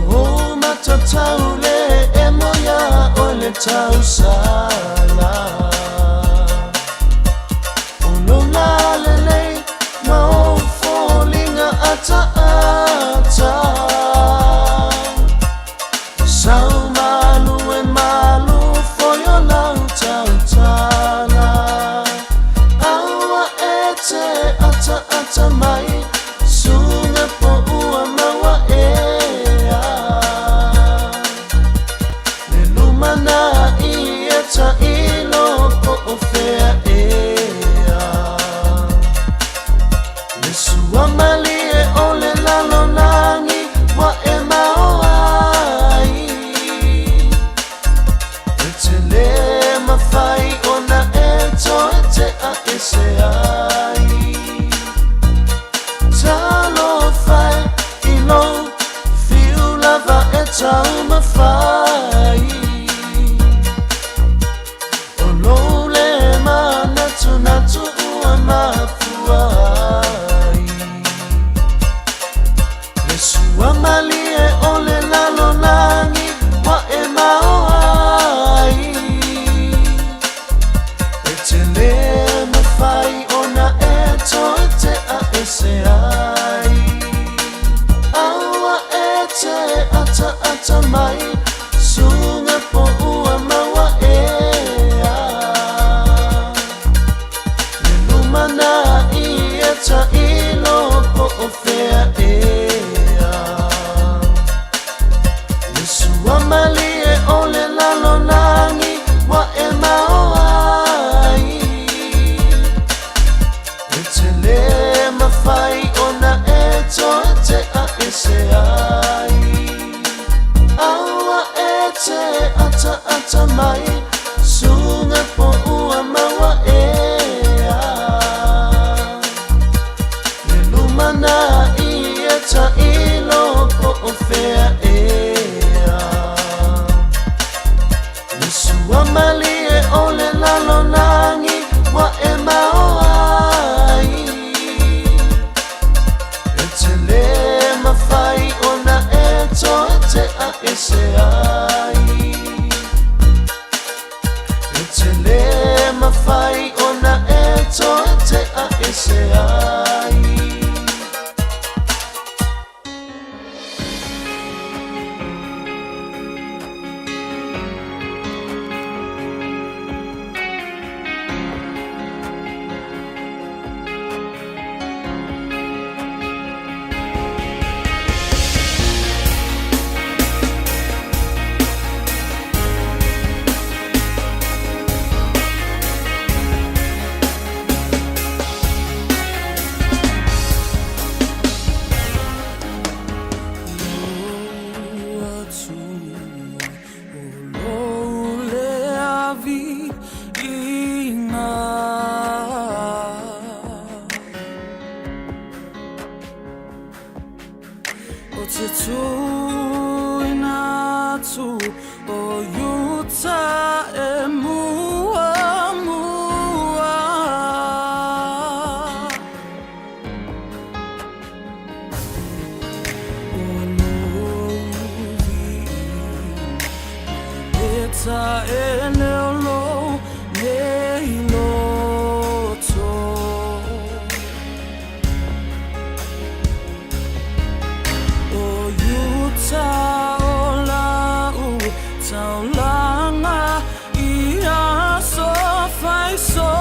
O matatau le e moia oe le tausala O lola lelei ma o foliga ataata Sau malu e malu foi o lau tautala Aua e te ataata mai Sunga po ua maua ea Le lumana i e tailo. taumafai O lou le manatunatu ua mafua ai Le sua malie o le lalolagi ua e mao ai E te le mafai ona e toe tea ese ai Aua e te ataata mai Suga po ua maua ea Le lumanai e tailo po o fea ea Le sua malie o le lalolagi ua e mao ai E te le mafai ona e toe tea ese ai Aua e te ataata mai Suga po ua maua ea Le lumanai e tailo po o fea ea Le sua malie o le lalolagi ua e mao ai E te le mafai ona e toe tea ese ai E te le mafai ona e toe tea ese ai. O te tuina atu o Iuta e muamua. O lou viiga e taele o lou nei loto. O Iuta o lau taulaga i aso faiso.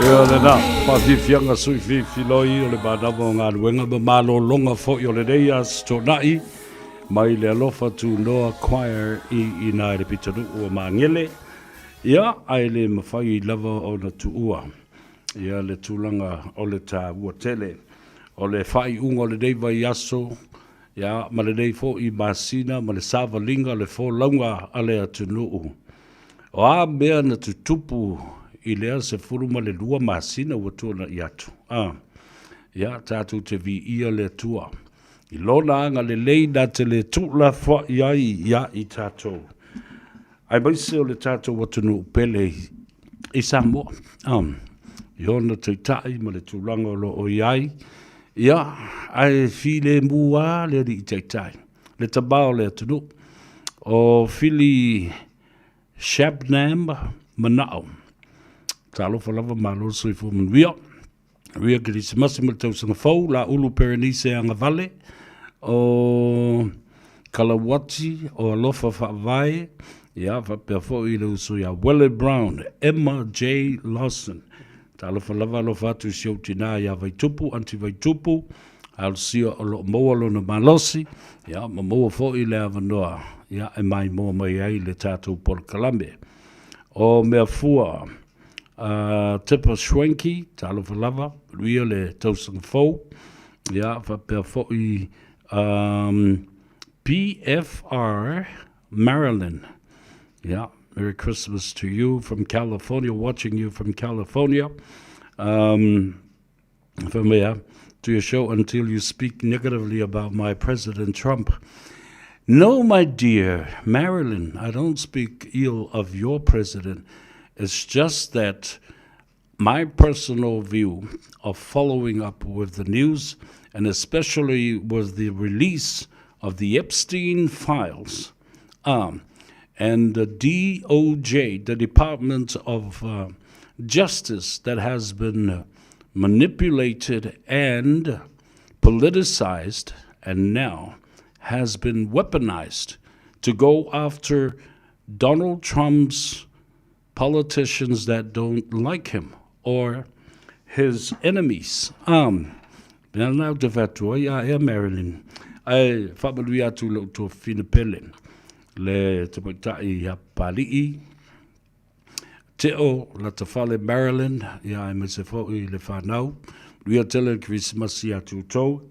Ia lena, faafiafiaga sui filifiloi o le manava o galuega ma malologa foi o lenei Aso Toonai mai le Alofa Tunoa Choir i ina i le pitonuu o Magele. Ia, ae le mafai lava ona tuua ia le tulaga o le taua tele o le faaiuga o lenei vaiaso ia, ma lenei foi masina ma le savaliga o le folauga a le atunuu. O a mea na tutupu i lea 12 masina ua tuanai atu? A, ia, tatou te viia le Atua i Lona agalelei na te le tuulafoai ai ia i tatou, aemaise o le tatou atunuu pele i Samoa, a, i ona taitai ma le tulaga o lo o i ai, ia, ae filemu lava le Alii Taitai, le Tama o le atunuu, o Fili Shabnam Manao. Talofa lava, malo le soifua manuia. Manuia Kerisimasi ma le tausaga fou, Laulu Perenise Agavale, o Kalauati, o Alofa Faavae, ia, faapea foi le uso ia Wele Brown, Emma J. Lawson. Talofa lava, alofa atu i si ou tinā ia Vaitupu, Aunty Vaitupu, Alsia o lo o maua lona malosi, ia, ma maua foi le avanoa, ia, e maimoa mai ai le tatou polokalame. O mea fua, Tipper Schwenke, talofa lava, manuia le tausaga fou, ia, faapea foi um, PFR Marilyn, ia, Merry Christmas to you from California, watching you from California. Um, Fai mai a, to your show until you speak negatively about my President Trump. No, my dear Marilyn, I don't speak ill of your president. It's just that my personal view of following up with the news, and especially with the release of the Epstein files and the DOJ, the Department of Justice, that has been manipulated and politicized and now has been weaponized to go after Donald Trump's politicians that don't like him or his enemies. Mea lena ou te fai atu ai, a ea Marilyn, ae faamanuia atu i lou tuafafine pele, le tamaitai ia Papalii, Teo Latafale Marilyn, ia aemaise foi le whanau. Manuia tele le Kerisimasi ia te outou,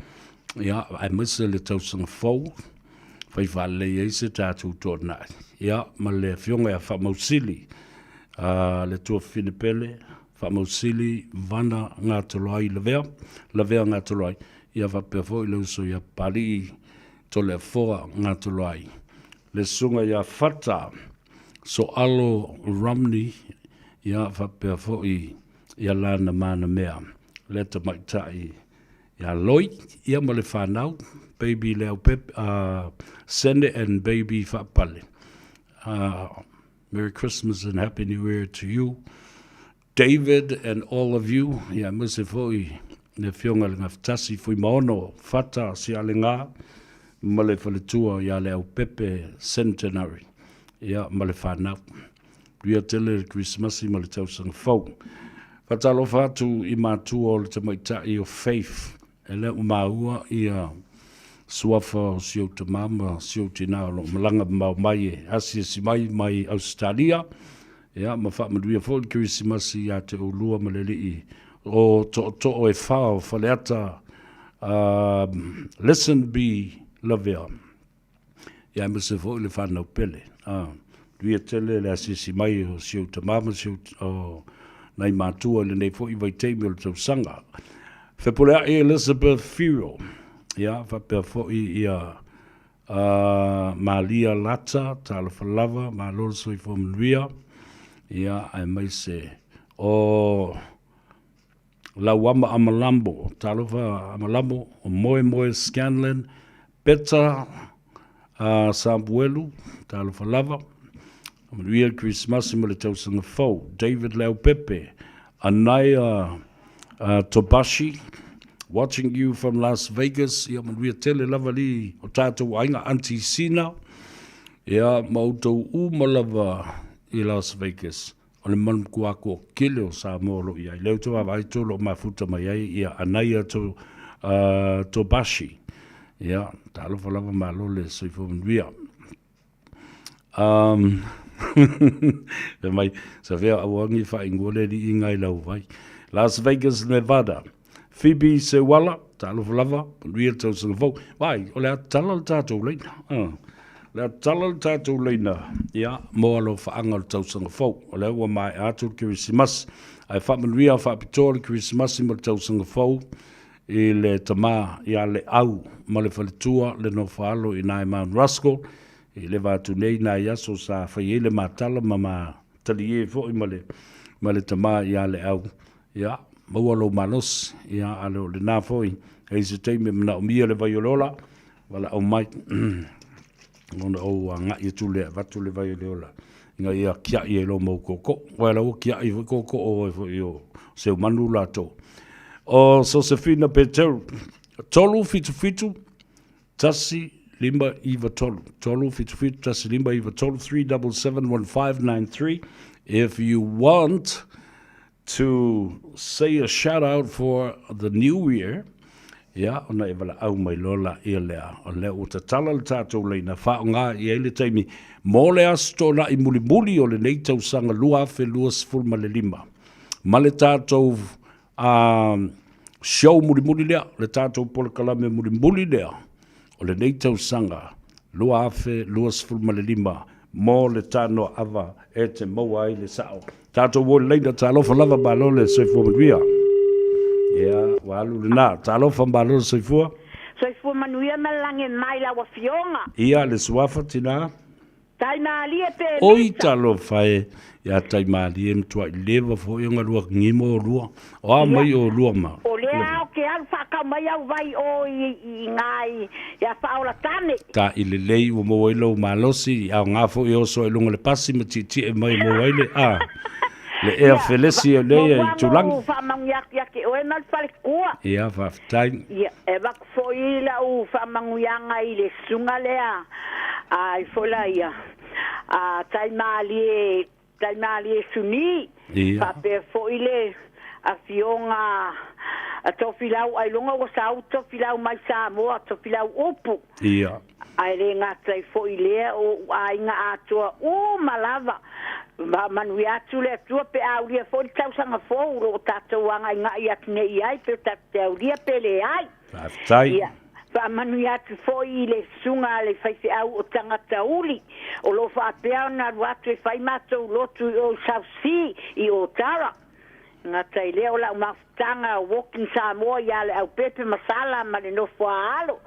ia aemaise le tausaga fou, fai faalelei ai se tatou toanai. Ia, ma le afioga ia Faamausili, le tuafafine pele, Faamausili Vana Gatoloai Lavea, Lavea Gatoloai, ia faapea foi le uso ia Papalii Toleafoa Gatoloai, le susuga ia Fata Soalo Romney, ia faapea foi ia Lana Manamea, le tamaitai ia Loi, ia ma le fanau, baby Leaupepe, Sene and baby Faapale. Merry Christmas and Happy New Year to you, David and all of you, ia aemaise foi le Afioga i le Gafatasi Fuimaono Fata Sialega ma le faletua ia Leaupepe Centenary, ia ma le fanau. Manuia tele le Kerisimasi ma le tausaga fou. Faatalofa atu i matua o le tamaitai o Faith E le o maua ia suafa o si ou tamā ma si ou tinā o lo o malaga mamao mai e asiasi mai mai Ausetalia, ia, ma faamanuia foi le Kerisimasi iā te oulua ma le alii o tootoo e whā o Faleata, Listen Be Lavea. Ia aemaise foi le whanau pele. Manuia tele le asiasi mai o si ou tamā ma si ou, o nai mātua i lenei foi vaitaimi o le tausaga. Fepuleai Elizabeth Whiro, ia, faapea foi ia Malia Lata, talofa lava, malo le soifua manuia, ia, aemaise o Lauama Amalambo, talofa Amalambo, o Moemoe Scanlan, Peta Samuelu, talofa lava, manuia le Kerisimasi ma le tausaga fou, David Leaupepe, Anaia Tobashi, watching you from Las Vegas, ia manuia tele lava li o tatou aiga, Aunty Sina, ia ma outou uma lava i Las Vegas. O le manumatua toatele o Samoa o lo o i ai. Lea ou te vaavaai atu o lo o mafuta mai ai ia Anaia to, Tobashi. Ia, talofa lava malo le soifua manuia. Um, fai mai, sa fea auangi whaingoa le alii ngai lau vai. Las Vegas, Nevada. Phoebe Seuala, talofa lava, manuia le tausaga fou. Vai, o le a tala le tatou leina. O le a tala le tatou leina, ia, mo alofaaga o le tausaga fou. O lea ua maea atu le Kerisimasi. Ae faamanuia faapitoa le Kerisimasi ma le tausaga fou i le tama ia Leau ma le faletua le nofoalo i ina i Mount Roskill. I le va atu nei nai aso sa fai ai le matala ma matalie foi ma le, ma le tama ia Leau. Ia, maua lou malosi, ia, a le o lena foi, e i se taimi e manaomia le vai o le ola, valaau mai, ona ou agai atu lea e avatu le vai o le ola, ina ia kia'i ai loa ma ou tootoo. Aua o la ua kia'i foi tootoo o oe foi o Seumanu latou. O Sosefina Peteru, 377 1593. 377 1593, 377 1593. If you want to say a shout out for the new year, ia, ona e valaau mai loa laia lea, o lea ua tatala le tatou laina, faaaoga i ai le taimi mo le Aso Toonai mulimuli o lenei tausaga 2025, ma le tatou show mulimuli lea, le tatou polokalame mulimuli lea o lenei tausaga 2025 mo le tanoa ava e te maua ai le sao. Tatou o i le laina, talofa lava, malo le soifua manuia. Ia, ua alu lena. Talofa malo le soifua. Soifua manuia ma le lagi e mai lau afioga. Ia, le suafa tina. Taimalie pe Oi misa. talofa e, ia Taimalie matuai leva foi ona lua gimo olua. O a mai olua ma. O lea o ke alu whaakau mai au vai o i, i, i ngā i, ia whaola tane. Ta i lelei ua maua ai lou malosi, a o ngā foi e oso ai luga o le pasi ma tietie mai e maua ai le, a, le ea felesi o lea i tulaga. Muamua faamanuia atu ia te oe ma le falekua. Ia, faafetai. Ia, e avatu foi lau faamanuiaga i le susuga lea, a i foi la ia, a Taimalie, Taimalie Suni, faapea foi le afioga a Tofilau Ailoga ua sau Tofilau mai Samoa, Tofilau Upu. Ia. Ae le gata ai foi lea, o ou aiga atoa uma lava. Faamanuia atu le Atua pe a aulia foi le tausaga fou o lo o tatou agaigai atu nei i ai, pe o tatou te aulia pe leai. Faafetai. Ia, faamanuia atu foi i le susuga a le faifeau o Tagata Uli, o lo o faapea ona alu atu e fai matou lotu i o i South Sea, i Otara. Gata i lea o lau mafutaga Walking Samoa ia Leaupepe ma Sala ma le nofo a alo.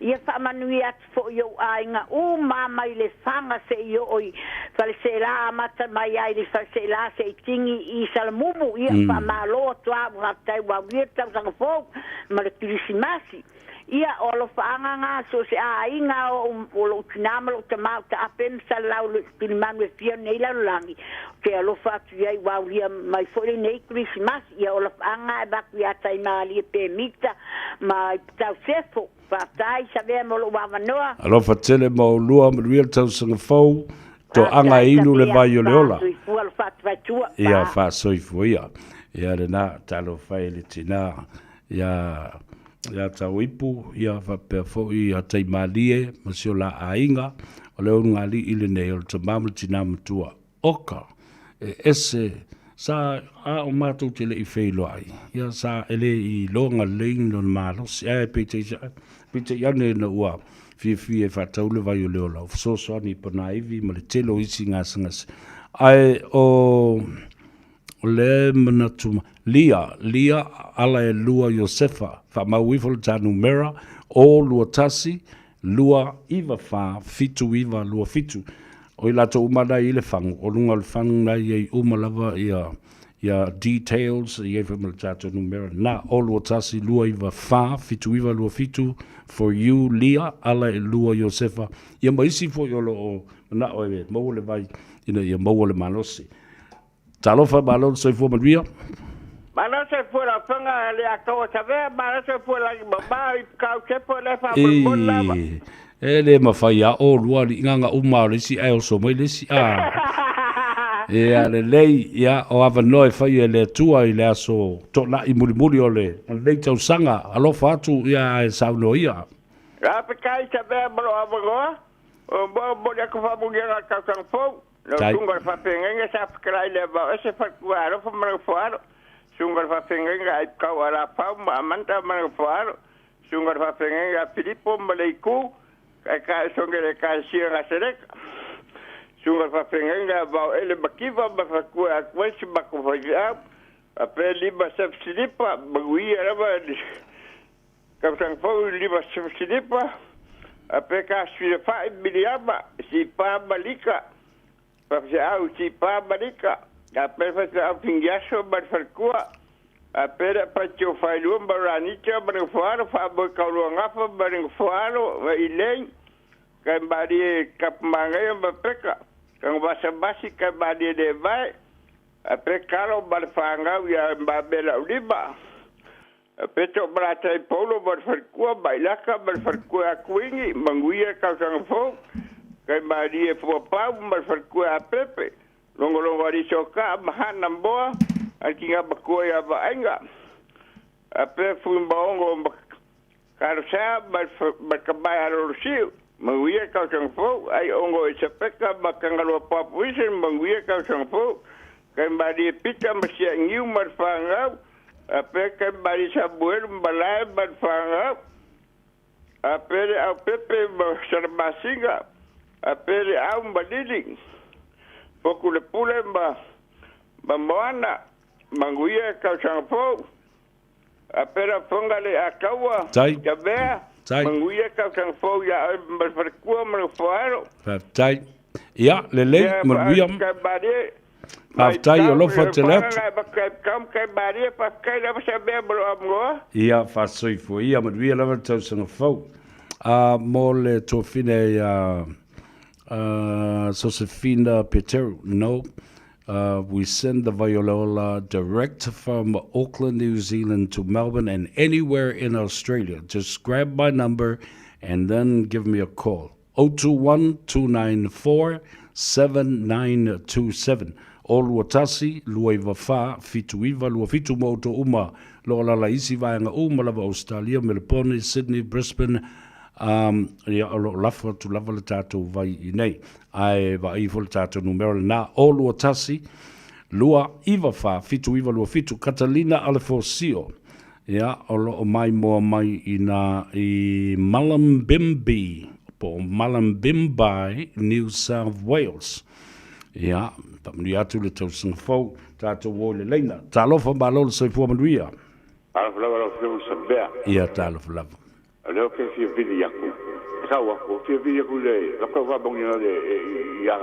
Ia faamanuia atu foi i ou aiga uma mai Lefaga seia oo i Faleseela amata mai ai le Faleseela seia tigi i Salamumu. Ia faamalo atu a ua faafetai ua aulia le tausaga fou ma le Kirisimasi. Ia, o alofaaga na so o se aiga o, o lou tinā ma lou tamā o taape ma salalau le tulimanu e fia nei lalolagi, ou te alofa atu i ai ua aulia mai foi lenei Kerisimasi. Ia, o alofaaga e avatu iā Taimalie Pemita ma Iputau Sefo. Faafetai Savea mo lou avanoa. Alofa tele ma oulua, manuia le tausaga fou, toaga e inu le vai o le ola. Soifua alofa atu faitua. Ia, faasoifua ia. Ia lena, talofa e le tinā. Ia ia Tauipu, ia faapea foi ia Taimalie ma si o la aiga, o le ulugalii lenei o le tama ma le tina matua. Oka, e ese, sa a o matou te le i feiloai, ia sa e le i iloga lelei ni lona malosi, ae peitai, peitai ane ina ua fiafia e faatau le vai o le ola, o fesoasoani i Panaivi ma le tele o isi gasegase. Ae o O le manatu Lia, Lia, ala e lua Iosefa, faamau ifo le ta numera, o 21 2 9 4 7 9 2 7. O i latou uma na i le fagu, o luga o le fagu na i ai uma lava ia ia details, e i ai foi ma le tatou numera na, o 21 2 9 4 7 9 2 7, for you Lia, ala e lua Iosefa, ia ma isi foi o lo o manao e maua le vai ina ia maua le malosi. Talofa, malo le soifua manuia. Malo soifua lau afioga le Atoa Savea, malo soifua lagi mama i kau sepo le faamolemole lava. E le mafai a olua alii uma o le isi ae oso mai le isi a. Ia lelei, ia o avanoa e fai e le Atua i le aso toonai mulimuli o le lenei tausaga. Alofa atu ia ae saunoa ia. Faafetai Savea mo lou avanoa. O mo momoli atu faamanuiaga o le tausaga fou. Lau Tai. Susuga i le Faafeagaiga sa fetalai le Vaoese Faletua Alofa ma le Nofoalo. Susuga i le Faafeagaiga Aipukau Alafau ma Amanda ma le Nofoalo. Susuga i le Faafeagaiga a Filipo ma Leiku, Taitai o Soge le Ekalesia Nasereta. Susuga i le Faafeagaiga a Vaoele Mativa ma Faletua Atuaisi ma matou faifeau. Faapea Lima Sefu Silipa, manuia lava le tausaga fou i Lima Sefu Silipa. Faapea Tasi Filefai Miliama, Sipa ma Lika, faifeau Sipa ma Lika. Faapea faifeau Finiaso ma le faletua. Faapea le Apaiti o Failua ma Ranita ma le Nofoalo, Faamoe Tauluagafa ma le Nofoalo ma Ilei, Kaimalie Tapumagaia ma Peka, Tagomasamasi Kaimalie Levae, faapea Kalo ma le fanau ia Mamea Laulima. Faapea Toomalatai Paulo ma le faletua, Mailaka ma le faletua ia Tuini, manuia le tausaga fou. Kaimalie Fuapau ma le faletua ia Pepe, Logologo alii Sokaa ma Hana Moa, a le tina matua ia Vaaiga. Faapea Fuimaono ma Kalosa ma le tama ia Lolosiu, manuia le tausaga fou. Aiono Esapeka ma Tagaloa Papuisen, manuia le tausaga fou. Kaimalie Pita ma Sianiu ma le fanau, faapea Kaimalie Samuelu ma Malae ma le fanau. Faapea le Aupepe ma Salamasina, faapea le Au ma Lili, Fotulepule ma Moana, manuia le tausaga fou. A pera fonga le a kaua. Tai. Ka mea. Tai. Manuia tausaga fou ia oe ma le falekua ma le foalo. Faafetai. Ia, lelei, manuia. Faafetai, alofa tele atu. Ia, faasoifua ia, manuia lava le tausaga fou. Uh, mo le tofine ia uh, Sosefina Peteru, no. We send the Vaiolaola direct from Auckland, New Zealand to Melbourne and anywhere in Australia. Just grab my number and then give me a call. 021 294 7927. O lua tasi, lua iwa wha, whitu iwa, lua whitu mo to uma, lo lala isi vaenga uma lava Australia, Melbourne, Sydney, Brisbane, um, ia o lo lafo atu lava le tātou vai i nei. Ae vaai ifo le tātou numera lenā, o 21 2 9 4 7 9 2 7, Catalina Alefosio, ia, o lo o maimoa mai i nā i Mullumbimby, po o Mullumbimby, New South Wales. Ia, faamanuia atu le tausaga fou, tātou o i le leina. Talofa malo le soifua manuia. Talofa lava lau Afioga i Samea. Ia, talofa lava. O lea ou te fia vili atu, e tau atu, ou fia vili atu i le lau faamanuiaga le ia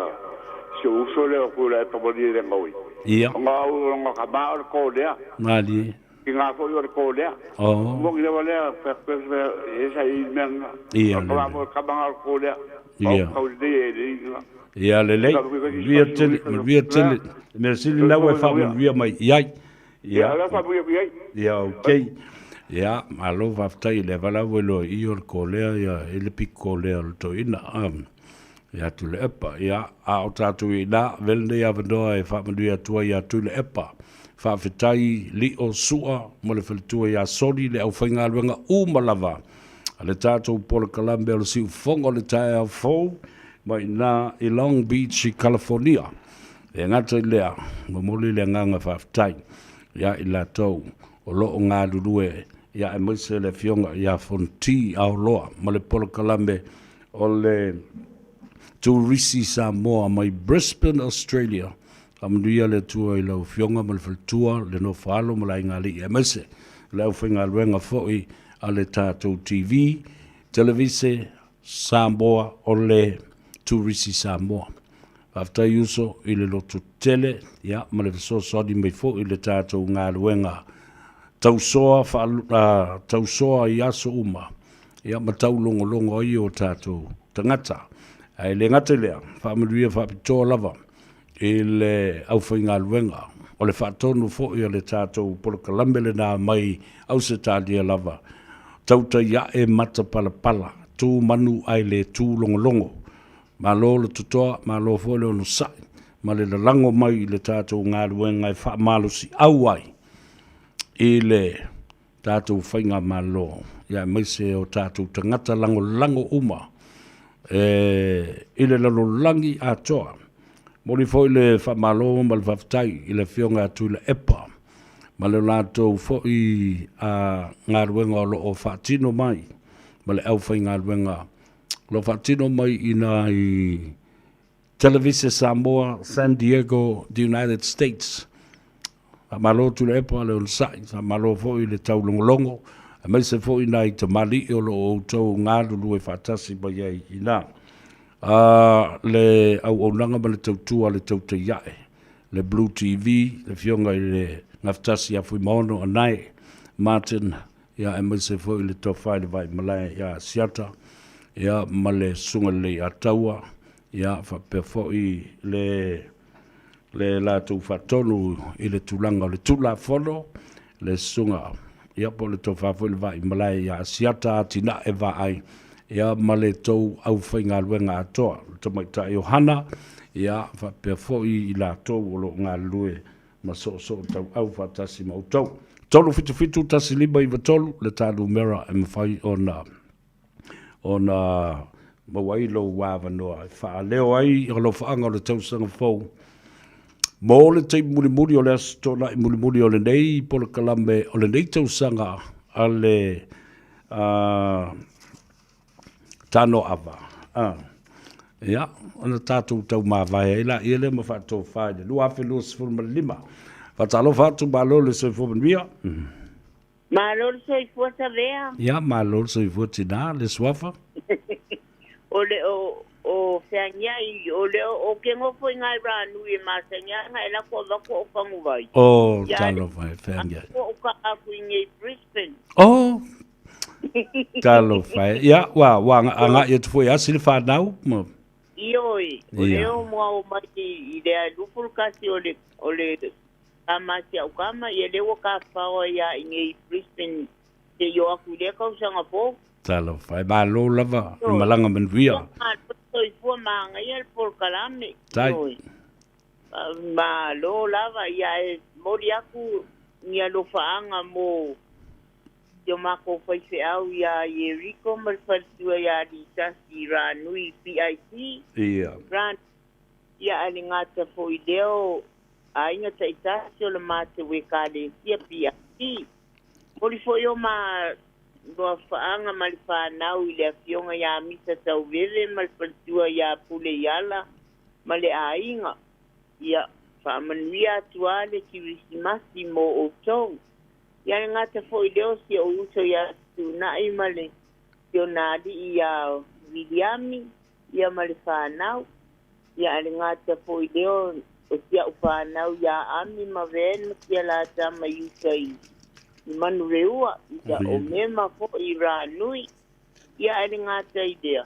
si ou uso lea o Tuilaepa Malie le Gaoi. Ia. Ona au o lona tama o le kōlea. Malie. Tina foi o le kōlea. Oh. Moni lava lea, fai atu e sa i mea lena. Ia. O tama foi o le tama lena o le kōlea. Ia. Tau lelei e le ina. Ia lelei. Manuia tele, manuia tele. Mea sili la ua e faamanuia mai i ai. Ia, la faamanuia mai i ai. Ia, okay. Ia, malo faafetai i le valaau e loa i o le kōlea, ia, e le piko kōlea o le toeaina. Ia Tuilaepa. Ia, a o tatou i ina, vele nei avanoa e faamanuia atu ai ia Tuilaepa. Faafetai Lio Sua ma le faletua ia Soli le aufaigaluega uma lava a le tatou polokalame o le siufofoga o le taeao fou mai ina i Long Beach i California. E gata i lea, momoli le agaga faafetai ia i latou o lo o galulue ia aemaise le Afioga ia Fonti Aoloa ma le polokalame o le Turisi Samoa mai Brisbane, Australia. Faamanuia le Atua i lau Afioga ma le faletua, le nofo alo ma le aigali'i aemaise le aufaigaluega foi a le tatou TV, Televise Samoa o le Turisi Samoa. Faafetai uso i le loto tele ia, ma le fesoasoani mai foi i le tatou galuega tausoa, faa, tausoa i aso uma ia, ma taulogologo ai o tatou tagata. Ae le gata i lea, faamanuia faapitoa lava i le aufaigaluega o le faatonu foi o le tatou polokalame lena mai Ausetalia lava, tautai ae matapalapala, tu manu ae le tu logologo. Malo le totoa, malo foi le onosai ma le lalago mai i le tatou galuega e faamalosiau ai i le tatou faigamalo, ia aemaise o tatou tagata lagolago uma e i le lalolagi atoa. Momoli foi le faamalo ma le faafetai i le Afioga ia Tuilaepa ma le latou foi galuega o lo o faatino mai ma le aufaigaluega o lo o faatino mai i nai Televise Samoa, San Diego, the United States. Faamalo Tuilaepa le onosai, faamalo foi le taulogologo, aemaise foi nai tamalii o lo o outou galulue faatasi mai ai i ina. Le auaunaga ma le tautua a le Tautaiae, le Blue TV, le Afioga i le Gafatasi ia Fuimaono Anae Martin, ia aemaise foi le Tofa i le Vaimalae ia Asiata, ia ma le Susuga Lelei Ataua, ia faapea foi le le latou faatonu i le tulaga o le Tulafono, le Susuga ia po o le Tofa foi le Vaimalae ia Asiata Atinae Vaai, ia ma le tou aufaigaluega atoa, le Tamaitai o Hana, ia faapea foi i latou o lo o galulue ma soosoo tauau faatasi ma outou. 377 1593 le ta numera e mafai ona ona maua ai lou avanoa e faaleo ai alofaaga o le tausaga fou mo le taimi mulimuli o le Aso Toonai mulimuli o lenei polokalame o lenei tausaga a le Tano Ava. Ia, ona tatou taumavae ai laia lea ma faatofa i le 2025. Faatalofa atu, malo le soifua manuia. Malo le soifua Savea. Ia, malo le soifua tinā, le suafa. O le o o feagiai o le o ke nofo i ngai Ranui e masani ana e lako avatu o Faguvai. Oh, talofa e feagiai. Ia o ka aku i nei Brisbane. Oh, talofa e. Ia, ua ua agai atu foi asi le whanau. Ma... Ioe, o le o mua o mai i le 21 o le o le kama si au kama, ia lea ua kafao ai ia i nei Brisbane se i o aku i lea kausaga fou. Talofa e, malo lava le malaga manuia. Malo soifua magaia le polokalame. Tai. Ioe. Malo lava, ia e moli aku ni alofaaga mo si o makou faifeau iā Ieriko ma le faletua iā Litasi i Ranui PIC. Ia. Ranui. Ia a le gata foi lea o aiga taitasi o le matou Ekalesia PIC. Moli foi o ma noafaaga ma le fanau i le afioga iā Misa Tauveve ma le faletua iā Pule Iala ma le aiga. Ia, faamanuia atu a le Kirisimasi mo outou. Ia le gata foi lea o si ou uso iā Fetuunai ma le si ona alii iā Wiliami, ia ma le fanau. Ia a le gata foi lea o si au fanau iā Ami ma Van ma sia la tama i uta i Manureua, ia o Mema foi i Ranui. Ia a le gata i lea,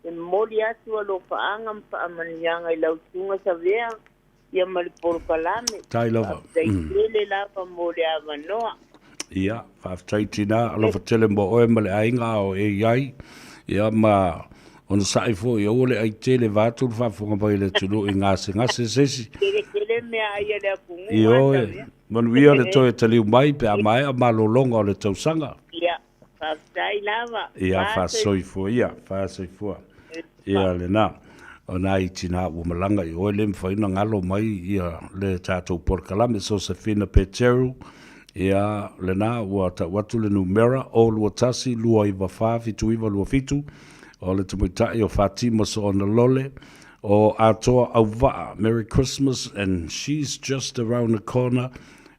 e momoli atu alofaaga ma faamanuiaga i lau Susuga Savea, ia ma le polokalame. Tai lava. Faafetai tele lava mo le avanoa. Ia, faafetai tinā, alofa tele mo oe ma le aiga a o e i ai. Ia, ma onosai foi, aua le ai tele vaeatu le faafofoga mai a le atunuu i gasegase se isi. Tele tele mea ai a le atunuu a Ioe, Savea. manuia le toe taliu mai pe a maea malologa o le tausaga. Ia, faafetai lava. Ia, faasoifua ia, faasoifua. Ia, lena. O nai tinā ua malaga i o, e le mafai ona galo mai ia le tatou polokalame. Sosefina Peteru, ia, lena, ua tau atu le numera, 0 21 294 7927, o le tamaitai o Fatima Soona Lole, o Atoa Auvaa. Merry Christmas and she's just around the corner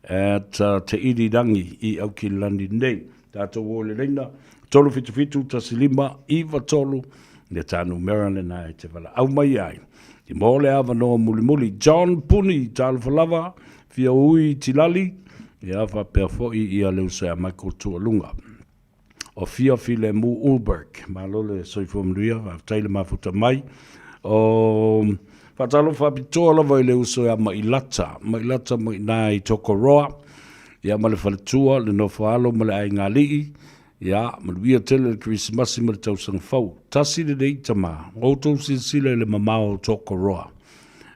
at Te Irirangi i Aukilani nei. Tatou o i le laina, 377 15 93, le tā numera lena e te valaau mai ai. I mō le avanoa mulimuli, John Puni, talofa lava, fia ui Tilali, ia faapea foi ia le uso ia Michael Tualunga. O fia Filemu Ulberg, malo le soifua manuia, faafetai le mafuta mai. O faatalofa faapitoa lava i le uso ia Mailata, Mailata mai i i Tokoroa, ia ma le faletua, le nofo alo ma le aiga alii, ia manuia tele le Kerisimasi ma le tausaga fou. Tasi lenei tama, outou silasila i le mamao o Tokoroa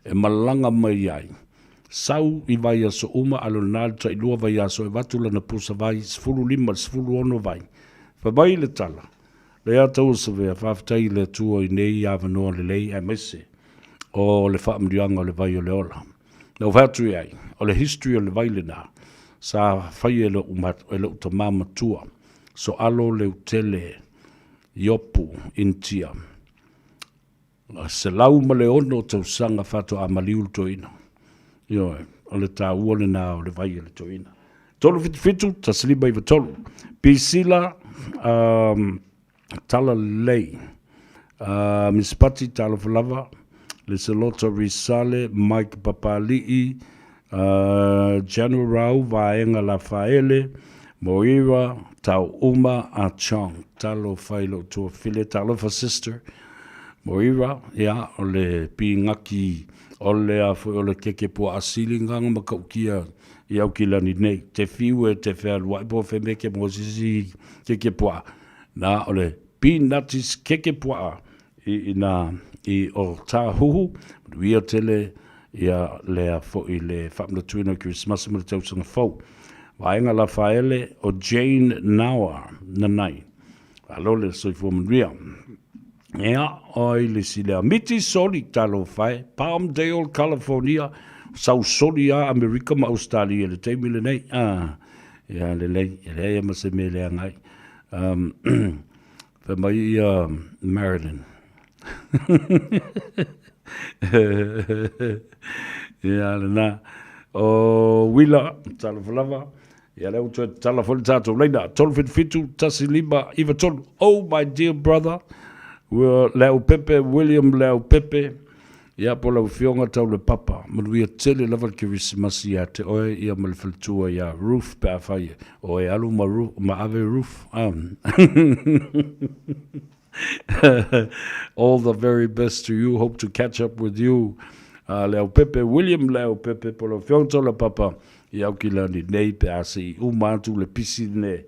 e malaga mai ai. Sau i vaiaso uma, alu lena le tailua vaiaso e avatu lana pusa vai, 15 i le 16 vai. Fai mai le tala, Lea taua savea, faafetai i le Atua i nei avanoa lelei aemaise o le faamanuiaga o le vai o le ola. Na ou fai atu i ai, o le history o le vai lena, sa faia e lo'u e lo'u tamā matua, Soalo Leutele Iopu Initia, 106 tausaga faatoa maliu le toeaina. Ioe, o le taua lena o le vai a le toeaina. 377 1593. Pisila um, Talalelei, Miss Pati talofa lava, Leselota Risale, Mike Papali'i, General Rau, Vaega Lafaele, Moira, Tauuma A Chong. Talofa i lou tuafile, talofa sister. Moira, ia, o le pigaki, o le a foi o le keke puaa sili nganga ma kaukia i Aukilani nei. Te whiu e te whealuai po whemeke mo sisi keke puaa. Na, o le peanuts keke puaa i ina i o Tāhuhu, manuia tele ia lea foi le faamanatuina o Kerisimasi ma le tausaga fou. Vaega Lafaele o Jane Nawa Nanai. Malo le soifua manuia. Ea, oi le isi lea. Miti Soli, talofa e. Palmdale, California, sau soli a Amerika ma Australia i le taimi lenei. Ah, ia lelei, e leai ma se mea leaga ai. Um, fai mai ia Marilyn. Ia lena. O Wila, talofa lava. Ia lea ua toe tatala foi le tatou laina, 377 1593. Oh my dear brother, Leaupepe, William Leaupepe, ia po o lau Afioga Taulepapa, manuia tele lava le Kerisimasi ia te oe ia ma le faletua ia Ruth pe afai o e alu ma, Ruth, ma ave Ruth. All the very best to you. Hope to catch up with you. Leaupepe, William Leaupepe, po o lau Afioga Taulepapa, i Aukilani nei pe a sei uma atu le pisi ne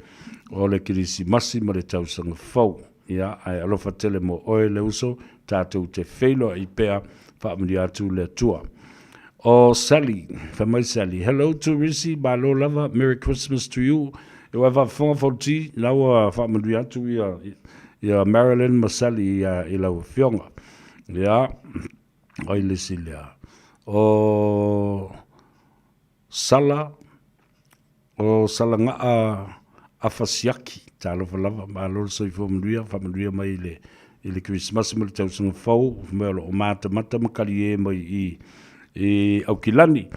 o le Kerisimasi ma le tausaga fou. Ia, ae alofa tele mo oe le uso, tatou te feiloai pea, faamanuia atu le Atua. O Sally, fai mai Sally, hello to Risi, malo lava, Merry Christmas to you. E ua e faafofoga Fonti, la ua faamanuia atu ia, ia Marilyn ma Sally ia, i lau afioga. Ia, oi le isi lea. O Sala, o Salaga'a Afasiaki, talofa lava, malo le soifua manuia, faamanuia mai i le, i le Kerisimasi ma le tausaga fou, mea o lo o matamata ma kaliē mai i, i Aukilani.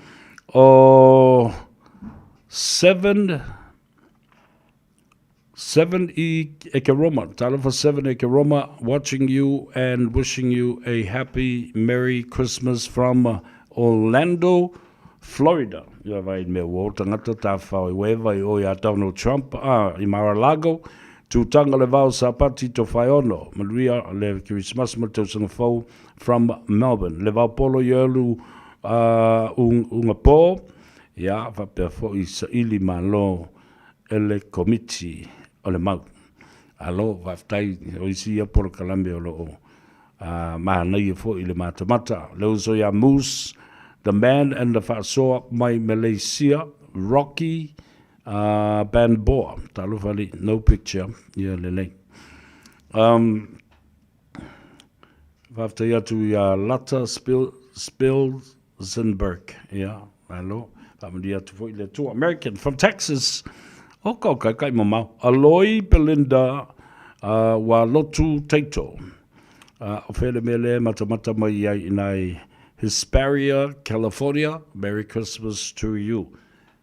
O 7, 7 i Ekeroma, talofa 7 Ekeroma, watching you and wishing you a happy Merry Christmas from Orlando, Florida. Ia vai mea ua o tagata tāwhao i weva i o i a Donald Trump a i Mar-a-Lago. Tūtanga le vao sapati to whaiono. Manuia le Christmas ma le tausaga fou from Melbourne. Le vao polo i elu uh, unga pō. Ia, whapea fo i saili malo e le Komiti o le Mau. Alo, faafetai, o isi ia polokalame o lo o manaia foi i le matamata. Le uso ia Moose, The Man and the Faasoa mai Malaysia, Rocky Banboa. Talofa alii, no picture, ia lelei. Um, faafetai atu ia Lata Spil, Spilzenberg, ia, malo. Faamanuia atu foi le Atua. American from Texas. Oka oka, kai mamao. Aloi Belinda wa lotu Taito. O fele mea le matamata mai ai inai Hesperia, California. Merry Christmas to you.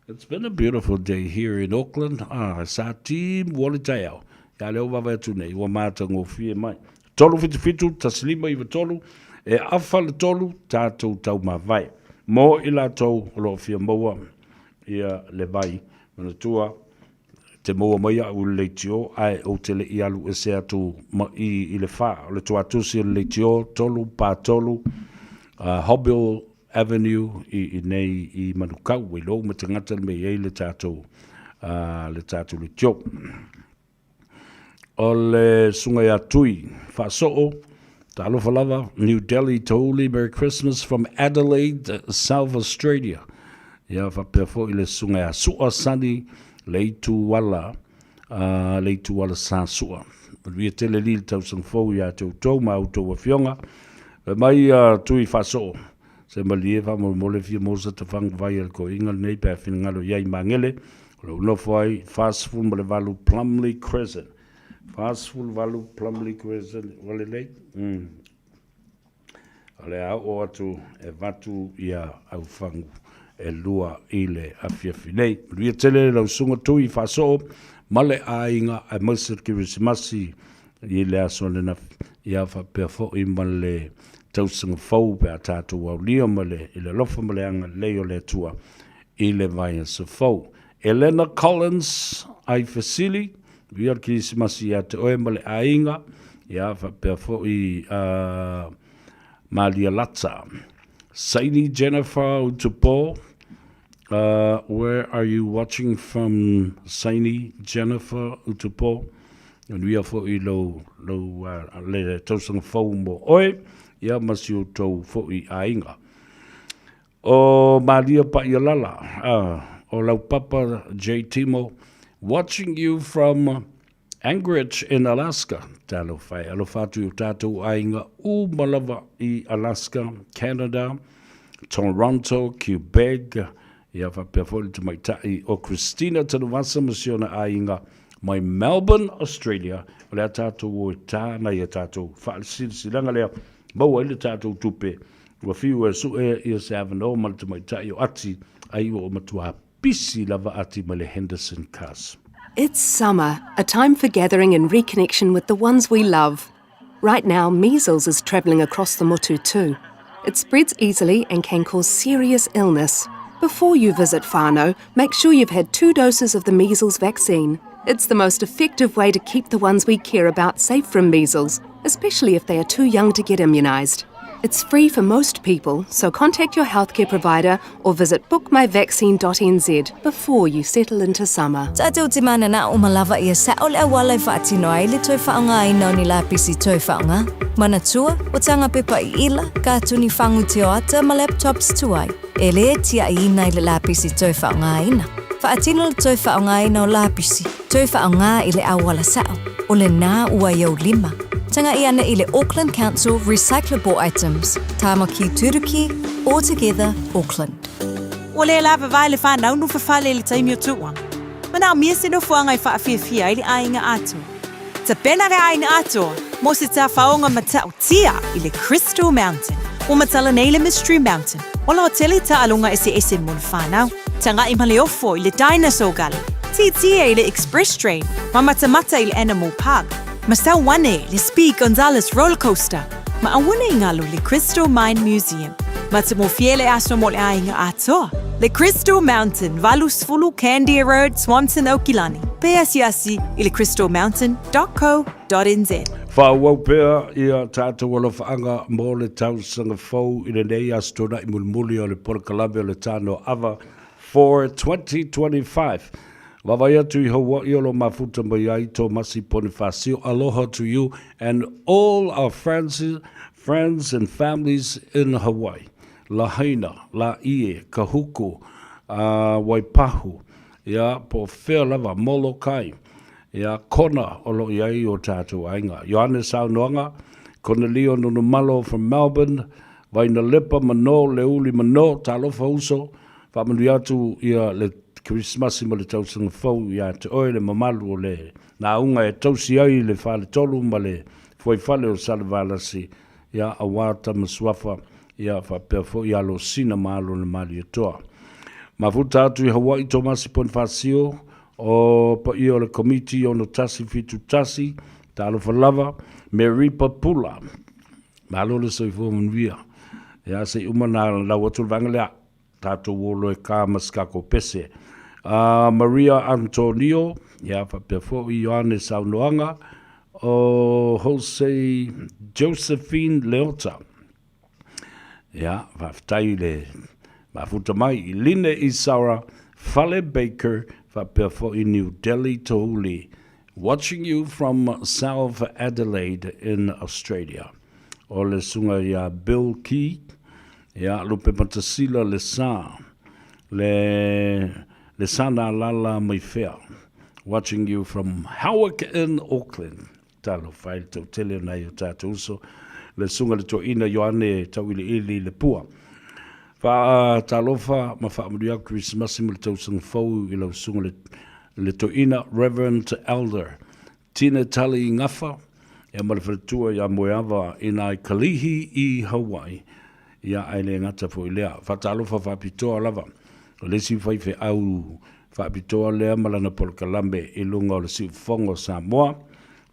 It's been a beautiful day here in Auckland. Ah, sa ti wale taiao. Ia leo wawe atu nei, ua mātagofie mai. 377 1593, e afa le tolu, tātou taumavae. Mō i latou o lo o fia maua ia le vai, manatua, te maua mai au i le leitio, ae ou te le i alu ese atu ma i i le whā. O le tuatusi o le leitio, tolu, pā tolu, Hobbill Avenue i i nei i Manukau, ua iloa uma tagata le mea i ai le tātou, le tātou leitio. O le susuga ia Tui Faasoo, talofa lava, New Delhi Tauli, Merry Christmas from Adelaide, South Australia. Ia faapea foi le susuga ia Sua Sunny Leituala, Leituala Sa Sua. Manuia tele li le tausaga fou ia te outou ma outou afioga. Fai mai ia Tui Faasoo, se malie faamolemole fia maua se tafaga vai a le toeaina lenei pe a finagalo i ai Magele, O lo o nofo ai 48 Plumley Crescent. 48 Plumley Crescent, ua lelei? Mm. O le a oo atu e vatu ia aufagu e lua i le afiafi nei. Manuia tele lau susuga Tui Faasoo ma le aiga aemaise le Kerisimasi i le aso ananafi, ia faapea foi ma le tausaga fou pe a tatou aulia ma le, i le alofa ma le agalelei o le Atua i le vaiaso fou. Elena Collins ai fesili, Manuia le Kerisimasi ia te oe ma le aiga, ia faapea foi Malia Lata. Saini Jennifer Utupo, where are you watching from Saini Jennifer Utupo? Manuia foi lou, lou, le tausaga fou mo oe, ia ma si outou foi aiga. O Malia Paʻialala, o lau papa J. Timo, watching you from Anchorage in Alaska. Talofa e, alofa atu i o tātou aiga uma lava i Alaska, Canada, Toronto, Quebec, ia faapea foi le tamaitai o Christina Tanuvasa ma si ona aiga mai Melbourne, Australia. O le a tātou o e tā nai a tātou faalesilasila lea, maua ai le tātou tupe Ua fiu e sue ia se avanoa ma le tamaitai o Ati, ai ua matua pisi lava ati ma le Henderson Cars. It's summer, a time for gathering and reconnection with the ones we love. Right now, measles is travelling across the Motu too. It spreads easily and can cause serious illness. Before you visit whānau, make sure you've had two doses of the measles vaccine. It's the most effective way to keep the ones we care about safe from measles, especially if they are too young to get immunised. It's free for most people, so contact your healthcare provider or visit bookmyvaccine.nz before you settle into summer. Tātou te manana o malava ia sa'o le auala e faatino ai le toe faaaogaina o ni lapisi toe faaaoga, manatua, o tanga pepa i ila, katuni fagu tioata ma laptops tuai. E lē tiaʻiina i le lapisi toe faaaogaina. Faatino le toe faaaogaina o lapisi, toe faaaoga i le auala sa'o, o lenā ua i ou lima. Tagaʻi ana i le Auckland Council Recyclable Items, Tāmaki Turuki, All Together Auckland. Ua le lava vae le whanau no whawhale le taimi o tuua. Manaomia se nofoaga e faafiafia ai le aiga atoa. Tapena le aiga atoa mo se tafaoga matautia i le Crystal Mountain. Ua matala nei le Mystery Mountain o la hotele taaloga eseese mo le whanau. Tagaʻi ma le ofo i le Dinosaur Gully, tietie i le Express Train ma matamata i le Animal Park, ma sau ane le Speed Gonzales Roller Coaster, ma aua ne i galo le Crystal Mine Museum. Matagofie le aso mo le aiga atoa. Le Crystal Mountain, 80 Candia Road, Swanson, Aukilani. Pe asiasi i le crystalmountain.co.nz. Faaauau pea ia tatou alofaaga mo le tausaga fou i lenei Aso Toonai mulimuli o le polokalame o le Tano Ava for 2025. Vaavaai atu i Hawaii o lo mafuta mai ai Tomasi Ponifasio. Aloha to you and all our friends, friends and families in Hawaii. Lahaina, Laie, Kahuku, uh, Waipahu, ia, po o fea lava, Molokai, ia, Kona o lo o i ai o tātou aiga. Ioane Saunoaga, Konelio Nonumalo from Melbourne, Vainalepa Mano, Leuli Mano, talofa uso, Faamanuia atu ia le Kerisimasi ma le tausaga fou ia te oe le mamalu o le lauga e tausi ai le faletolu ma le fuaifale o Salevalasi ia aua tama suafa ia faapea foi alo sina ma alo na Malietoa. Mafuta atu i Hawaii Tomasi Ponifasio o paia o le Komiti 6171 Talofa lava Meripa Pula. Malo le soifua manuia. Ia se i uma na lau atu le vaega lea. Tatou o loe ka ma se kako pese. A Maria Antonio, ia faapea foi Ioane Saunoaga, o Jose Josephine Leota. Ia, faafetai le mafuta mai i Line Isaura, Fale Baker, faapea foi New Delhi Tohuli, watching you from South Adelaide in Australia. O le susuga ia Bill Key, ia Lupe Matasila le sa, le, le sa nā lala mai whea. Watching you from Howick in Auckland. Talofa e le tautele o nai o tātou uso. Le susuga le toeaina Ioane Tauiliili le Pua. Wha talofa ma whaamanuia atu Kerisimasi ma le tausaga fou i lau susuga le, le toeaina Reverend Elder Tina Tali Gafa, ia ma le faletua ia Moeava i nai Kalihi i Hawaii, ia ae le gata foi lea. Faatalofa faapitoa lava, o le isi faifeau faapitoa lea ma lana polokalame i luga o le siufofoga o Samoa,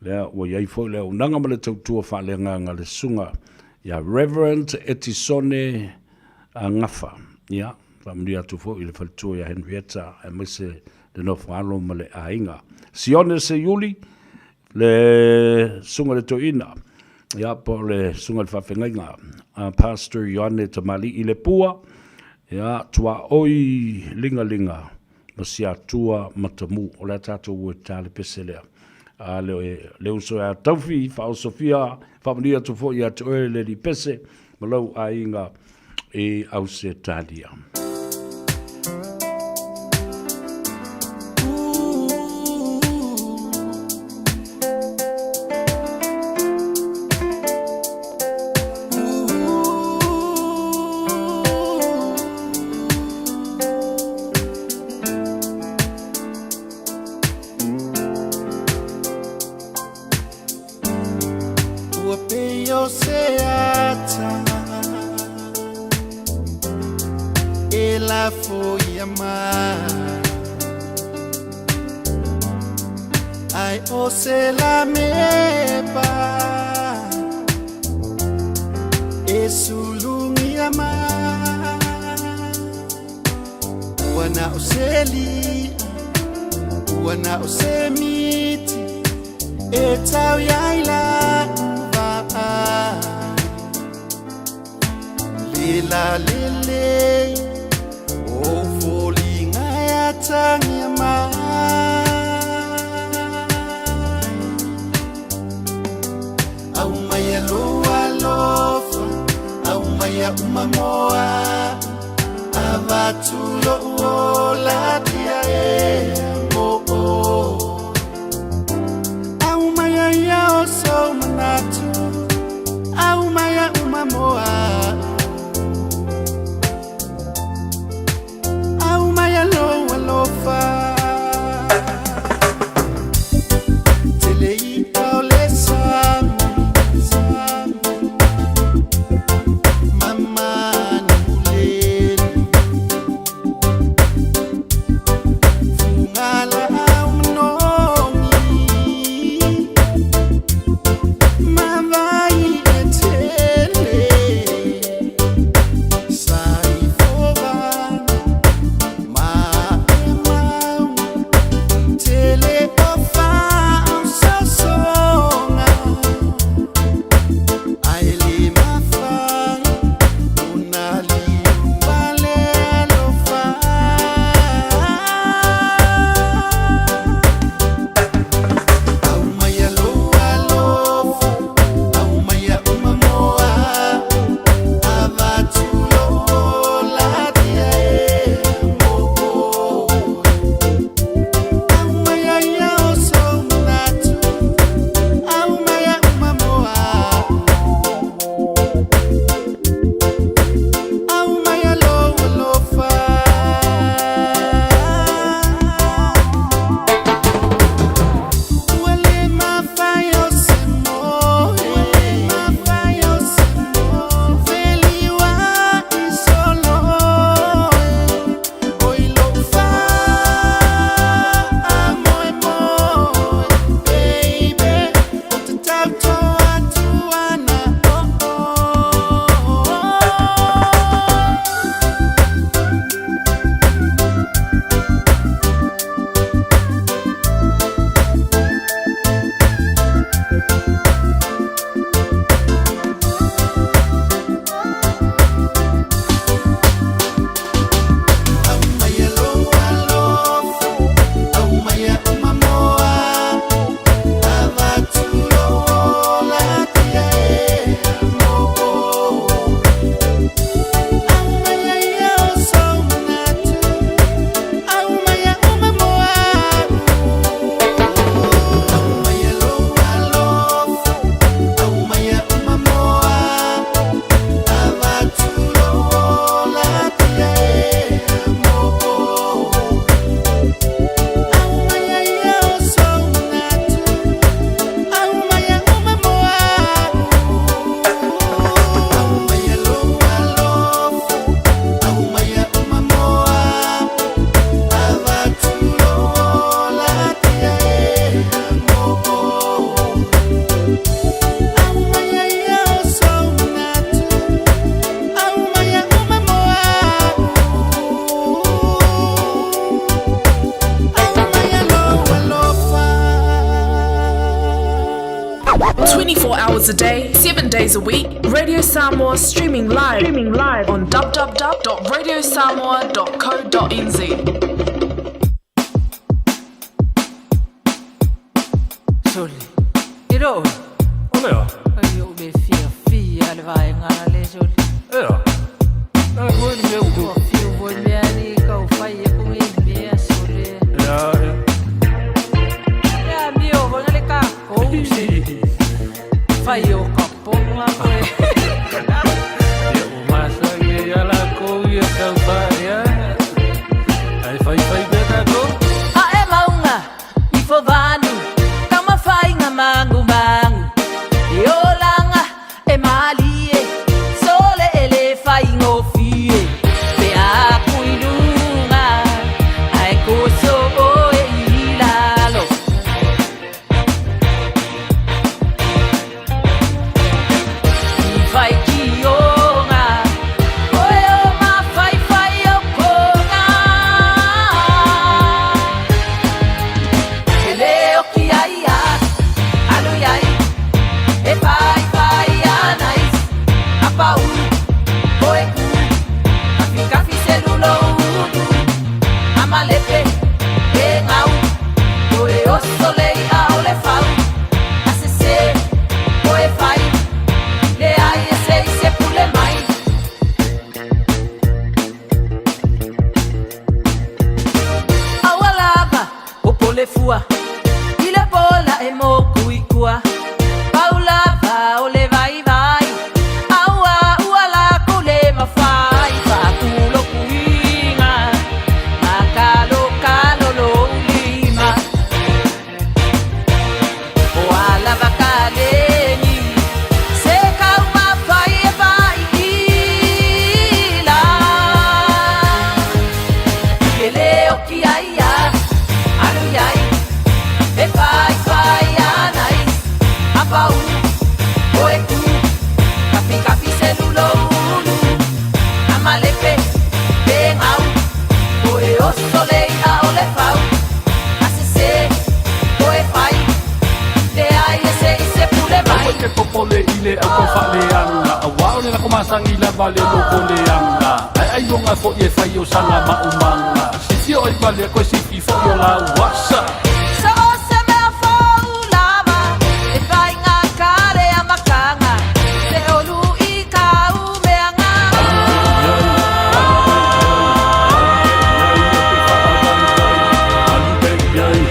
lea ua i ai foi le auaunaga ma le tautua faaleagaga le susuga ia Reverend Etisone Gafa. Ia, faamanuia atu foi i le faletua ia Henrietta aemaise le nofo alo ma le aiga. Sione Seiuli, le susuga i le toeaina, ia, po o le susuga i le faafeagaiga, a Pastor Ioane Tamalii Lepua, ia, tuaoi ligalinga ma siatua matamu. O le a tatou o e ta le pese lea. A le, le uso ia Taufi, faaosofia, faamanuia atu foi ia te oe le alii pese ma lou aiga i Ausetalia. Ua pei o se ata E lafo Ia mai Ai o se la mepa E sulungia mai Ua na o se lia Ua na o se miti E tau iai la uva Le la lele O foliga e atagia mai Aumaia lou alofa Aumaia uma moa Avatu lou ola tia e mo o Aumaia ia o sou manatu Aumaia uma moa Aumaia lou alofa Tele ita o le sami Mamani ulele Fungala au mnongi Mavai e tele Saifovana Ma e mau Tele o fa'ausosonga Ai le mafai ona liua le alofa Aumaia lou alofa Aumaia uma moa Avatu lou ola tia e mo'o Aumaia ia o sou manatu Aumaia uma moa Aumaia lou alofa Ua le mafai o se moe Ua le mafai o se moe Feliua i solo Oi lou faamoemoe Baby O te tauto atu ana oh oh Aumaia lou alofa Aumaia uma moa Avatu lou ola tia e mo'o Aumaia ia o sou manatu Aumaia uma moa Aumaia lou alofa Aumaia uma moa Avatu lou ola tia e mo'o Aumaia ia o sou manatu Aumaia uma moa Aumaia lou alofa Aumaia uma moa Avatu lou ola tia e mo'o Aumaia ia o sou manatu Aumaia uma moa Aumaia lou alofa 24 hours a day, 7 days a week, Radio Samoa streaming live, on www.radiosamoa.co.nz. Sole. Iro. O lea. Ai o me fia fia le vaenga le sole. Ea. E koe ni mea uku. Ua fiu foi mea ni kau fai e kungi mea sole. Ea, ea. Ea mio foi le ka kou se. Fai o ka ponga koe. Ia o masa ia ia la kou ia kau whaea. Ai whai whai pea tākou. A e maunga i fovanu Taumafaiga magumagu E olaga e malie Sole e lē faigofie Pe a ku i luga moku i tua. Pau lava o le vaivai, aua ua lako le mafai. Faakulokuiga ma kalokalo lou lima. O a lava kaleni, se kaumafai e faa'iila. E le oki ai ia, alu iai, e faifai anai, apau, o e ku, kapi kapi se luloulu, amalepe, pe gau, o e oso le i'a o le fau, asese, o e fai, leai e se i se pule mai. Aua te popole i le au kau faaleaga, auā o le lako masagi lava le loko leaga. Ae ailoga foi e fai o sana maumaga. Sifio ai ma lea koe sifi foi o lauasa. So o se mea fou lava, e faiga kare a makanga, se olu i kau meanga. Alu pe i ai,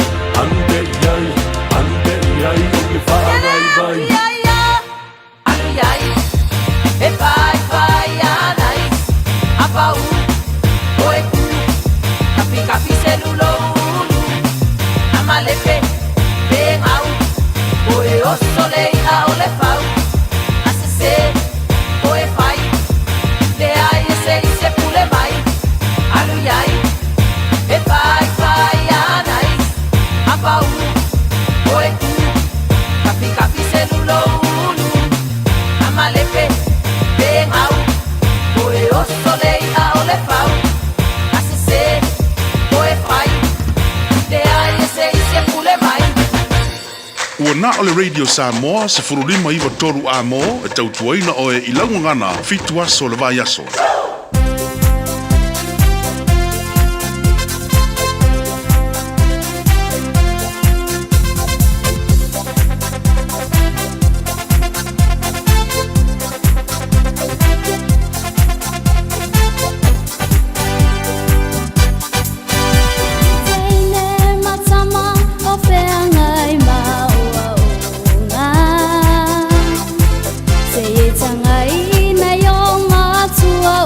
alu pe i ai, alu pe i ai, o ke faavaivai. Ia ia, alu iai, e fai fai anai, apau, o e ku, kapi kapi se luloulu, amalepe, pe gau, o e oso le i'a o le fau, asese, o e fai, leai e se i se pule mai, alu iai, e fai fai anai, apau, o e ku, kapi kapi se luloulu, amalepe, pe gau, o e oso le i'a o le fau, asese, o e fai, leai e se i se pule mai. Ua na o le Radio Samoa 1593 amo e tautuaina oe i laugagana 7 aso o le vaiaso. Teine matama o feangai ma oaoga. Se e tangai na yo matua.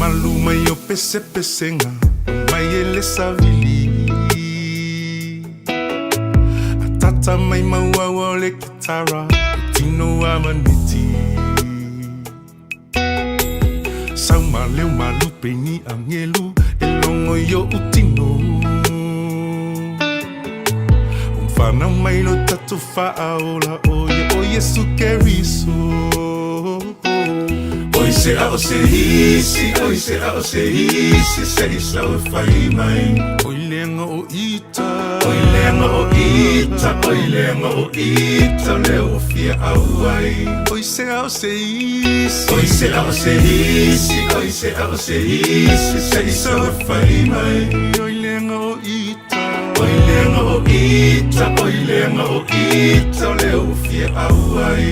Malu mai o pesepesega mai e le savili. Atata mai mauaua o le kitara o tino a maneti. Sau ma leo malupe ni angelu e logo i oʻu tino. O whanau mai lo tatou faaola o ia o Iesu Keriso. Oi se a o se isi, oi se a o se isi, se i sau e fai mai. Oi leaga o ita, oi leaga o ita, oi leaga o ita, lea ua fia auai. Oi se a o se isi, oi se a o se isi, oi se a o se isi, se i sau e fai mai. Oi leaga o ita, oi leaga o ita, oi leaga o ita, lea ua fia auai.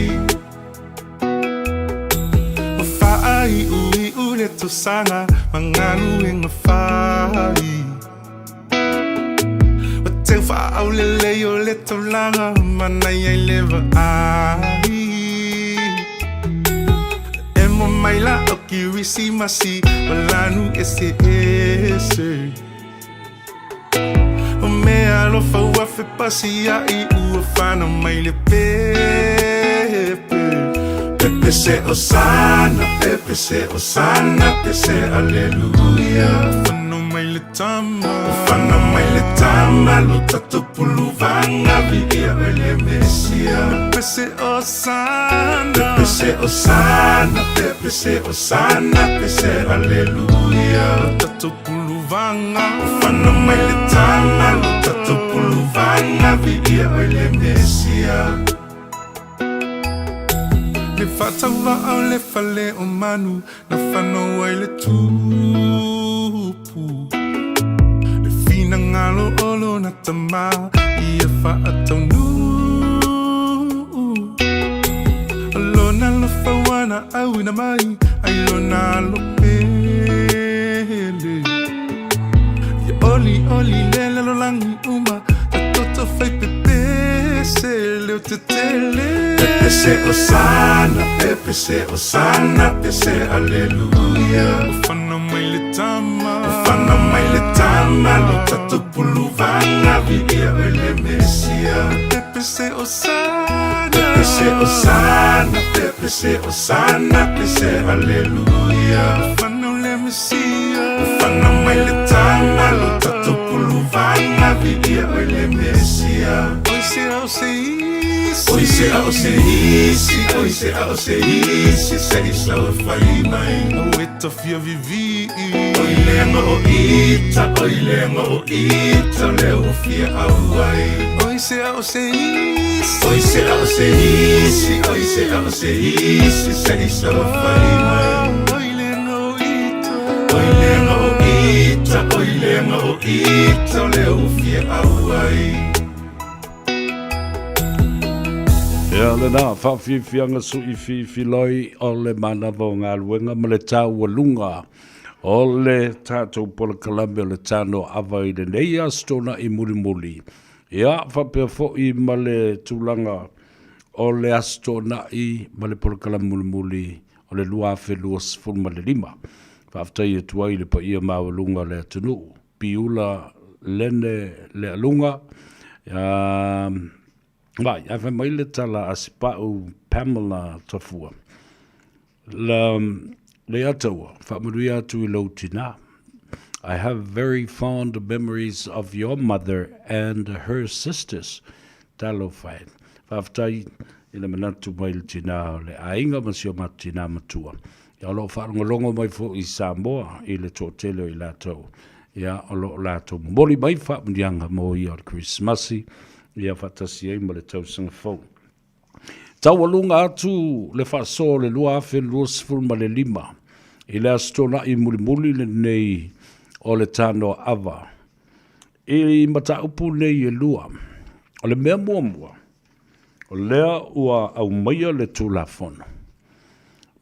Ua faaiuiu le tausaga ma galuega fai. Ua teu faaulelei o le taulaga manaia i le vaai. Emo maila o Kirisimasi ma lanu eseese. O mea alofa ua fepasiaʻi ua fanau mai le pepe. Pepe se Osana, pepe se Osana, pe se Aleluia. Fanau mai le tama, fanau mai le tama, lo tatou puluvaga viia oe le Mesia. Pepe se Osana, pepe se Osana, pepe se Osana, pe se Aleluia. Lo tatou puluvaga, fanau mai le tama, lo tatou puluvaga viia oe le Mesia. Le faatauvaa o le fale o manu na fanau ai le tupu. Le finagalo o lona tama ia faataunuu. O lona alofa ua na auina mai ai lona alo pele. Ia olioli le lalolagi uma ta toto fai pepese leo tetele. Pepese Osana, pepese Osana, pese Aleluia. Ua fanau mai le tama, ua fanau mai le tama, lo tatou puluvaga viia oe le Mesia. Pepese Osana, pepese Osana, pepese Osana, pese Aleluia. Ua fanau le Mesia, ua fanau mai le tama, lo tatou puluvaga viia oe le Mesia. Oi se a o se isi, oi se a o se isi, oi se a o se isi, se i sau e fai mai. Au e tafia vivii. Oi leaga o ita, oi leaga o ita, lea ua fia auai. Oi se a o se isi, oi se a o se isi, oi se a o se isi, se i sau e fai mai. Oi leaga o ita, oi leaga o ita, oi leaga o ita, lea ua fia auai. Ia lena, faafiafiaga suifiifiloi o le manava o galuega ma le taualuga o le tatou polokalame o le Tano Ava i lenei Aso Toonai mulimuli. Ia, faapea foi ma le tulaga o le Aso Toonai ma le polokalame mulimuli o le 2025. Faafetai atu ai i le paia maualuga o le atunuu. Piula Lene Lealuga, ia, vai, ae fai mai le tala a Sipa'u Pamela Tafua. La, Leiataua, faamanuia atu i lou tinā. I have very fond memories of your mother and her sisters. Talofa e. Faafetai i le manatu mai le tinā o le aiga ma si o matou tinā matua. Ia, o lo o faalogologo mai foi i Samoa i le toatele o i latou. Ia, o lo o latou momoli mai faamanuiaga mo ia o le Kerisimasi, ia faatasi ai ma le tausaga fou. Taualuga atu le faasoa o le 2025 i le Aso Toonai mulimuli lenei o le Tanoa Ava. I mataupu nei e lua, o le mea muamua, O lea ua aumaia le Tulafono,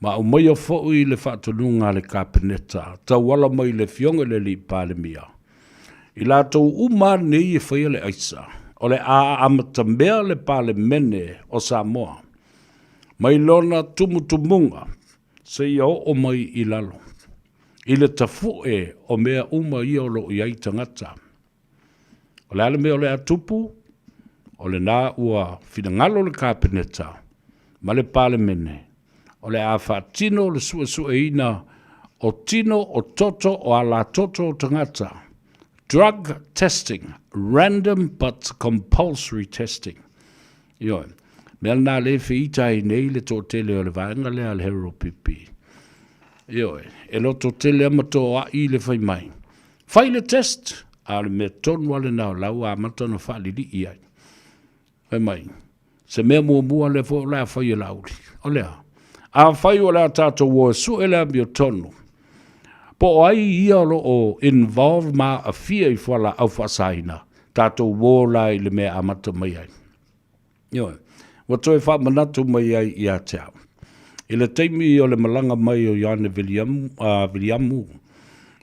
ma aumaia foi le faatonuga a le Kapeneta tauala mai i le Afioga i le Alii Palemia, i latou uma lava nei e faia le aisa, o le a amatamea le Palemene o Samoa mai lona tumutumuga seia oo mai i lalo. i le tafu'e o mea uma ia o lo o i ai tagata. O le a le mea o le a tupu? O lena ua finagalo le Kapeneta ma le Palemene o le a faatino le suesueina o tino o toto o alatoto o tagata, drug testing, random but compulsory testing. Ioe. Mea lena lea e feita ai nei le toatele o le vaega lea a le HRPP. Ioe. E loto tele ama toai le fai mai. Fai le test, a o le mea tonu lava lena o la ua amata ona faalilii ai. Fai mai, se mea muamua lea foi o le a fai e Laauli, o le a? Afai o le a tatou o e sue le amiotonu, po o ai ia o lo o involve ma aafia i fualaau faasaina, tatou o la i le mea e amata mai ai. Ioe. Ua toe faamanatu mai ai ia te au. I le taimi o le malaga mai o Ioane Viliamu, Viliamu,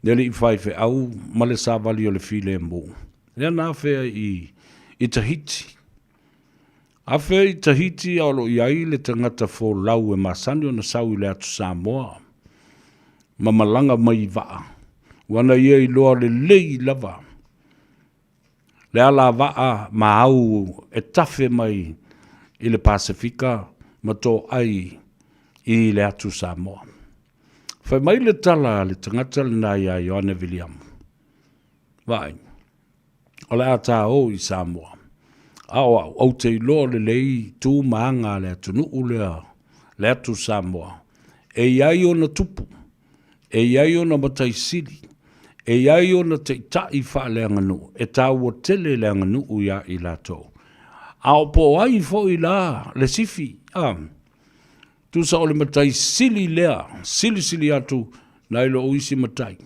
le alii faifeau ma le savali o le filemu, lea na afea i, i Tahiti. Afea i Tahiti a o lo o i ai le tagata folau e masani ona sau i le Atu Samoa ma malaga mai i vaa. Ua na ia iloa lelei lava le alavaa ma au e tafe mai i le Pasefika ma toai i le Atu Samoa. Fai mai le tala a le tagata lena iā Ioane Viliamu, Vaai, o le a ta o i Samoa, a o au, ou te iloa lelei tu ma aga a le atunuu lea, le Atu Samoa, e i ai ona tupu, E i ai ona matai sili, e i ai ona taitai faaleaganuu, e taua tele le aganuu iā i latou. A o po o ai foi la le sifi, a? Tusa o le matai sili lea, silisili atu nai lou isi matai,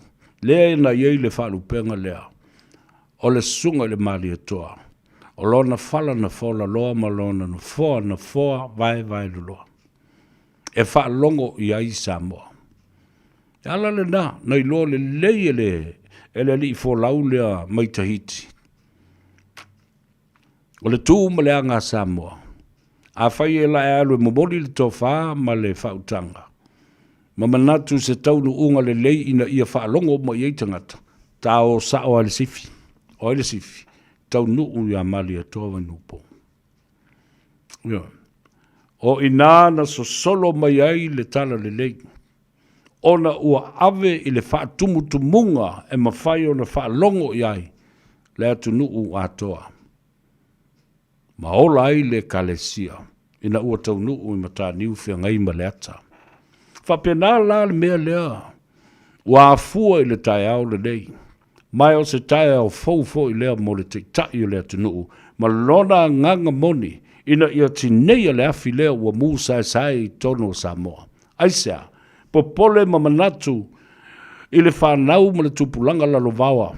lea na i ai le faalupega lea, o le Susuga i le Malietoa, o lona fala na fola loa ma lona nofoa na foa vaevaeloloa. E faalogo i ai Samoa. E ala lena, na iloa lelei e le, e le alii folau lea mai Tahiti. O le tu ma le aga a Samoa. Afai e lae alu e momoli le tofa ma le faautaga, ma manatu se taunuuga lelei ina ia faalogo uma i ai tagata, ta o sao lava i le sifi. O ai le sifi? Taunuu ia Malietoa Vainuupo. Ioe. O i inā na sosolo mai ai le talalelei, ona ua ave i le faatumutumuga e mafai ona faalogo i ai le atunuu atoa, ma ola ai le Ekalesia ina ua taunuu i Mataniu Feagai ma le Ata. Faapena la le mea lea ua afua i le taeao lenei, Ma o se taeao fou foi lea mo le Taitai o le atunuu ma lona agaga moni ina ia tineia le afi lea ua mu saesae i totonu o Samoa. Aisea? Popole ma manatu i le fanau ma le tupulaga lalovaoa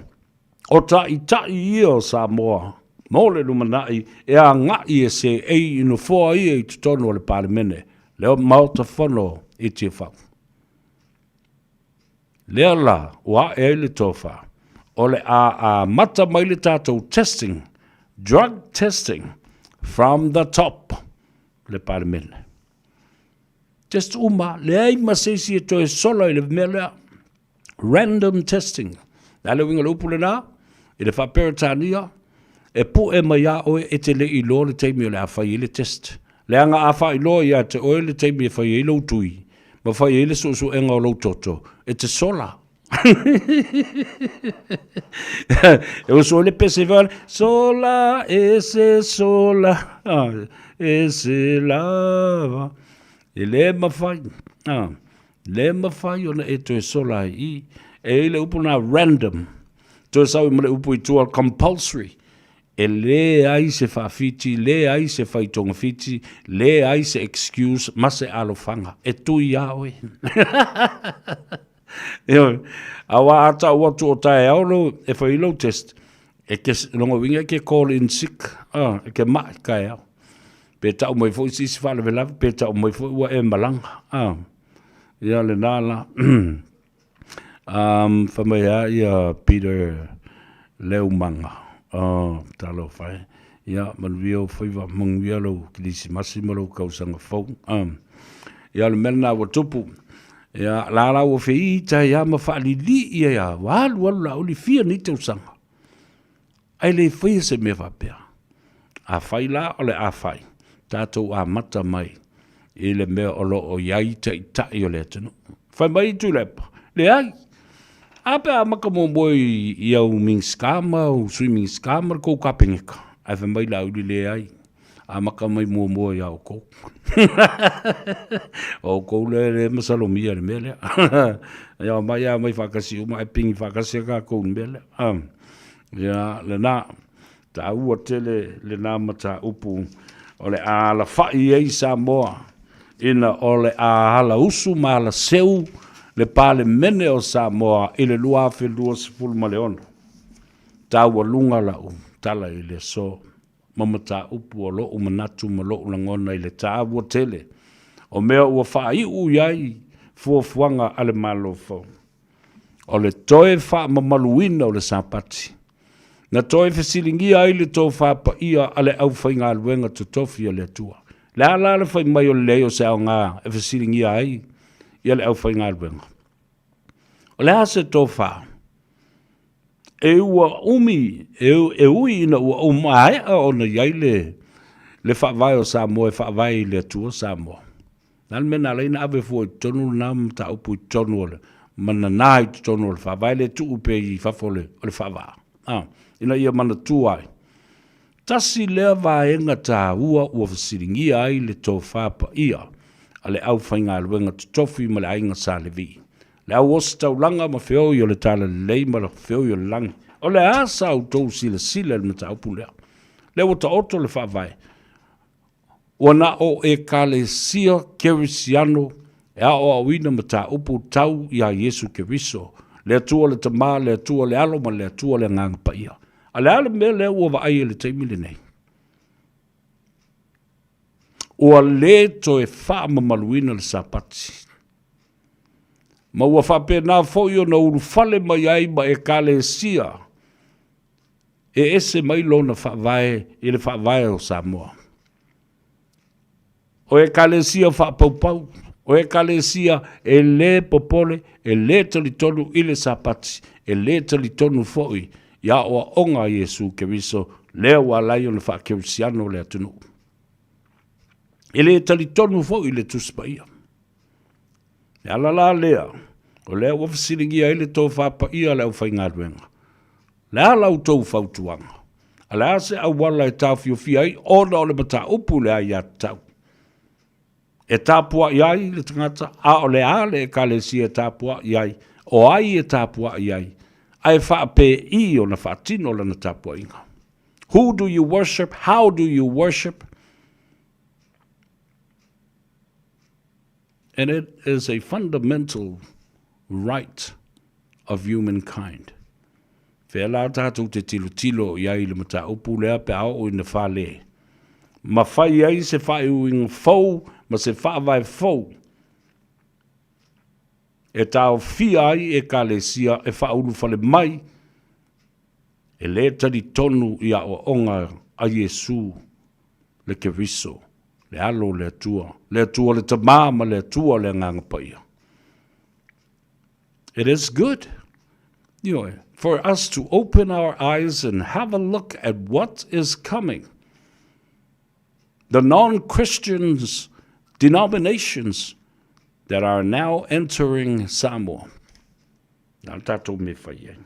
o taitai ia o Samoa mo le lumanai e agai e seei i nofoa ia i totonu o le Palemene, le Maota Fono i Tiafau. Lea la ua ae ai le tofa, o le a amata mai le tatou testing, drug testing, from the top, le Palemene. Test uma, leai ma se isi e toe sola i le mea lea. Random testing. Le a le uiga o le upu lena? I le faa-Peretania, e pu'e mai a oe e te le i iloa le taimi o le a fai ai le test. Leaga a faailoa ia te oe le taimi e fai ai lou tui, ma fai ai le suesuega o lou toto, e te sola. E usu ai le pese fale, sola e se sola, e se lava. E le mafai, le mafai ona e toe sola ai i. E i ai le upu lena random, toe sau ai ma le upu i tua compulsory. E leai se faafiti, leai se fai togafiti, leai se excuse ma se alofaga. E tui lava oe. Ioe. Aua a tau atu o taeao lou, e fai lou test, e ke, lona uiga e ke call in sick, e ke maʻi taeao. Pe tau mai foi se isi faalavelave, pe tau mai foi ua e malaga. Ia lena la. Um, fai mai a ia Peter Leumaga. Oh, talofa e. Ia, manuia ou faiva, manuia lou kilisimasi ma lou tausaga fou. Um, ia, o le mea lena ua tupu. Ia, la la ua feita ai lava ma faalilii ai lava, ua alu alu Laauli fia nei tausaga, ae le faia se mea faapea. Afai la o le a fai, tatou amata mai i le mea o lo o i ai taitai o le atunuu. Fai mai Tuilaepa, leai, a pe a amata muamua i au Minisita ma au Sui Minisita ma le tou Kapeneta. Ae fai mai Laauli, leai, amata mai muamua ia outou. O outou lea e masalomia i le mea lea. Ia omai lava omai faatasi uma ae pigi faatasi lava tatou i le mea lea. Ia, lena. Taua tele lena mataupu o le a alafai ai Samoa ina o le a alausu ma alaseu le Palemene o Samoa i le 2026. Taualuga lau tala i le aso ma mataupu o lo'u manatu ma lo'u lagona i le taua tele o mea ua faaiu i ai fuafuaga a le Malo fou. O le toe faamamaluina o le Sapati, na toe fesiligia ai le tofa paia a le aufaigaluega totofi a le Atua. Le a la le fai mai o le leai o se aoga e fesiligia ai ia le aufaigaluega? O le a se tofa? E ua umi, e ui ina ua maea ona i ai le, le faavae o Samoa e faavae i le Atua Samoa. Le a le mea na ala ai ona ave fua i totonu lena mataupu i totonu o le, ma nana i totonu o le faavae le tuu pea i fafo o le, o le faavaa, a, ina ia manatua ai. Tasi lea vaega taua ua fesiligia ai le tofa paia a le aufaigaluega totofi ma le aiga Sa Levi, le au ositaulaga ma feoi o le talalelei ma le feoi o le lagi. O le a sa outou silasila i le mataupu lea? Lea ua taoto le faavae, Ua na o Ekalesia Kerisiano e aoaoina mataupu tau iā Iesu Keriso, le Atua le Tama, le Atua le Alo ma le Atua le Agaga Paia. A le a le mea lea ua vaai i le taimi lenei? Ua lē toe faamamaluina le Sapati, ma ua faapena foi ona ulufale mai ai ma Ekalesia e ese mai lona faavae i le faavae o Samoa. O ekalesia faapaupau, o ekalesia e lē popole, e lē talitonu i le Sapati, e lē talitonu foi i aoaoga a Iesu Keriso, lea ua ala ai ona faakerisiano le atunuu. E lē talitonu foi i le Tusi Paia. E ala la lea, o lea ua fesiligia ai le tofa paia a le aufaigaluega, Le a la outou fautuaga? A le a se auala e taofiofia ai ona o le mataupu le aiatatau? E tapuai ai le tagata, a o le a le ekalesia e tapuai ai, o ai e tapuai ai, a e faapei ona faatino lana tapuaiga? Who do you worship? How do you worship? And it is a fundamental right of humankind. Fea la tatou te tilotilo i ai i le mataupu lea pe a oo ina fale ma fai ai se faaiuiga fou ma se faavae fou e taofia ai ekalesia e faaulufale mai e lē talitonu i aoaoga a Iesu le Keriso, le Alo o le Atua, le Atua le Tama ma le Atua le Agaga Paia. It is good, ioe, for us to open our eyes and have a look at what is coming. The non-Christians denominations that are now entering Samoa. Na le tatou mea fai ai.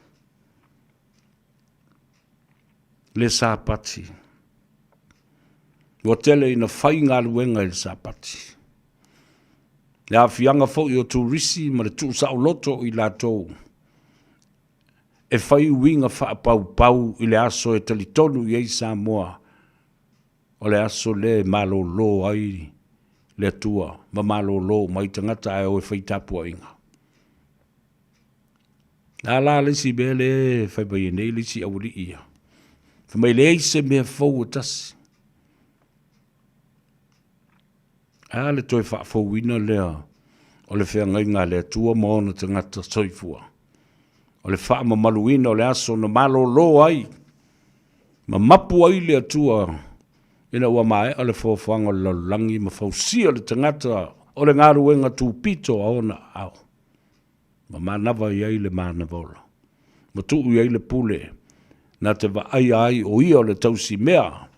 Le Sapati. Ua tele ina fai galuega i le Sapati. Le aafiaga foi o turisi ma le tuusaoloto o i latou e fai uiga faapaupau i le aso e talitonu i ai Samoa o le aso lea e malolo ai le Atua ma malolo uma ai tagata ae o e fai tapuaiga. A la le isi mea lea e fai mai ai nei le isi aualii ia. Fai mai leai se mea fou e tasi. Ae a le toe faafouina lea o le feagaiga a le Atua ma ona tagata soifua? O le faamamaluina o le aso na malolo ai ma mapu ai le Atua ina ua maea le foafoaga o le lalolagi ma fausia le tagata o le galuega tupito a ona aao, ma manava i ai le manava ola, ma tuu i ai le pule na te vaaia ai o ia o le tausimea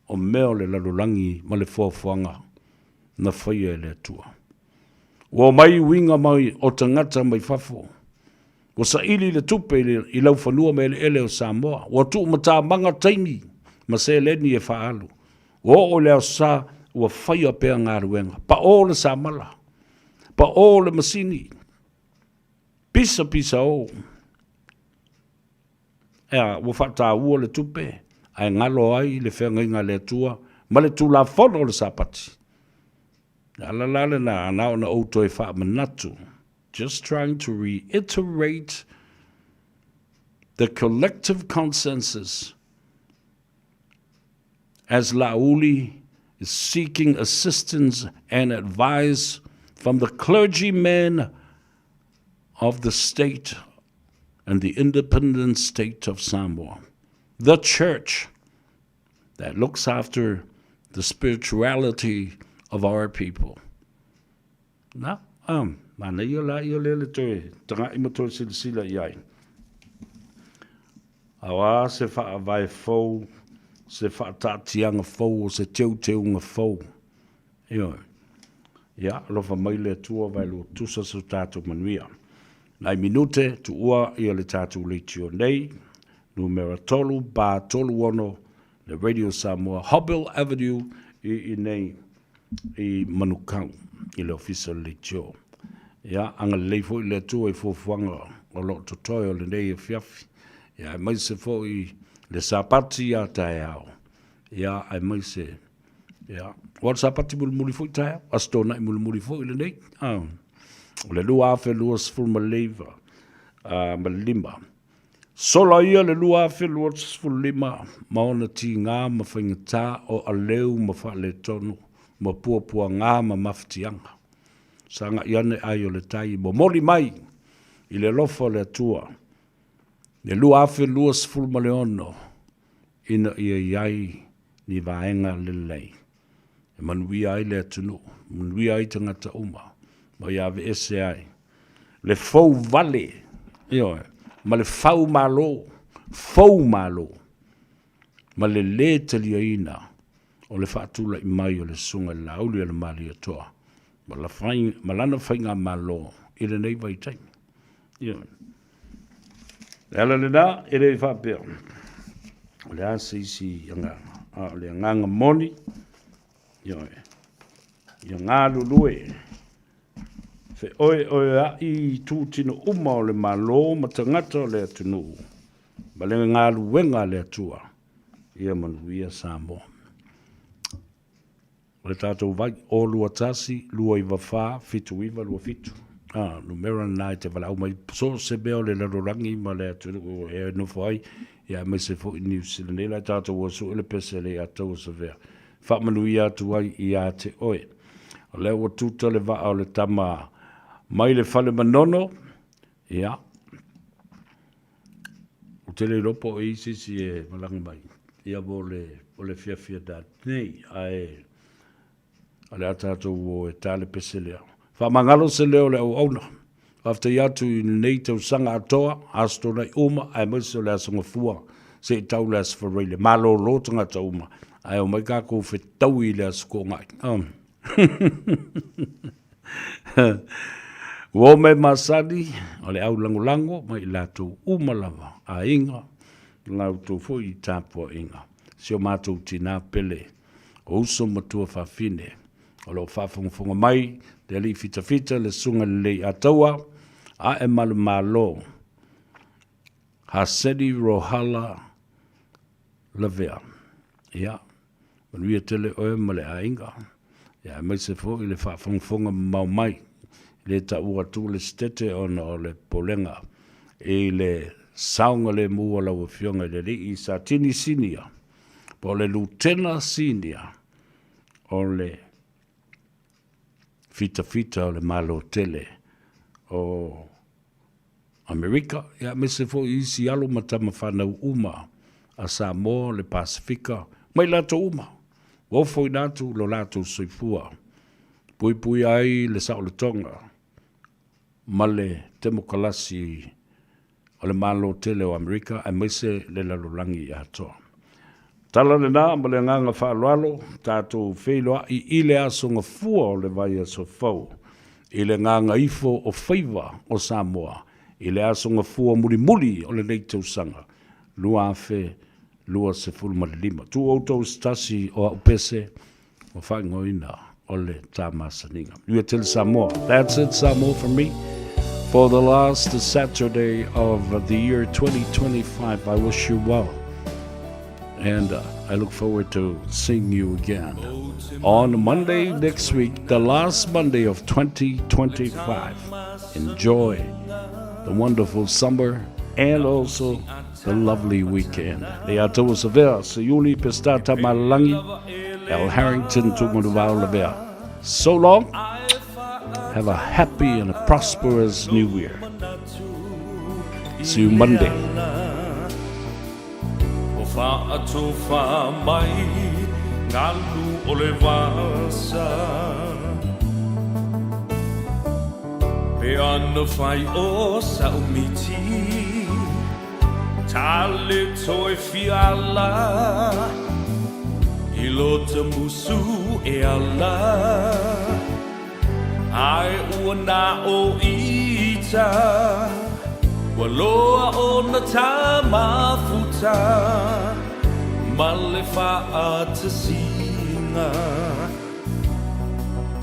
o mea o le lalolagi ma le foafoaga na faia e le Atua. Ua omai uiga mai o tagata mai fafo, ua saili le tupe i laufanua ma eleele o Samoa, ua tuumatamaga taimi ma seleni e faaalu, ua oo i le Aso Sa ua faia pea galuega, pao le samala, pao le masini, pisa pisa o. Ea, ua faataua le tupe, ae galo ai le feagaiga a le Atua ma le Tulafono o le Sapati. Le ala la lena, na ona ou toe faamanatu, just trying to reiterate the collective consensus as Laauli is seeking assistance and advice from the clergymen of the state and the independent state of Samoa, the church that looks after the spirituality of our people. Na, um, manaia la ia lea le toe taga'i ma toe silasila i ai. Auā se faavae fou, se faataatiaga fou o se teuteuga fou. Ioe. Ia, alofa mai le Atua vaelua tusa so tatou manuia. Nai minute, tuua ia le tatou leitio nei, numera 3 ba 36, le Radio Samoa, Hobbill Avenue i inei i Manukau, i le ofisa o le leitio. Ia, agalelei foi le Atua i fuafuaga o lo o totoe o lenei afiafi. Ia, aemaise foi le Sapati a taeao. Ia, aemaise Ia, ua le Sapati mulimuli foi taeao, Aso Toonai mulimuli foi lenei. Ah, o le 2025 ma le lima. Sola ia le 2025 ma ona tigā ma faigata o aleu ma faaletonu ma puapuagā ma mafatiaga. Sagai ane ai o le tai momoli mai i le alofa o le Atua le 2026 ina ia i ai ni vaega lelei e manuia ai le atunuu, manuia ai tagata uma, ma ia aveese ai le fou vale, ioe, ma le fau malo, fou malo, ma le lē taliaina o le faatulai mai o le Susuga i le Laauli a le Malietoa ma la fai, ma lana faigamalo i lenei vaitaimi. Ioe. Le ala lena, e le faapea, o le a se isi agaga, a o le agaga moni, ioe, ia galulue, feoeoea'i i itutino uma o le Malo ma tagata o le atunuu, ma le galuega a le Atua, ia manuia Samoa. O le tatou vai, 0 2 1 2 9 4 7 9 2 7. Ah, numera lena e te valaau mai so o se mea o le lalolagi ma le atunuu e nofo ai, ia aemaise foi Niu Sila nei la e tatou o sue le pese le ia tau o Savea. Faamanuia atu ai ia te oe. O lea ua tuta le vaa o le tama mai le fale manono, ia, ou te le iloa po o i ai se isi e malaga mai ia mo le, o le fiafia nei, ae o le a tatou o e ta le pese lea. Faamagalo se leo o le auauna. Faafetai atu i lenei tausaga atoa, Aso Toonai uma, aemaise o le Aso Gafua, se i tau le Aso Faraile. Malolo tagata uma, ae omai tatou fetaui i le Aso Toonai. Oh. Ua o mai masani, o le au lagolago ma i latou uma lava, aiga, la outou foi i tapuaiga. Si o matou tinā pele, o uso ma tuafafine, o lo o faafogafoga mai le alii fitafita le Susuga Lelei Ataua, ae ma le Malo, Haseni Rohala Lavea. Ia, manuia tele oe ma le aiga, ia aemaise foi le faafogafoga mamao mai, e le taua atu le setete ona o le popolega i le saogalemu o lau Afioga i le Alii Satini Sinia, po o le Lutena Sinia o le fitafita o le Malo tele o Amerika, ia aemaise foi i isi alo ma tama fanau uma a Samoa, le Pasefika, ma i latou uma, ua ofoina atu lo latou soifua. Puipuia ai le saolotoga ma le temokalasi o le Malo tele o Amerika aemaise le lalolagi atoa. Tala lena ma le agaga faaaloalo, tatou feiloai i le aso Gafua o le vaiaso fou, i le gagaifo o faiva o Samoa, i le aso Gafua mulimuli o lenei tausaga 2025. Tuu outou i se tasi o au pese ua faaigoaina o le Ta Masaniga. Manuia tele Samoa. That's it Samoa for me. For the last Saturday of the year 2025, I wish you well. And I look forward to seeing you again on Monday next week, the last Monday of 2025. Enjoy the wonderful summer and also the lovely weekend. Le Atua Savea, Siuli Pestata Malalangi, Al Harrington Tumanuvao Lavea. So long. Have a happy and a prosperous new year. See you Monday. Pe ana whai o sa umiti Tale toe fiala I lota musu e ala Ai ua na o ita Ua loa o na tā mafuta Ma le faatasina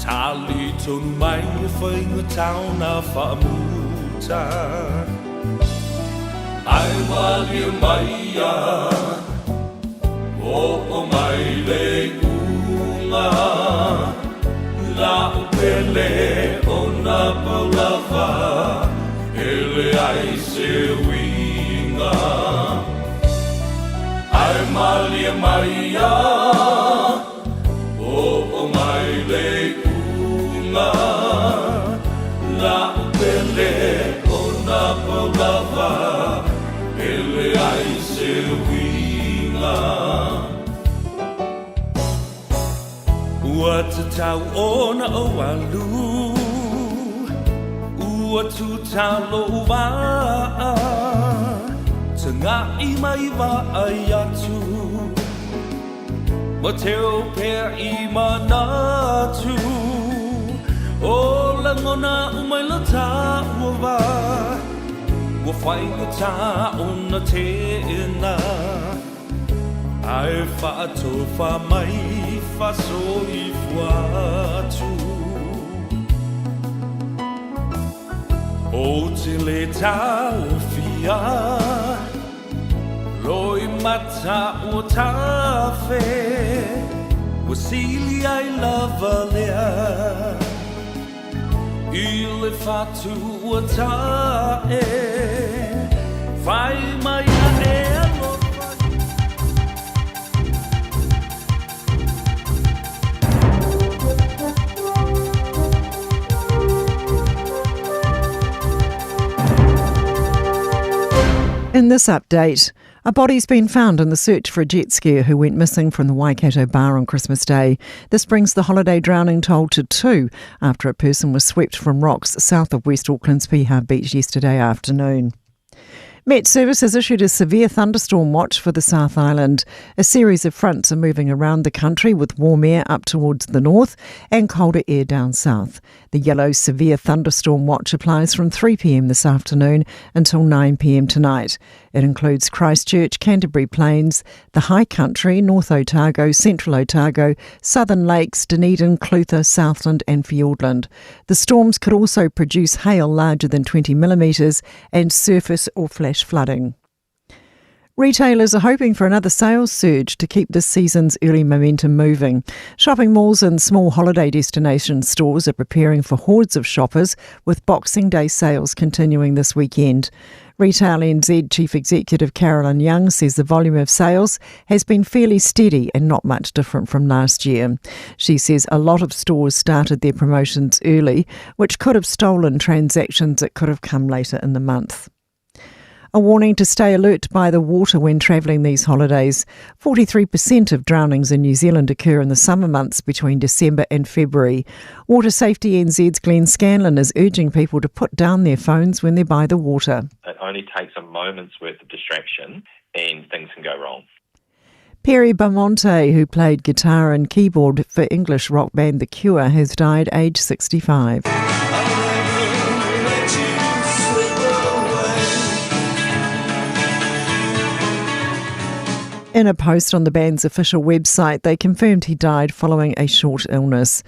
Tali tonu mai le whainga tauna whaamuta Ai malia mai ia O o mai le unga La o pele o na paulava E le ai se uiga Ai malia mai ia O o mai le unga La o pele o na paulava E le ai se uiga Ua tatau ona ou alu Ua tutalo va'a Taga'i mai vaai atu Ma teu pea i manatu O lagona uma i lo tāua vā Ua faigata ona teena Ae faatofa mai faasoifua atu Ou te le taofia Loimata ua tafe Ua sili ai lava lea I le fatu ua ta'e Fai mai a e alofa In this update, a body's been found in the search for a jet skier who went missing from the Waikato bar on Christmas Day. This brings the holiday drowning toll to two after a person was swept from rocks south of West Auckland's Piha Beach yesterday afternoon. Met Service has issued a severe thunderstorm watch for the South Island. A series of fronts are moving around the country with warm air up towards the north and colder air down south. The yellow severe thunderstorm watch applies from 3 pm this afternoon until 9 pm tonight. It includes Christchurch, Canterbury Plains, the High Country, North Otago, Central Otago, Southern Lakes, Dunedin, Clutha, Southland, and Fiordland. The storms could also produce hail larger than 20 millimetres and surface or flash flooding. Retailers are hoping for another sales surge to keep this season's early momentum moving. Shopping malls and small holiday destination stores are preparing for hordes of shoppers, with Boxing Day sales continuing this weekend. Retail NZ Chief Executive Carolyn Young says the volume of sales has been fairly steady and not much different from last year. She says a lot of stores started their promotions early, which could have stolen transactions that could have come later in the month. A warning to stay alert by the water when travelling these holidays. 43% of drownings in New Zealand occur in the summer months between December and February. Water Safety NZ's Glenn Scanlon is urging people to put down their phones when they're by the water. It only takes a moment's worth of distraction and things can go wrong. Perry Bamonte, who played guitar and keyboard for English rock band The Cure, has died aged 65. In a post on the band's official website, they confirmed he died following a short illness.